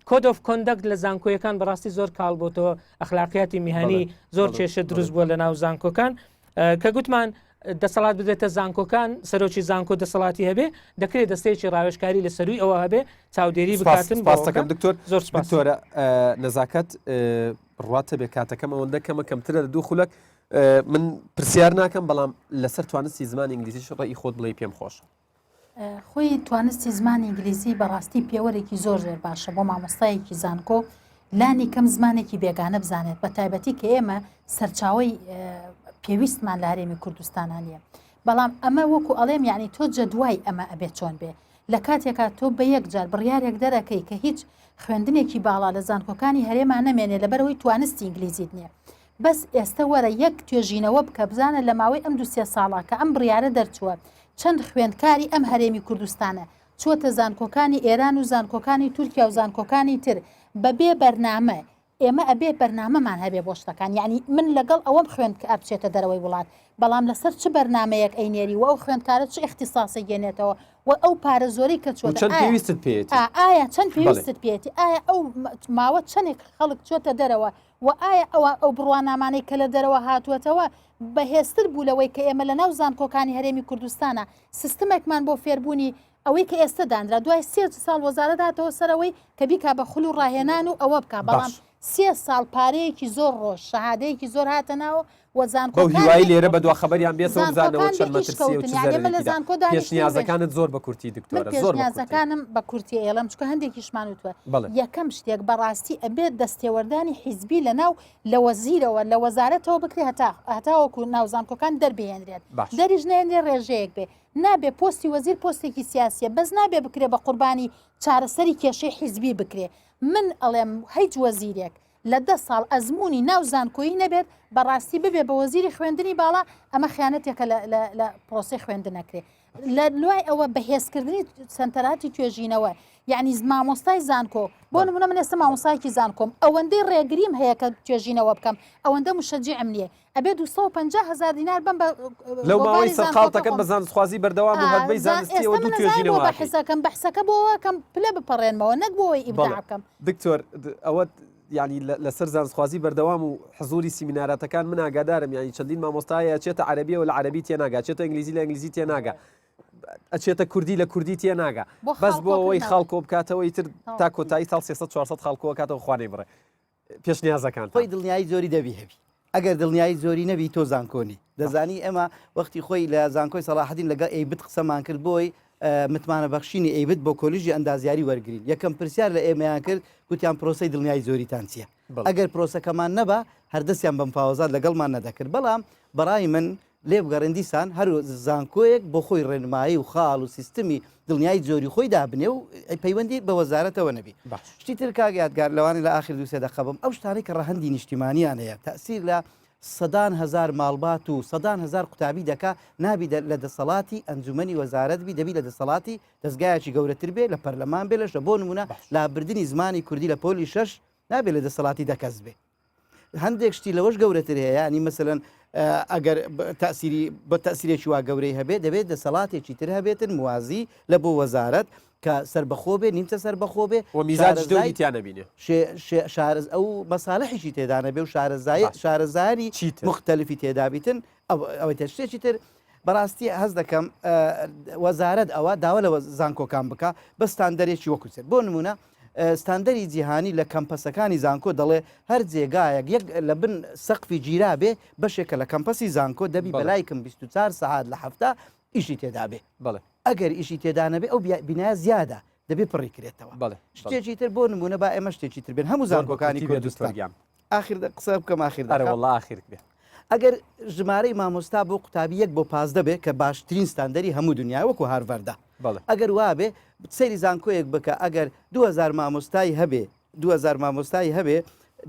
code of conduct لە زانکۆیەکان بەڕاستی زۆر کاڵ بۆتەوە ئەخلاقیاتی میهانی زۆر کێشە دروست بووە لە ناو زانکۆکان. کە گوتمان دەسەڵات بدرێتە زانکۆکان سەرۆکی زانکۆ دەسەڵاتی هەبێ دەکرێت دەستەیەکی ڕاوێژکاری لە سەروی ئەوە هەبێ چاودێری بکاتن سپاستەکەم دکتۆر زۆر سپاس. دکتۆرە نەزاکەت بڕواتە بێ کاتەکەم ئەوەندە کەمە کەمترە لە دوو خولەک من پرسیار ناکەم بەڵام لەسەر توانستی زمانی ئینگلیزیش ڕێی خۆت بڵێ پێم خۆشە. خۆی توانستی زمانی ئینگلیزی بەڕاستی پێوەرێکی زۆر زۆر باشە بۆ مامۆستایەکی زانکۆ لانی کەم زمانێکی بێگانە بزانێت بە تایبەتی کە ئێمە سەرچاوەی پێویستمان لە هەرێمی کوردستانە نییە بەڵام ئەمە وەکو ئەڵێم یعنی تۆ جەدوای ئەمە ئەبێت چۆن بێ لە کاتێکا تۆ بە یەک جار بڕیارێک دەرەکەی کە هیچ خوێندنێکی باڵا لە زانکۆکانی هەرێما نەمێنێ لەبەرەوەی توانستی ئینگلیزیت نییە بەس ئێستە وەرە یەک توێژینەوە بکە بزانە لە ماوەی ئەم دوو سێ ساڵە کە ئەم بڕیارە دەرچووە چەند خوێندکاری ئەم هەرێمی کوردستانە چووەتە زانکۆکانی ئێران و زانکۆکانی تورکیا و زانکۆکانی تر بە بێ بەرنامە ئێمە ئەبێ بەرنامەمان هەبێ بۆ شتەکان یعنی من لەگەڵ ئەوەم خوێندکار بچێتە دەرەوەی وڵات بەڵام لەسەر چ بەرنامەیەک ئەینێری و ئەو خوێندکارە چ ئیختیساسێک یەنێتەوە و ئەو پارە زۆرەی کە چۆتە چەند پێویستت پێیەتی ئایا چەند پێویستت پێیەتی ئایا ئەو ماوە چەندێک خەڵک چۆتە دەرەوە وە ئایا ئەوە ئەو بڕوانامانەی کە لە دەرەوە هاتووەتەوە بەهێزتر بوو لەوەی کە ئێمە لە ناو زانکۆکانی هەرێمی کوردستانا سیستمێکمان بۆ فێربوونی ئەوەی کە ئێستە دانرا دوای سێ ساڵ وەزارەت هاتەوە سەر ئەوەی کە بیکا بە خول و ڕاهێنان و ئەوە بکا بەڵام باش. سێ ساڵ پارەیەکی زۆر ڕۆشت شەهادەیەکی زۆر هاتە ناوە و بەو زانکۆکان هیوایەی بێ لێرە بەدوا خەبەریان بێتەوە بزاننەوە زانکۆکان چەند بێ ئیش مەترسییە و کەوتن چ یانی ئێمە لە زەرەرێکی دا. زانکۆ دانیشتوین و بێ پێشنیازەکانت زۆر بە کورتی من دکتۆرە زۆر بە کورتی. پێشنیازەکانم بە کورتی ئەیڵێم چونکە هەندێکیشمان وتوە بەڵێ. یەکەم شتێک بەڕاستی ئەبێت دەستێوەردانی حیزبی لەناو لە وەزیرەوە لە وەزارەتەوە بکرێت هەتا هەتاوەکو ناو زانکۆکان دەربهێنرێت باش. دەریش نەهێنرێ ڕێژەیەک بێ نابێ پۆستی وەزیر پۆستێکی سیاسیە بەس نابێ بکرێ بە قوربانی چارەسەری کێشەی حیزبی بکرێ من ئەڵێم هیچ وەزیرێک لە دە ساڵ ئەزموونی ناو زانکۆیی نەبێت بەڕاستی ببێ بە وەزیری خوێندنی باڵا ئەمە خیانەتێکە لە لە لە پرۆسەی خوێندن ئەکرێ لە دوای ئەوە بەهێزکردنی سەنتەراتی توێژینەوە یعنی مامۆستای زانکۆ بۆ نمونە من ئێستا مامۆستایەکی زانکۆم ئەوەندەی ڕێگریم هەیە کە توێژینەوە بکەم ئەوەندە مشەجیعم نییە ئەبێ 250 هزار دینار بم بە لەو ماوەی گۆڤاری سەرقاڵتەکەت زانکۆکە بە خۆم. زانستخوازی بەردەوام و هەربەی ئا، زانستیەوە ئێستا دوو من ئەزانم بۆ توێژینەوە ئەکەی. بەحسەکەم بەحسەکە بۆ ئەوەکەم پلە بپەڕێنمەوە نەک بۆ ئەوەی ئیبداع بەڵێ بکەم. دکتۆر ئەوە یانی لەسەر زانستخوازی بەردەوام و حزوری سیمیناراتەکان من ئاگادارم یانی چەندین مامۆستا هەیە ئەچێتە عەرەبیەوە لە عەرەبی تێناگا ئەچێتە ئینگلیزی لە ئینگلیزی تێناگا ئەچێتە کوردی لە کوردی تێناگا بەس بۆ ئەوەی خاڵ کۆ بکاتەوە ئیتر تا کۆتایی ساڵ 300 400 خاڵ کۆ کاتەوە خوا نەیبڕێ پێشنیازەکان خۆی دڵنیایی زۆری دەبی هەبی ئەگەر دڵنیایی زۆری نەبی تۆ زانکۆنی دەزانی ئێمە وەختی خۆی لە زانکۆی سەڵاحەدین لەگەڵ ئەیبت قسەمان کرد بۆی متمانە بەخشینی ئەیبت بۆ کۆلیژی ئەندازیاری وەرگین یەکەم پرسیار لە ئێمەیان کرد گوتیان پرۆسەی دڵنیای زۆریتان چییە ئەگەر پرۆسەکەمان نەبا هەردەستیان بە مفاوەزات لەگەڵمان نەدەکرد بەڵام بەڕای من لێبگەڕێن دیسان هەر زانکۆیەک بۆ خۆی ڕێنمایی و خاڵ و سیستمی دڵنیای جۆری خۆی دابنێ و پەیوەندی بە وەزارەتەوە نەبی. شتی تر کاک یادگار لەوانەیە لە ئاخر دوو سێ دەقە بم ئەو شتانەی کە ڕەهەندی نیشتیمانیان هەیە تەئسیر لە سەدان هەزار ماڵبات و سەدان هەزار قوتابی دەکا نابی لە دەسەڵاتی ئەنجومەنی وەزارەت بی دەبی لە دەسەڵاتی دەزگایەکی گەورەتر بێ لە پەرلەمان بێ لەشە بۆ نمونە لابردنی زمانی کوردی لە پۆلی شەش نابێ لە دەسەڵاتی دە کەس بێ هەندێک شتی لەوەش گەورەتر هەیە ینی مەسەلەن ئەگەر تەسیری بە تەسیرێکی وا گەورەی هەبێت دەبێت دەسەڵاتێکی تر هەبێتن موازی لە بۆ وەزارەت کە سربەخۆ بێ نیمچە سربەخۆ بێ و میزاج دەوری تیا نەبینێ شارز ئەو مەسالحیشی تێدا نەبێ و شارەزای شارەزایانی مختلفی تێدابیتن ئەوەی تر شتێکی تر بەڕاستی هەست دەکەم وەزارەت ئەوە داوا لە زانکۆکان بکە بە ستاندەرێکی وەکو تر بۆ نمونە ستاندەری جیهانی لە کەمپەسەکانی زانکۆ دەڵێ هەر جێگایەک یەک لە بن سەقفی گیرا بێ بەشێکە لە کەمپەسی زانکۆ دەبی بەلای کەم 24 سەعات لە هەفتە ئیشی تێدا بێ ئەگەر ئیشی تێدا نەبێ ئەو بینایە زیادە دەبێ پڕی کرێتەوە شتێکی تر بۆ نمونە با ئێمە شتێکی تر بێن هەموو زانکۆکانی کوردستان ئاخر قسە بکەم ئاخر ئەرە وەڵا ئاخر بێ. ئەگەر ژمارەی مامۆستا بۆ قوتابی یەک بۆ 15 بێ کە باشترین ستاندەری هەموو دنیای وەکو هارڤەردە ئەگەر وابێ سەیری زانکۆیەک بکە ئەگەر 2000 مامۆستای هەبێ 2000 مامۆستای هەبێ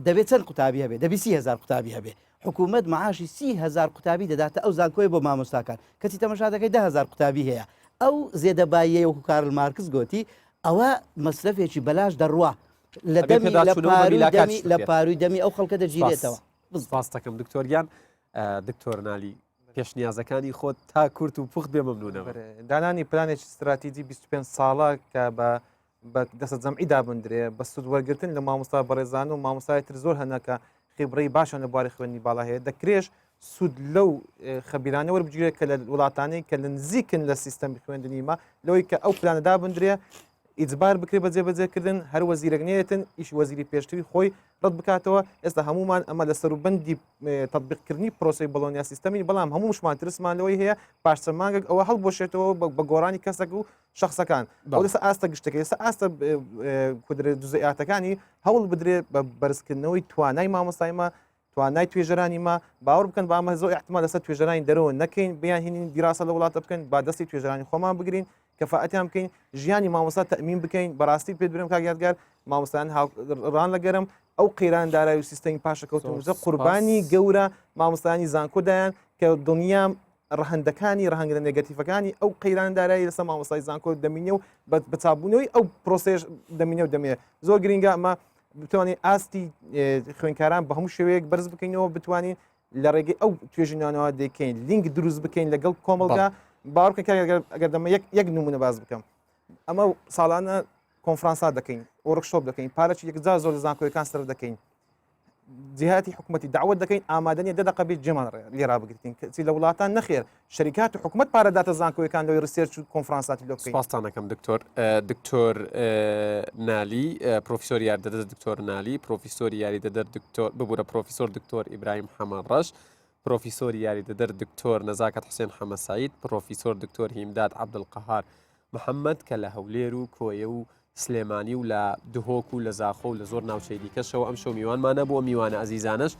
دەبێت چەند قوتابی هەبێ دەبی 30هزار قوتابی هەبێ حکوومەت معاشی 30هزار قوتابی دەداتە ئەو زانکۆی بۆ مامۆستاکان کەچی تەمەشا دەکەی 10هزار قوتابی هەیە ئەو زێدەباییە وەکو کارل مارکس گوتی ئەوە مەسرەفێکی بەلاش دەڕوا لە ئەبێ دەمی لە پێداچوونەوە بە پارووی میلاکاتیش دەمی لە بکرێت. پارووی دەمی ئەو خەڵکە دەگیرێتەوە. سپاس سپاست دەکەم دکتۆر گیان. دکتۆر نالی پێشنیازەکانی خۆت تا کورت و پوخت بێ مەمنونەوە. دانانی پلانێکی ستراتیجی 25 ساڵە کە بە بە دەستە جەمعی دابندرێ بە سوود وەرگرتن لە مامۆستا بەڕێزان و مامۆستای تر زۆر هەنەکە خیبرەی باشیان لە بواری خوێندنی باڵا هەیە دەکرێش سوود لەو خەبیرانە وەربگیرێت کە لە وڵاتانەی کە لە نزیکن لە سیستەمی خوێندنی مە لەوەی کە ئەو پلانە دابندرێ ئیجبار بکرێ بە جێبەجێکردن هەر وەزیرێک نێتن ئیش وەزیری پێشتری خۆی ڕەت بکاتەوە ئێستا هەمومان ئەمە لە سەروبەندی تەطبیقکردنی پرۆسەی بۆڵۆنیا سیستەمی بەڵام هەمووشمان ترسمان لەوەی هەیە پاش چەند مانگێک ئەوە هەڵبوەشێتەوە بە گۆڕانی کەسەک و شخصەکان ئەو لەسەر ئاستە گشتەکەی لەسەر ئاستە کودرێ جزئیاتەکانی هەوڵ بدرێ بە بەرزکردنەوەی توانای مامۆستای مە توانای توێژەرانی مە باوەڕ بکەن با ئەمە زۆر احتمال لەسەر توێژەرانی دەرەوە نەکەین بیان هینین دیراسە لە وڵاتە بکەن با دەستی توێژەرانی خۆمان بگرین کەفاەتیان بکەین ژیانی مامۆستا تەمین بکەین بەڕاستی پێت برم کاک یادگار مامۆستایان ڕان لەگەرم ئەو قەیران دارایی و سیستەمی پاشەکەوتن وزە قوربانی گەورە مامۆستایانی زانکۆ دایان کە دڵنیام ڕەهەندەکانی ڕەهەندە نێگەتیفەکانی ئەو قەیران دارایی لەسەر مامۆستای زانکۆ دەمینێ و بە چابوونەوەی ئەو پرۆسێش دەمینێ و دەمێ زۆر گرنگە ئەمە بتوانین ئاستی خوێنکاران بە هەموو شێوەیەک بەرز بکەینەوە بتوانین لە ڕێگەی ئەو توێژینانەوە دەکەین لینک دروست بکەین لەگەڵ کۆمەڵگا باوەڕ بکەن ئەگەر دەمە یەک یەک نمونە باز بکەم ئەمە ساڵانە کۆنفرانسات دەکەین workshop دەکەین پارەی یەکجار زۆر لە زانکۆیەکان سەر دەکەین جیهاتی حکوومەتی داوت دەکەین ئامادەنیە دە دقە بێت جێمان لێ ڕابگرتین کەچی لە وڵاتان نەخێر شەریکات و حکوومەت پارەداتە زانکۆیەکان لەوەی research و کۆنفرانساتی لۆ بکەین سپاستانەکەم دکتۆر دکتۆر نالی پرۆفیسۆر یاریدەدەر دکتۆر نالی پرۆفیسۆری یاریدەدەر دکتۆر ببوورە پرۆفیسۆر دکتۆر ئیبراهیم حەمە ڕەش پرۆفیسۆری یاریدەدەر دکتۆر نەزاکەت حوسێن حەمە سەعید پرۆفیسۆر دکتۆر هیمداد عەبدولقەهار محەمەد کە لە هەولێر و کۆیە و سلێمانی و لە دهۆک و لە زاخۆ و لە زۆر ناوچەی دیکەشەوە ئەمشەو میوانمانە بوو ئەم میوانە ئەزیزانەش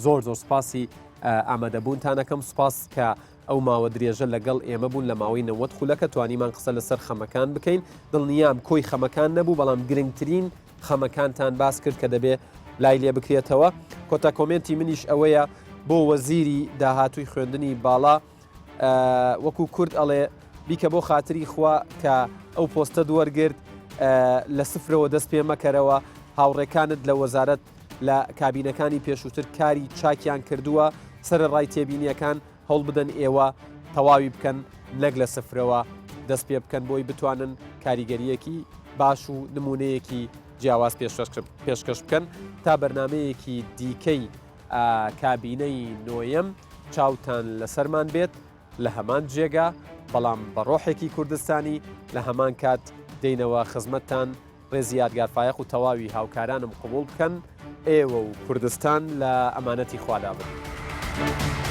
زۆر زۆر سوپاسی ئامادەبوونتان ئەکەم سوپاس کە ئەو ماوە درێژە لەگەڵ ئێمە بوون لە ماوەی 90 خولەکە توانیمان قسە لەسەر خەمەکان بکەین دڵنیام کۆی خەمەکان نەبوو بەڵام گرنگترین خەمەکانتان باس کرد کە دەبێ لای لێ بکرێتەوە کۆتا کۆمێنتی منیش ئەوەیە بۆ وەزیری داهاتووی خوێندنی باڵا وەکو کورد ئەڵێ بیکە بۆ خاتری خوا کە ئەو پۆستەت وەرگرت لە سفرەوە دەست پێ مەکەرەوە هاوڕێکانت لە وەزارەت لە کابینەکانی پێشووتر کاری چاکیان کردووە سەرەڕای تێبینیەکان هەوڵ بدەن ئێوە تەواوی بکەن نەک لە سفرەوە دەست پێ بکەن بۆی بتوانن کاریگەریەکی باش و نمونەیەکی جیاواز پێشکەش بکەن تا بەرنمەیەکی دیکەی کابینەی نۆیەم چاوتان لەسەرمان بێت لە هەمان جێگا بەڵام بە ڕۆحێکی کوردستانی لە هەمان کات دێینەوە خزمەتتان ڕێزی یادگار فایەق و تەواوی هاوکارانم قبوڵ بکەن ئێوە و کوردستان لە ئەمانەتی خوادا بن.